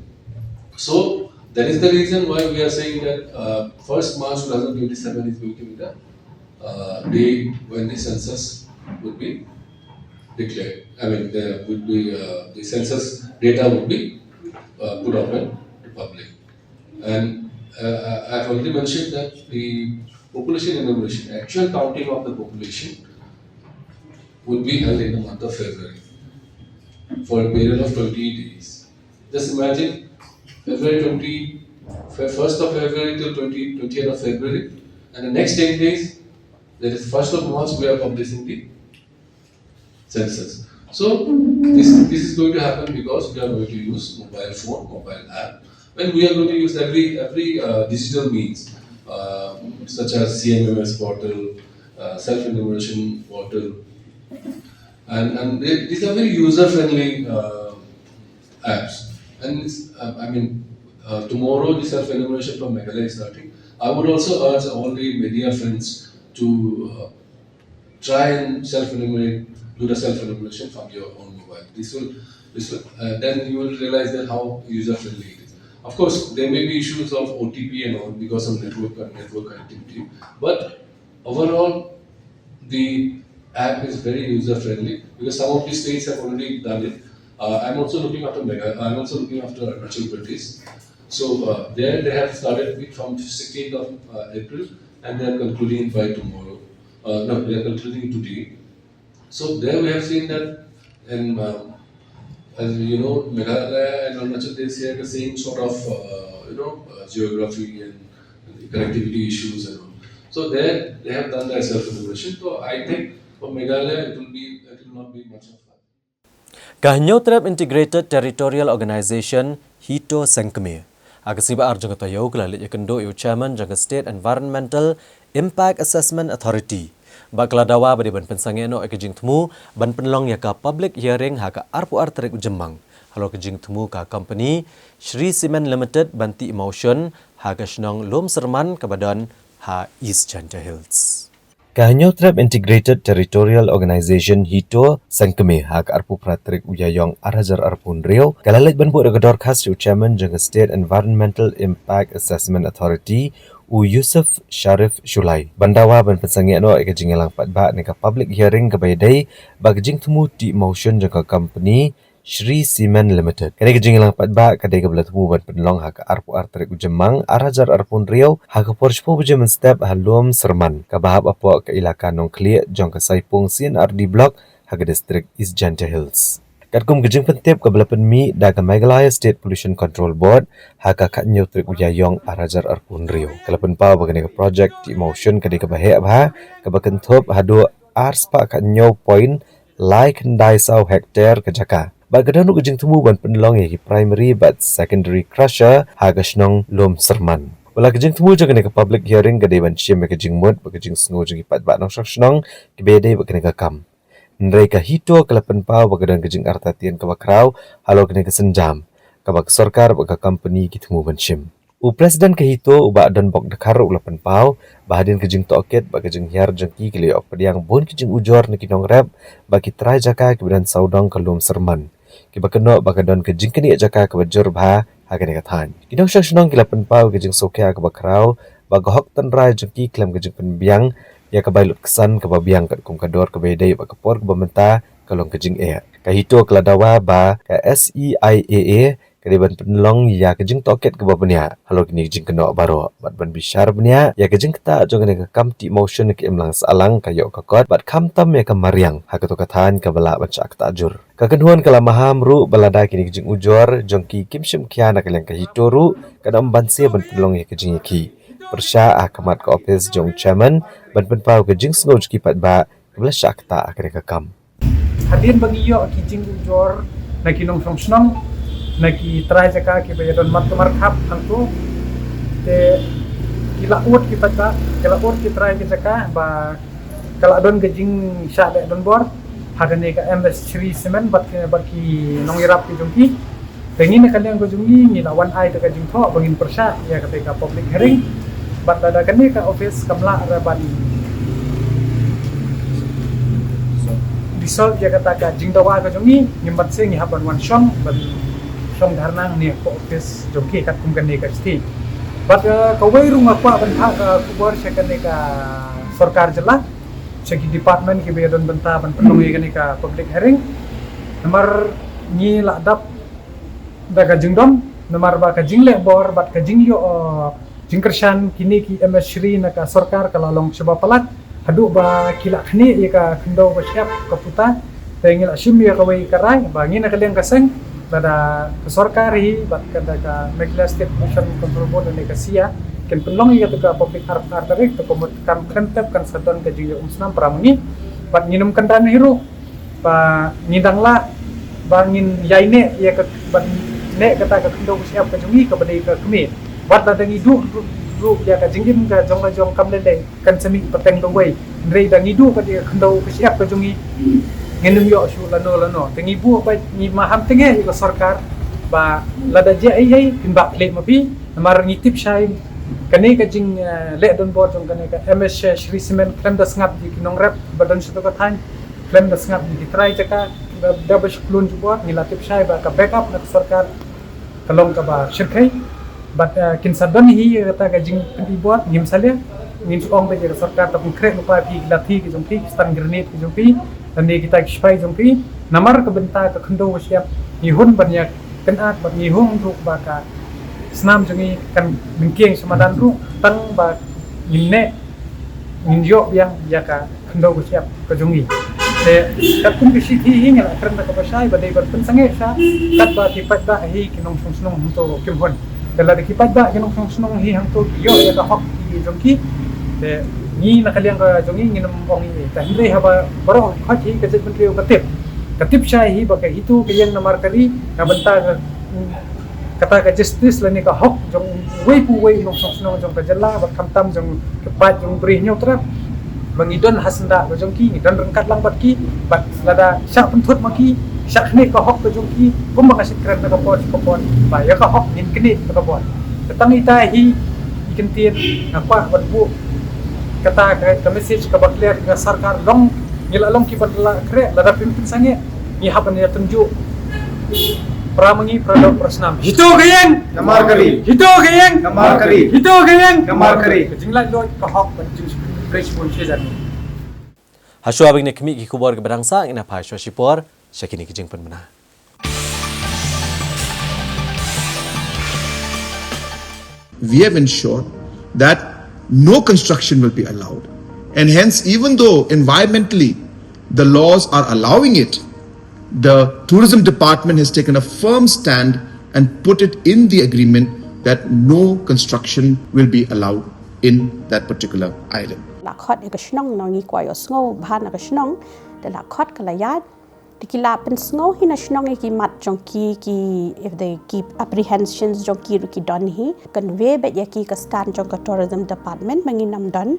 So that is the reason why we are saying that, uh, first March two thousand twenty-seven is going to be the, uh, day when the census would be declared. I mean, there would be, uh, the census data would be, uh, put open to public. And, uh, I- I've already mentioned that the population enumeration, actual counting of the population, would be held in the month of February for a period of twenty days. Just imagine, February twenty, fir-, first of February till twenty, twentieth of February, and the next ten days, that is first of March, we are publishing the census. So this, this is going to happen because we are going to use mobile phone, mobile app, when we are going to use every, every, uh, digital means, uh, such as C M M S portal, uh, self-enumeration portal, and, and they, these are very user-friendly, uh, apps. And it's, uh, I mean, uh, tomorrow the self-enumeration for Meghalaya is starting. I would also urge all the media friends to, uh, try and self-enumerate, do the self-enumeration from your own mobile. This will, this will, uh, then you will realize that how user-friendly it is. Of course, there may be issues of O T P and all because of network and network connectivity, but overall, the app is very user-friendly because some of the states have already done it. Uh, I'm also looking after Megha-, I'm also looking after Arunachal Pradesh. So, uh, there they have started with from sixteenth of, uh, April, and they are concluding by tomorrow. Uh, no, they are concluding today. So there we have seen that, and, um, as you know, Meghalaya and Arunachal, they share the same sort of, uh, you know, uh, geography and connectivity issues and all. So there they have done the self-enumeration. So I think for Meghalaya, it will be, it will not be much of a Ka Hynñiewtrep Integrated Territorial Organization, HITO Sengkmie, ha ka sngi Baar jong ka taïew ka la leit ïakynduh ïa u Chairman jong ka State Environmental Impact Assessment Authority, bad ka la dawa ba dei ban pynsangeh noh ïa ka jingthmu ban pynlong ïa ka public hearing ha ka arphew ar tarik u Jymmang halor ka jingthmu ka company Shree Cement Limited ban tih mawshun ha ka shnong Lumsyrman kaba don ha East Jaintia Hills. Ka Hynñiewtrep Integrated Territorial Organization, HITO Sengkmie, ha ka arphew phra tarik u Ïaïong ar hajar arphew hynriew, ka la leit ban buh da ka dorkhas sha u Chairman jong ka State Environmental Impact Assessment Authority, u Yusuf Sharif Shullai, ban dawa ban pynsangeh noh ïa ka jingïalang paidbah ne ka public hearing kaba ïadei bad ka jingthmu tih mawshun jong ka company Shree Cement Limited. Kane ka jingïalang paidbah ka dei kaba la thmu ban pynlong ha ka arphew ar tarik u Jymmang ar hajar arphew hynriew, ha ka por shiphew baje mynstep ha Lumsyrman, kaba hap hapoh ka ilaka Nongkhlieh jong ka Saipung C and R D Block ha ka district East Jaintia Hills. Katkum ka jingpyntip kaba la pynmih da ka Meghalaya State Pollution Control Board ha ka khathynñiew tarik u Ïaïong ar hajar arphew hynriew, ka la pynpaw ba kane ka projek tih mawshun ka dei kaba heh bha, kaba kynthup haduh ar spah khathynñiew point lai khyndai saw hektar ka jaka. Bad ka don ruh ka jingthmu ban pynlong ïa ki primary bad secondary crusher ha ka shnong Lumsyrman. Wat la ka jingthmu jong kane ka public hearing ka dei ban shim ïa ka jingmut bad ka jingsngew jong ki paidbah nongshong shnong kiba ïadei bad kane ka kam. Hynrei ka HITO ka la pynpaw ba ka don ka jingartatien kaba khraw halor kane ka sienjam, kaba ka sorkar bad ka company ki thmu ban shim. U President ka HITO, u Bah Donbok Dkhar, u la pynpaw ba hadien ka jingtohkit bad ka jinghiar jong ki, ki la ïoh pdiang bun ki jingujor na ki nongrep bad ki trai jaka kiba don sawdong ka Lumsyrman, kiba kynnoh ba ka don ka jingknieh jaka kaba jur bha ha kane ka thaiñ. Ki nongshong shnong ki la pynpaw ka jingsngewkhia kaba khraw ba ka hok tynrai jong ki khlem ka jingpynbiang ïa ka bai lutksan kaba biang katkum ka dor kaba ïadei bad ka por kaba mynta ka long ka jingeh. Ka HITO ka la dawa ba ka S E I A A ka dei ban pynlong ïa ka jingtohkit kaba bniah halor kine ki jingkynnoh baroh bad ban bishar bniah ïa ka jingktah jong kane ka kam tih mawshun na ka imlang sahlang, ka ïoh ka kot bad khamtam ïa ka mariang ha kato ka thaiñ kaba lah ban shah ktah jur. Ka kynhun ka la maham ruh ba lada kine ki jingujor jong ki kim shim khia na ka liang ka HITO ruh, kan ym banse ban pynlong ïa ka jingïakhih. Pyrshah ha khmat ka ophis jong u Chairman ban pynpaw ka jingsngew jong ki paidbah kaba la shah ktah ha kane ka kam. Hadien ba ngi ïoh ki jingujor na ki nongshong shnong, na ki trai jaka kiba ïadon marto markhap hangto, te ki la ud ki paidbah, ki la ud ki trai ki jaka ba ka la don ka jingshah leh donbor ha kane ka M S Shree Cement bad ki, bad ki nongïarap ki jong ki. Te ngi na ka liang ka jong ngi, ngi la wan ai da ka jingthoh ba ngin pyrshah ïa kata ka public hearing. Bad lada kane ka office kam lah re ban dissolve ïa kata ka jingdawa ka jong ngi, ngim banse ngi hap ban wan shong, ban shong dharna hangne ha office jong ki katkum kane ka shithi. Bad, eh, kawei ruh nga kwah ban phah ka khubor sha kane ka sorkar jylla, sha ki department kiba ïadon bynta ban pynlong ïa kane ka public hearing. Namar ngi la dap da ka jingdom, namar ba ka jingleh bor bad ka jingïoh, eh, jingkyrshan kine ki M S Shree na ka sorkar ka la long shibun palat, haduh ba ki la khnieh ïa ka khyndew ba shyiap ka puta. Te ngi la shim ïa kawei ka rai ba ngi na ka liang ka seng, lada ka sorkar hi bad ka, da ka Meghalaya State Pollution Control Board ne ka SIA kin pynlong ïa kata ka public hearing, te ka mut kan khlem tep kan sa don ka jingïaumsnam para ma ngi. Bad ngin ym kynran hi ruh ba ngi dang lah ba ngin ïai neh ïa ka, ban neh kata ka khyndew ba shyiap ka jong ngi kaba dei ka kmie. Bad lada ngi duh, duh, duh ïa ka jingim ka jong la jong kam lei lei, kan sa mih pateng dawei. Hynrei da ngi duh ka dei ka khyndew ka shyiap ka jong ngi, ngin ym ïoh shuh lano lano. Te ngi buh ba ngi maham tynge ïa ka sorkar ba lada jia ei ei kin bah khlieh ma phi. Namar ngi tip shai Kane ka jing, eh, leh donbor jong kane ka M S Shree Cement khlem da sngap ïa ki nongrep ba don sha kato ka thaiñ, khlem da sngap ïa ki trai jaka, da, da ba shu khlun jubor, ngi la tip shai ba ka backup na ka sorkar ka long kaba shyrkhei. Bad, eh, kin sa don hi ïa kata ka jingpynibor, ngim salia, ngin sa ong ba ïa ka sorkar ta pynkhreh lypa ïa ki lathi ki jong phi, ki stang grenade ki jong phi, lane kita ki sipai jong phi, namar ka bynta ka khyndew ka shyiap, ngi hun ban ïa kynad bad ngi hun ruh ba ka snam jong ngi kan mynkhieng sha madan ruh, tang ba ngin neh, ngin ïoh biang ïa ka khyndew ka shyiap ka jong ngi. Te katkum ka shithi hi ngi la kren da kaba shai ba dei ban pynsangeh sha katba ki paidbah hi ki nongshong shnong hangto kim hun. Te lada ki paidbah ki nongshong shnong hi hangto ki ïoh ïa ka hok ki jong ki, te ngi na ka liang ka jong ngi ngin ym ong ei. Te hynrei haba baroh khot hi ka jaitbynriew ka tip, ka tip shai hi ba ka HITO ka ïeng na Markari na bynta ka, kata ka justice lane ka hok jong uwei pa uwei u nongshong shnong jong ka jylla bad khamtam jong ka paid jong Bri Hynñiewtrep. Ba ngi don ha syndah ka jong ki, ngi don ryngkat lang bad ki, bad lada shah pynthut ma ki, shah khnieh ka hok ka jong ki, kumba nga shah kren na ka por sha ka por, ba ïa ka hok ngin khnieh na ka por. Te tang ita hi i kyntien nga kwah ban buh kata ka, ka message kaba clear ka sorkar long, ngi la long kiba la khreh, lada phim pynsangeh ngi hap ban ïa tynjuh. Para ma ngi, para doh, para snam. HITO ka ïeng! Na Markari. HITO ka ïeng! Na Markari. HITO ka ïeng! Na Markari. Ka jinglaitluid, ka hok bad ka jingshakri. Khublei shibun, shisien. Hashwa ba ngin ïa khmih ki khubor kiba dang sah, ngin ïa phai shuwa shipor sha kine ki jingpynbna. We have ensured that no construction will be allowed. And hence, even though environmentally the laws are allowing it, the tourism department has taken a firm stand and put it in the agreement that no construction will be allowed in that particular island. La khot ïa ka shnong, ngi kwah ïohsngew bha na ka shnong, te la khot ka la ïaid. Te ki la pynsngew hi na shnong ïa ki mat jong ki, ki, if they keep apprehensions jong ki ruh ki don hi. Convey beit ïa ki ka stand jong ka tourism department ba ngin ym don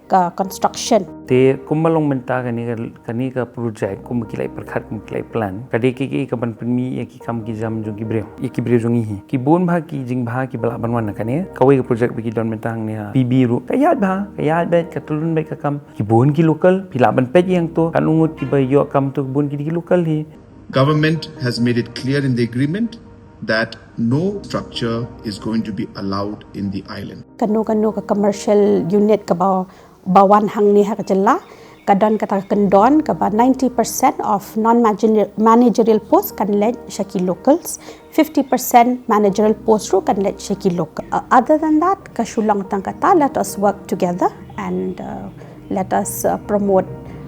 ka construction. Te kumba long mynta kane ka, kane ka project kumba ki la pyrkhat, kumba ki la plan, ka dei ka, ka, kaban pynmih ïa ki kam ki jam jong ki briew, ïa ki briew jong ngi hi. Ki bun bha ki jingbha kiba lah ban wan na kane. Kawei ka project ba ki don mynta hangne ha P B ruh ka ïaid bha, ka ïaid beit, ka tyllun beit ka kam. Ki bun ki local, phi lah ban peit ïa hangto, katno ngut kiba ïoh kam to, ki bun ki dei ki local hi. Government has made it clear in the agreement that no structure is going to be allowed in the island. Kano kano ka commercial unit kaba, ba wan hangne ha ka jylla, ka don kata ka kyndon kaba ninety percent of non-managerial post kan leit sha ki locals, fifty percent managerial post ruh kan leit sha ki local. Uh, other than that, ka shu long tang kata, let us work together and, uh, let us, uh, promote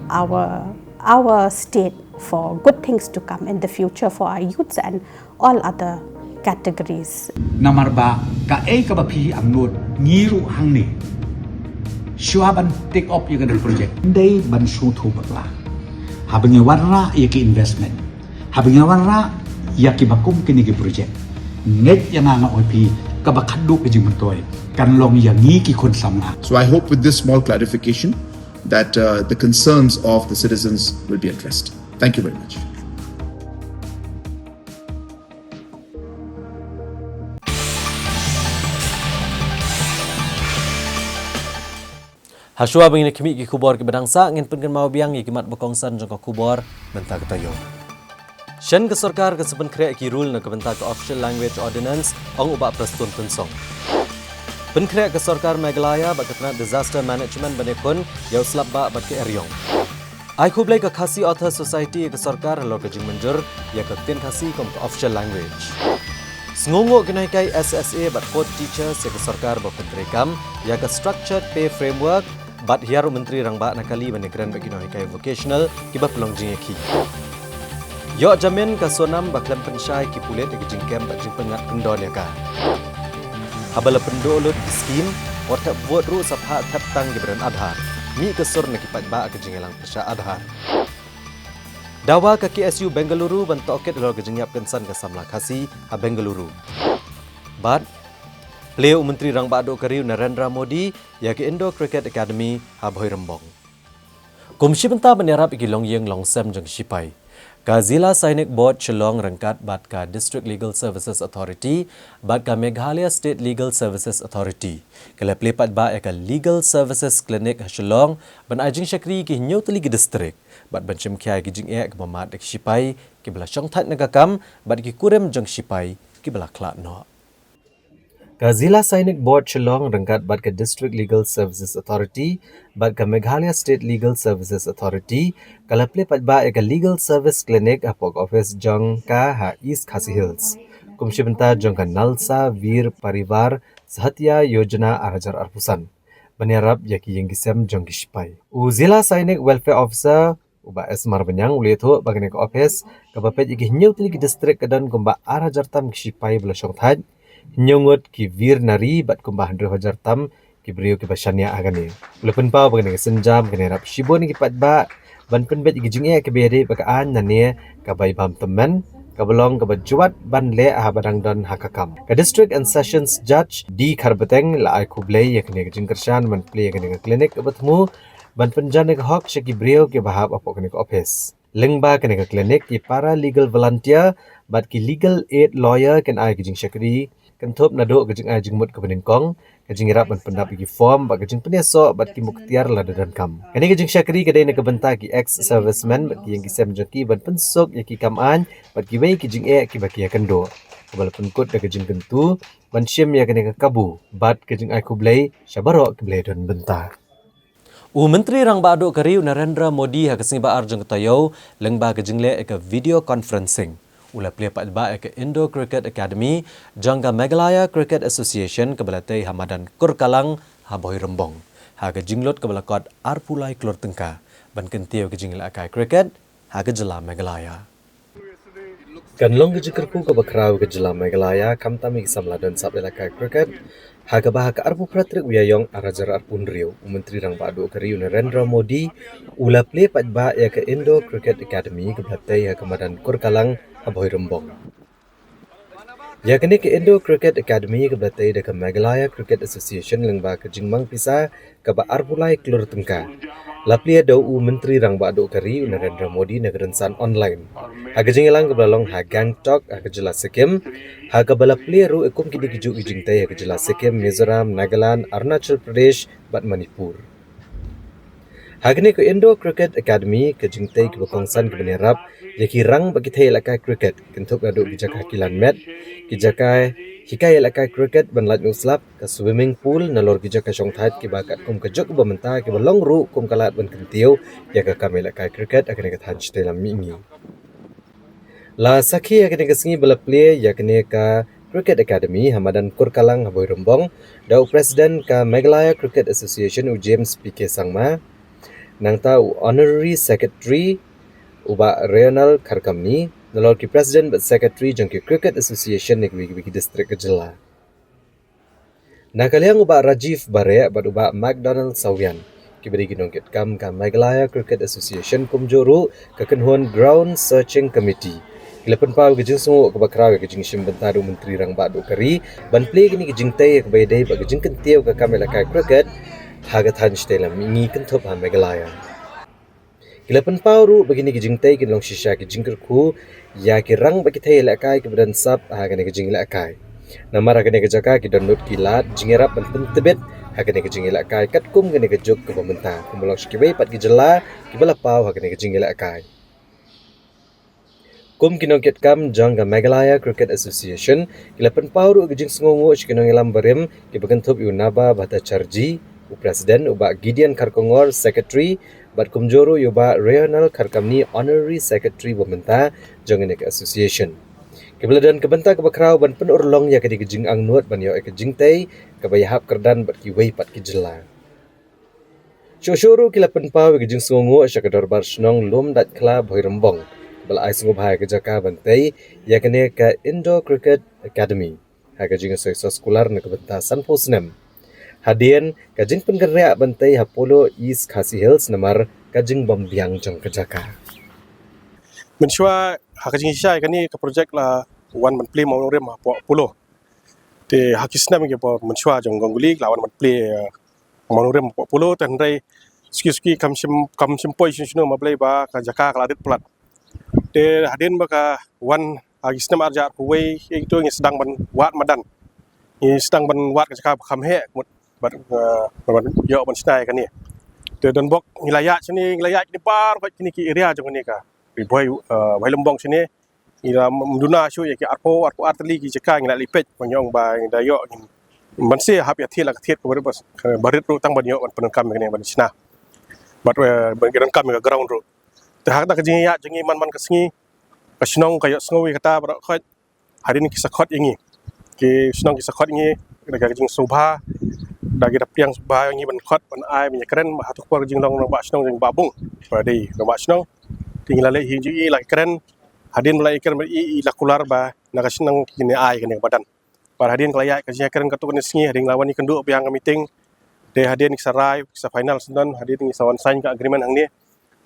our, our state for good things to come in the future for our youths and all other categories. Namar ba kaei kaba phi angnud, ngi ruh hangne, shuwa ban take up ïa kane ka project, ym dei ban sngewthuh bakla. Haba ngi wanrah ïa ki investment, haba ngi wanrah ïa kiba kum kine ki project, ngeit ïa nga, nga ong ïa phi, kaba khadduh ka jingmyntoi kan long ïa ngi ki khun samla. So I hope with this small clarification that, uh, the concerns of the citizens will be addressed. Thank you very much. Hashwa ba ngin ïa khmih ki khubor kiba dang sah, ngin pynkynmaw biang ïa ki mat ba kongsan jong ka khubor mynta ka taïew. Shen ka sorkar ka sa pynkhreh ki rule na ka bynta ka Official Language Ordinance, ong u Bah Prestone Tynsong. Pynkhreh ka sorkar Meghalaya bad ka tnat Disaster Management ban ïakhun ïa u slap bah bad ka eriong. Ai khublei ka Khasi Author Society ïa ka sorkar halor ka jingmynjur ïa ka ktien Khasi kum ka official language. Sngewnguh ki nonghikai S S A bad fourth teachers ïa ka sorkar ba pyntreikam ïa ka Structured Pay Framework, bad hiar u Myntri Rangbah na kali ban ïakren bad ki nonghikai vocational kiba pynlong jingïakhih. Ïoh jamin ka Sonam ba khlem pynshai ki pulit ïa ka jingkem bad jingpynngat kyndon ïa ka. Haba la pynduh lut ki skim, wat thep vote ruh sa phah thep tang kiba don Aadhaar. Mih ka sur na ki paidbah ka jingïalang pyrshah Aadhaar. Dawa ka K S U Bengaluru ban tohkit halor ka jingïap kynsan ka samla Khasi ha Bengaluru. Bad plie u Myntri Rangbah Duh ka ri u Narendra Modi ïa ka Indoor Cricket Academy ha Bhoirymbong. Kum shi bynta ban ïarap ïa ki longïing longsem jong ki shipai, Ka Zila Sainik Board Shillong ryngkat bad ka District Legal Services Authority bad ka Meghalaya State Legal Services Authority ka la plie paidbah ïa ka Legal Services Clinic ha Shillong ban ai jingshakri ïa ki hynñiew tylli ki district bad ban shim khia ïa ki jingeh kiba mad da ki shipai kiba la shongthait na ka kam bad ki kurim jong ki shipai kiba la khlad noh. Ka Zila Sainik Board Shillong ryngkat bad ka District Legal Services Authority bad ka Meghalaya State Legal Services Authority ka la plie paidbah ïa ka Legal Service Clinic hapoh ka office jong ka ha East Khasi Hills kum shi bynta jong ka Nalsa Veer Parivar Sahayta Yojana ar hajar arphew san ban ïarap ïa ki ïing ki sem jong ki shipai. U Zila Sainik Welfare Officer u Bah S Marbaniang u la ïathuh ba kane ka office kaba peit ïa ki hynñiew tylli ki district ka don kumba ar hajar tam ki shipai ba la shongthait, hynñiew ngut ki veer nari bad kumba hynriew hajar tam ki briew kiba shaniah ha kane. U la pynpaw ba kane ka sienjam kan ïarap shibun ïa ki paidbah ban pynbeit ïa ki jingeh kiba ïadei bad ka aiñ lane ka bai bam tymmen kaba long kaba jwat ban leh haba dang don ha ka kam. Ka District and Sessions Judge D Kharbeteng la ai khublei ïa kane ka jingkyrshan ban plie ïa kane ka clinic kaba thmu ban pynjan ïa ka hok sha ki briew kiba hap hapoh kane ka office. Lyngba kane ka clinic, ki para legal volunteer bad ki legal aid lawyer kin ai ka jingshakri kynthup naduh ka jingai jingmut kaba nyngkong, ka jingïarap ban pyndap ïa ki form bad ka jingpynïasoh bad ki muktiar lada donkam. Kane ka jingshakri ka dei na ka bynta ki ex servicemen bad ki ïing ki sem jong ki ban pynsuk ïa ki kam aiñ bad kiwei ki jingeh kiba ki ïakynduh, kaba la pynkut da ka jingkyntu ban shim ïa kane ka kabu bad ka jingai khublei sha baroh kiba la ïadon bynta. U Myntri Rangbah Duh ka Ri u Narendra Modi ha ka sngi ba ar jong ka taïew lyngba ka jingleh ïa ka video conferencing u la plie paidbah ïa ka Indoor Cricket Academy jong ka Meghalaya Cricket Association kaba la tei ha madan Kurkalang ha Bhoirymbong ha ka jinglut kaba la kot arphew lai klur tyngka ban kyntiew ïa ka jingïalehkai cricket ha ka jylla Meghalaya. Kan long ka jingkyrkhu kaba khraw ka jylla Meghalaya khamtam ïa ki samla don sap ïalehkai cricket ha kaba ha ka arphew phra tarik u Ïaïong ar hajar arphew hynriew u Myntri Rangbah Duh ka Ri u Narendra Modi u la plie paidbah ïa ka Indoor Cricket Academy kaba la tei ha ka madan Kurkalang ha Bhoirymbong. Ïa kane ka Indoor Cricket Academy kaba la tei da ka Meghalaya Cricket Association lyngba ka jingmang pisa kaba arphew lai klur tyngka la plie da u Myntri Rangbah Duh ka Ri u Narendra Modi na ka rynsan online ha ka jingïalang kaba la long ha Gangtok ha ka jylla Sikkim, ha kaba la plie ruh kum kine ki juh ki jingtei ha ka jylla Sikkim, Mizoram, Nagaland, Arunachal Pradesh bad Manipur. Ha kane ka Indoor Cricket Academy ka jingtei kiba kongsan kiba ïarap ïa ki rang bad ki thei ïalehkai cricket kynthup naduh ki jaka kilan met, ki jaka hikai ïalehkai cricket ban lait noh slap, ka swimming pool nalor ki jaka shongthait kiba katkum ka juk ba mynta kiba long ruh kum ka lad ban kyntiew ïa ka kam ïalehkai cricket ha kane ka thaiñ shatei lam mihngi. La sakhi ha kane ka sngi ba la plie ïa kane ka Cricket Academy ha madan Kurkalang ha Bhoirymbong da u President ka Meghalaya Cricket Association u James P K Sangma, nangta u Honorary Secretary u Bah Rayonel Kharkamni, nalor ki President bad Secretary jong ki Cricket Association na kiwei kiwei ki district ka jylla. Na ka liang u Bah Rajiv Bareh bad u Bah McDonald Sawian, kiba dei ki nongkitkam ka Meghalaya Cricket Association kumjuh ruh ka kynhun Ground Searching Committee, ki la pynpaw ka jingsngewnguh kaba khraw ïa ka jingshim bynta da u Myntri Rangbah Duh ka Ri ban plie kine ki jingtei kaba ïadei bad ka jingkyntiew ka kam ïalehkai cricket ha ka thaiñ shatei lam mihngi kynthup ha Meghalaya. Ki la pynpaw ruh ba kine ki jingtei kin long shisha ki jingkyrkhu ïa ki rang bad ki thei ïalehkai kiba don sap ha kane ka jingïalehkai. Namar ha kane ka jaka ki don lut ki lad jingïarap ban pyntbit ha kane ka jingïalehkai katkum kane ka juk kaba mynta kumba long sha kiwei pat ki jylla kiba la paw ha kane ka jingïalehkai. Kum ki nongkitkam jong ka Meghalaya Cricket Association, ki la pynpaw ruh ka jingsngewnguh sha ki nongïalam barim kiba kynthup ïa u Naba Bhattacharjee, u President u Bah Gideon Kharkongor, Secretary, bad kumjuh ruh ïa u Bah Rayonel Kharkamni, Honorary Secretary ba mynta jong kane ka association, kiba la don ka bynta kaba khraw ban pynurlong ïa kane ka jingangnud ban ïoh ïa ka jingtei kaba ïahap kyrdan bad kiwei pat ki jylla. Shuh shuh ruh ki la pynpaw ïa ka jingsngewnguh sha ka Dorbar Shnong Lumdaitkhla Bhoirymbong, ba la ai sngewbha ïa ka jaka ban tei ïa kane ka Indoor Cricket Academy ha ka jingïasoi soskular na ka bynta sanphew snem hadien ka jingpynkynriah ban tei ha Polo East Khasi Hills namar ka jingbym biang jong ka jaka. Mynshuwa ha ka jingshisha ïa kane ka projek la wan ban plie mawnongrim hapoh Polo. Te ha ki snem kiba mynshuwa jong Ganguly la wan ban plie, eh, mawnongrim hapoh Polo, te hynrei suki suki kam shym, kam shym poi shano shano, ma Blei ba ka jaka ka la rit palat. Te hadien ba ka wan ha ki snem ar hajar arphew wei, ïa kito ngi sdang ban wad madan. Ngi sdang ban wad ka jaka ba kham heh, mut bad, eh, ban ïoh ban shna ïa kane. Te don bok ngi la ïaid shane, ngi la ïaid kine baroh kine ki area jong kane ka Ri Bhoi, eh, Bhoi Lymbong shane. Ngi la ym duna shuh ïa ki arphew, arphew ar tylli ki jaka ngi la leit peit, ban ïoh ba ngi da ïoh ngin ban sa hap ïa thied la ka thied ka barit bas, ka barit ruh tang ban ïoh ban pyndonkam ïa kane ban shna. Bad, eh, ban ki donkam ïa ka ground ruh. Te ha kata ka jingïaid jong ngi man man ka sngi, ka shnong ka ïohsngew ïa kata baroh khoit, hadien ki sa khot ïa ngi. Ki shnong ki sa khot ïa ngi da ka jingsngewbha, da ki da pdiang sngewbha ïa ngi ban khot, ban ai, ban ïakren, ba hato ka por ka jinglong rangbah shnong, rangbah bung ba dei rangbah shnong. Te ngi la leit hi jong i, la kren, hadien ba la ïakren bad i, i la kular ba na ka shnong kin ai kane ka madan. Bad hadien ka la ïaid ka jingïakren katto katne sngi, hadien la wan ïakynduh biang ka meeting. Te hadien ki sa rai, ki sa final syndon, hadien ngi sa wan sign ka agreement hangne.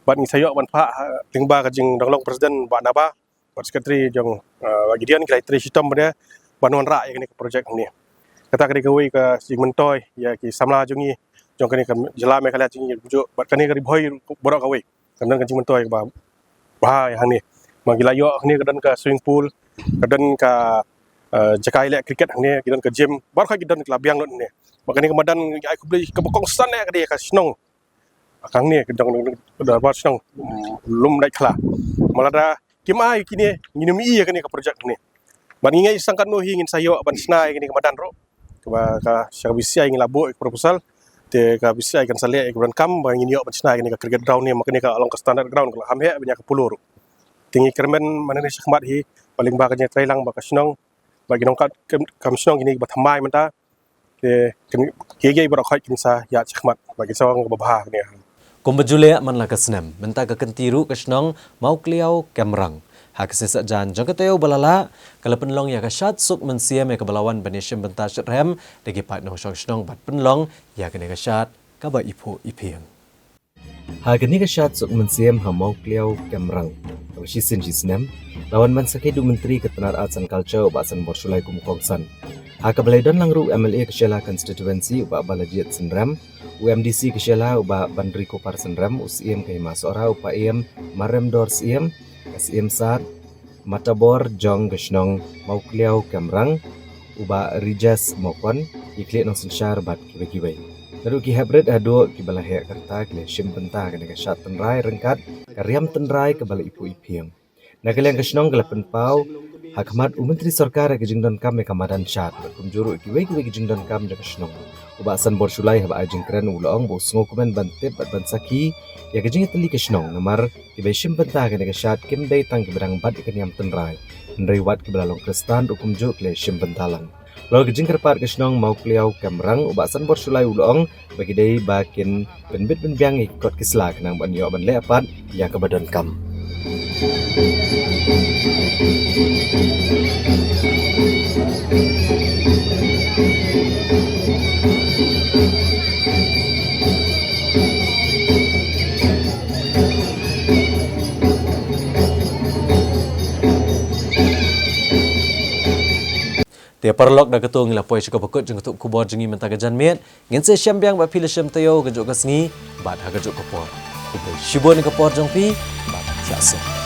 Bad ngi sa ïoh ban phah, ha, lyngba ka jingdonglong president Bah Naba, bad secretary jong, eh, Bah Gideon, ki la ïatrei shitom bad ban wanrah ïa kane ka project hangne. Kata ka dei kawei ka jingmyntoi ïa ki samla jong ngi, jong kane ka jylla Meghalaya jong ngi kumjuh, bad kane ka Ri Bhoi baroh kawei. Kan don ka jingmyntoi kaba bha ïa hangne. Ma ngi la ïoh hangne ka don ka swimming pool, ka don ka, eh, jaka ïaleh cricket hangne, ki don ka gym, baroh kawei ki don, ki la biang lut hangne. Bad kane ka madan ngi ai khublei kaba kongsan eh ka dei ka shnong. Ka hangne ka don ka, ka don ka shnong, mm, Lumdaitkhla. Ma lada kim ai kine, ngin ym ïoh ïa kane ka project hangne. Bad ngi ngeit shisha katno hi ngin sa ïoh ban shna ïa kane ka madan ruh. Kaba ka sha ka B C I ngi la buh ïa ka proposal. Te ka B C I kan sa leh ïa ka program ba ngin ïoh ban shna ïa kane ka cricket ground ne, ma kane ka long ka standard ground, ka la kham heh ban ïa ka polo ruh. Te ngi kyrmen mynne shakhmat hi, ba lyngba ka jingïatreilang bad ka shnong, bad ki nongkam, kam shnong kine kiba thymmai mynta. Te kin, kiei kiei baroh khoit kin sa ïaid shakhmat, bad kin sa wan kaba bha kane. Kumba ju leh man la ka snem, mynta ka kynti ruh ka shnong Mawkliaw Kemrang, ha ka sisien jan jong ka taïew ba la lah, ka la pynlong ïa ka shad suk mynsiem ïa kaba la wan ban ïashim bynta shitrhem da ki paid nongshong shnong bad pynlong ïa kane ka shad kaba iphuh iphieng. Ha kane ka shad suk mynsiem ha Mawkliaw Kemrang, kaba shisien shisnem, la wan ban sakhi da u Myntri ka tnad Arts and Culture u Bah Sanbor Shullai kum u kongsan. Ha kaba la ïadon lang ruh u M L A ka Shella Constituency u Bah Balajied Synrem, u M D C ka Shella u Bah Banrikopar Synrem, u Syiem ka Hima Sohra u Paiem Marremdor Syiem, ka Syiem Sad Matabor jong ka shnong Mawkliaw Kemrang u Bah Rijas Mawkon, ki khlieh nongsynshar bad kiwei kiwei. Naduh ki heprit haduh kiba la heh ka rta ki la shim bynta ha kane ka shad tynrai ryngkat ka riam tynrai kaba la iphuh iphieng. Na ka liang ka shnong ka la pynpaw ha khmat u Myntri Sorkar ïa ka jingdonkam ïa ka madan shad bad kumjuh ruh kiwei kiwei ki jingdonkam jong ka shnong. U Bah Sanbor Shullai haba ai jingkren u la ong ba u sngewkmen ban tip bad ban sakhi ïa ka jingïatylli ka shnong, namar kiba shim bynta ha kane ka shad kim dei tang kiba dang bat ïa ka niam tynrai, hynrei wat kiba la long Khristan ruh kumjuh ki la shim bynta lang. Halor ka jingkyrpad ka shnong Mawkliaw Kemrang, u Bah Sanbor Shullai u la ong ba ki dei ba kin pynbit pynbiang ïa ki kot ki sla khnang ban ïoh ban leh pat ïa kaba donkam. Te paralok, da kato ngi la poi sha kaba kut jong ka tup khubor jong ngi mynta ka janmiet. Ngin sa ïashem biang bad phi la shem taïew kajuh ka sngi bad ha kajuh ka por. Khublei shibun ïa ka por jong phi bad ïa suk.